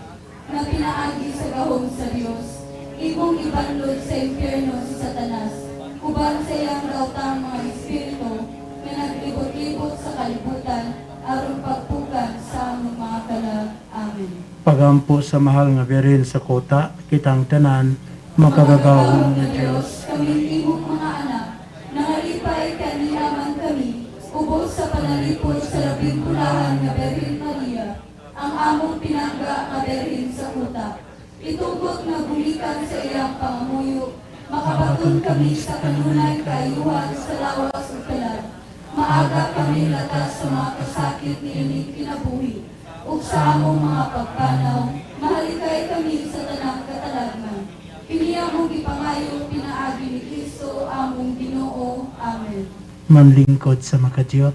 na pinaagi sa gahom sa Dios, imong ibanlod sa impyerno si Satanas, uban sa iyang daotang mga espiritu nga naglibot-libot sa kalibutan aron pagpukan sa among mga kalag. Amen. Pagampo sa mahal nga Birhen sa kota, kitang tanan makagagahom nga Dios. Kami imong mga anak, nangalipay kaniya man kami, ubos sa panalipod sa labing bulahan nga Birhen Maria, ang among pinangga nga Birhen sa kuta. Itugot nga gumikan sa iyang pangamuyo, makabaton kami sa kanunay kaayuhan sa lawas ug kalag. Maaga kami latas sa mga kasakit niining kinabuhi, ug sa among mga pagpanaw, mahalikay kami sa tanang katalagman. Kini among gipangayo pinaagi ni Kristo among Ginoo. Amen. Manlingkod sa makadiyot.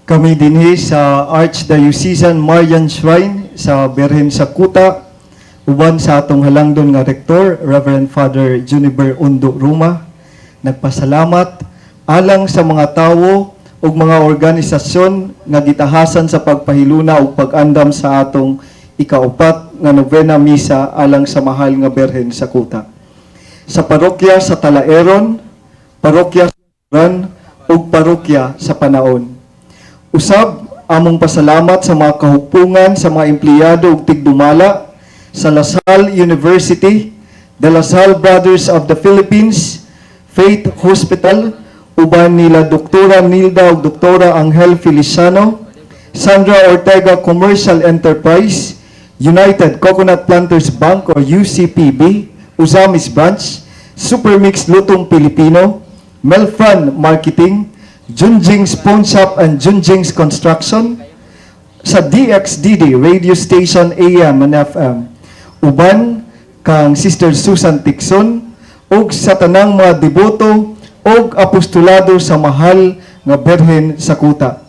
Kami dinhi sa Archdiocesan Marian Shrine sa Birhen sa Kuta, uban sa atong halangdon nga rektor, Reverend Father Juniper Undo Ruma, nagpasalamat alang sa mga tawo ug mga organisasyon nga gitahasan sa pagpahiluna ug pag-andam sa atong ikaupat nga novena misa alang sa mahal nga Birhen sa Kuta. Sa parokya sa Talaeron, parokya sa Ran, ug parokya sa Panaon. Usab among pasalamat sa mga kahupungan sa mga empleyado ug tigdumala sa La Salle University, the La Salle Brothers of the Philippines, Faith Hospital, uban nila Doktora Nilda ug Doktora Angel Feliciano, Sandra Ortega Commercial Enterprise, United Coconut Planters Bank or UCPB, Uzamis Branch, Supermix Lutong Pilipino, Melfran Marketing, Junjing's Pawn Shop and Junjing's Construction, sa DXDD Radio Station AM and FM, uban kang Sister Susan Tixon, ug sa tanang mga deboto ug apostolado sa mahal nga Birhen sa Kuta.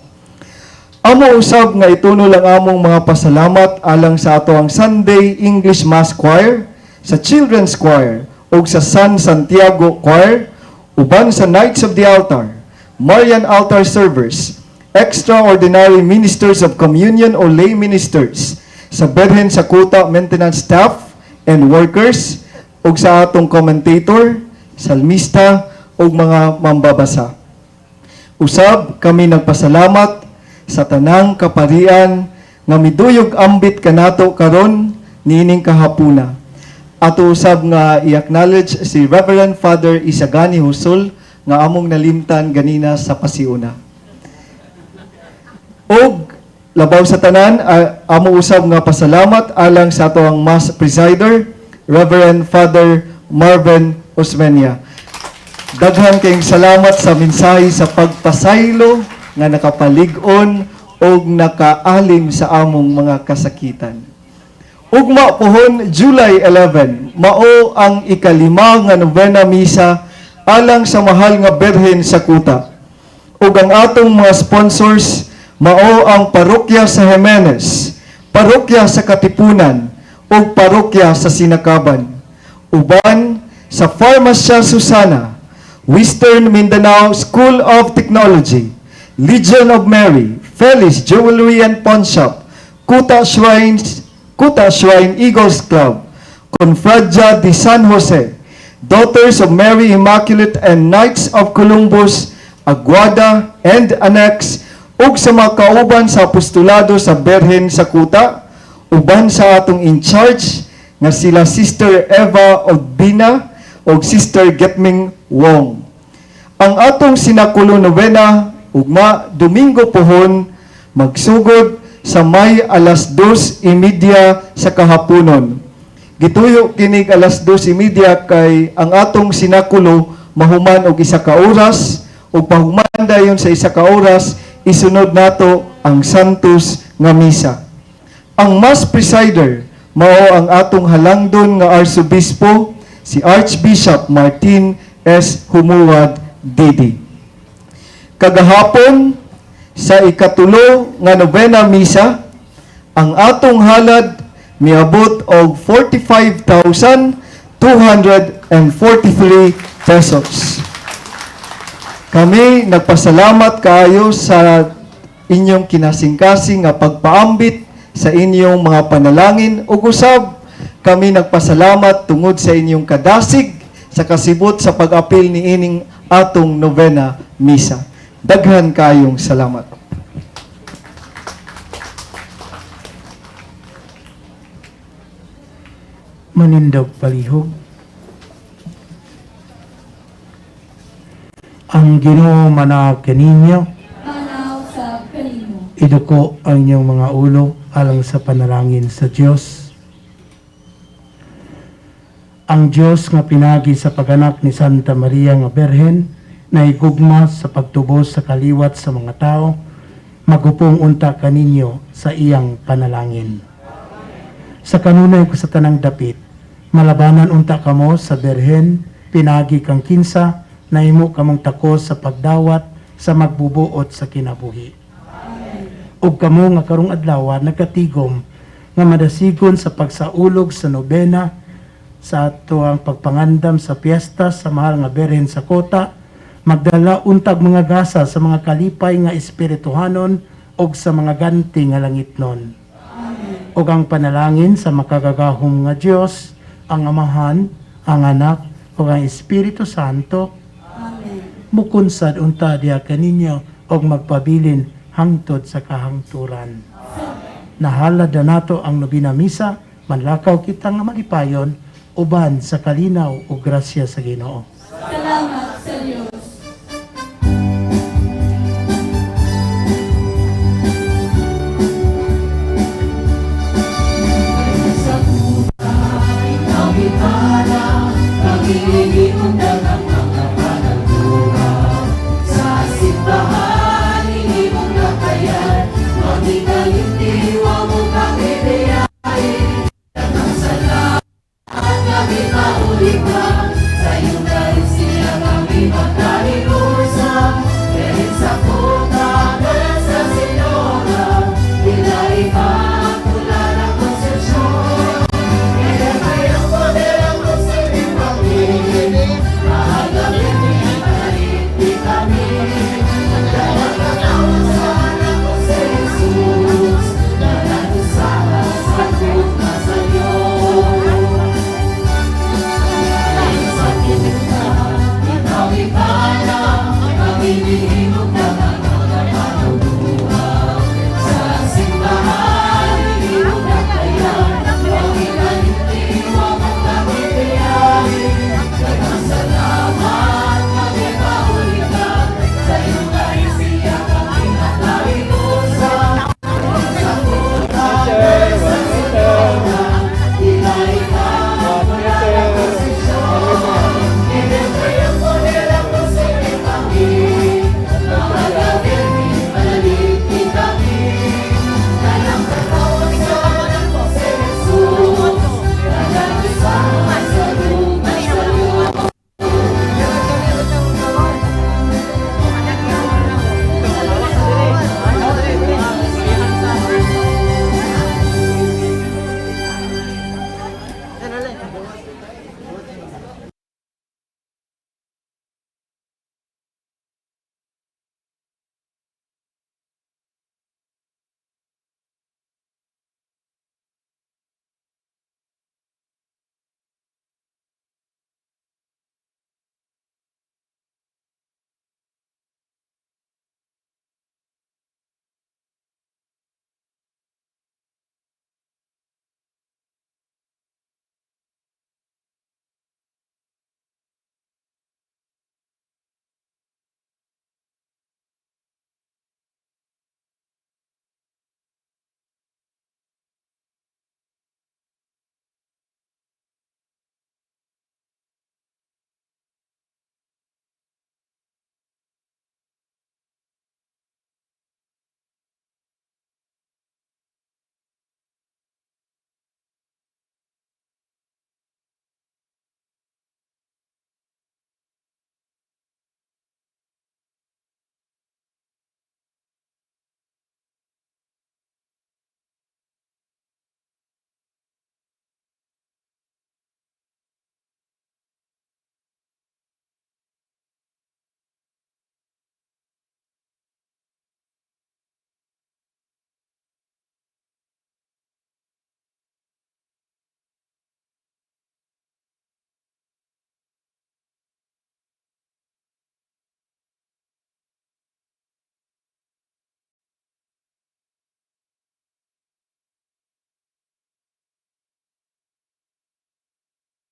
Amo usab nga ituno lang among mga pasalamat alang sa ato ang Sunday English Mass Choir, sa Children's Choir, ug sa San Santiago Choir, uban sa Knights of the Altar, Marian Altar Servers, Extraordinary Ministers of Communion o Lay Ministers, sa Birhen sa Kuta Maintenance Staff and Workers, ug sa atong commentator, salmista, ug mga mambabasa. Usab kami nagpasalamat sa tanang kaparian nga miduyog ambit kanato karon niining kahapuna. Ato usab nga i-acknowledge si Reverend Father Isagani Husul nga among nalimtan ganina sa pasiuna. Og labaw sa tanan, amo usab nga pasalamat alang sa ato ang Mass Presider, Reverend Father Marvin Osmeña. Daghan kayong salamat sa mensahe sa pagpasaylo nga nakapalig-on og nakaalim sa among mga kasakitan. Ugma pohon July 11, mao ang ikalima nga novena misa alang sa mahal nga Birhen sa Kuta. Ug ang atong mga sponsors mao ang Parokya sa Jimenez, Parokya sa Katipunan, ug Parokya sa Sinakaban. Uban sa Farmacia Susana, Western Mindanao School of Technology, Legion of Mary, Feliz Jewelry and Pawn Shop, Kuta Shrine Eagles Club, Confradia de San Jose, Daughters of Mary Immaculate and Knights of Columbus, Aguada and Annex, ug sa mga kauban sa apostolado sa Birhen sa Kuta, uban sa atong in charge nga sila Sister Eva Ogbina ug Sister Getming Wong. Ang atong sinakulo novena ugma Domingo pohon magsugod sa may 2:30 sa kahaponon. Gituyo kinig 2:30 kay ang atong sinakulo mahuman og 1 ka oras, ug pahuman dayon sa 1 ka oras isunod nato ang Santos nga misa. Ang mass presider mao ang atong halangdon nga Arsobispo, si Archbishop Martin S. Jumoad D.D. Kagahapon sa ikatulo nga novena misa, ang atong halad miabot og 45,243 pesos. Kami nagpasalamat kaayo sa inyong kinasingkasing nga pagpaambit sa inyong mga panalangin, ug usab kami nagpasalamat tungod sa inyong kadasig sa kasibot sa pag-apil niining atong novena misa. Daghan kayong salamat. Manindog palihog. Ang Ginoo manaog kaninyo. Manaw sa kanimo. Iduko ang inyong mga ulo alang sa panalangin sa Dios. Ang Dios nga pinagi sa paganak ni Santa Maria nga Berhen na igugma sa pagtubos sa kaliwat sa mga tao, magupong unta kaninyo sa iyang panalangin. Sa kanunay ko sa tanang dapit, malabanan unta kamo sa Berhen, pinagi kang kinsa, nahimo kamong takos sa pagdawat sa magbubuot sa kinabuhi. Ug kamo nga karong adlaw nagkatigom nga madasigon sa pagsaulog sa nobena sa ato ang pagpangandam sa piyesta sa mahal nga Berhen sa kota, magdala untag mga gasa sa mga kalipay nga espirituhanon ug sa mga ganti nga langitnon. Ug ang panalangin sa makagagahom nga Dios, ang Amahan, ang Anak, ug ang Espiritu Santo, mukunsad unta diha kaninyo og magpabilin hangtod sa kahangturan. Nahalad na nato ang nobina misa, manlakaw kita nga malipayon uban sa kalinaw ug grasya sa Ginoo.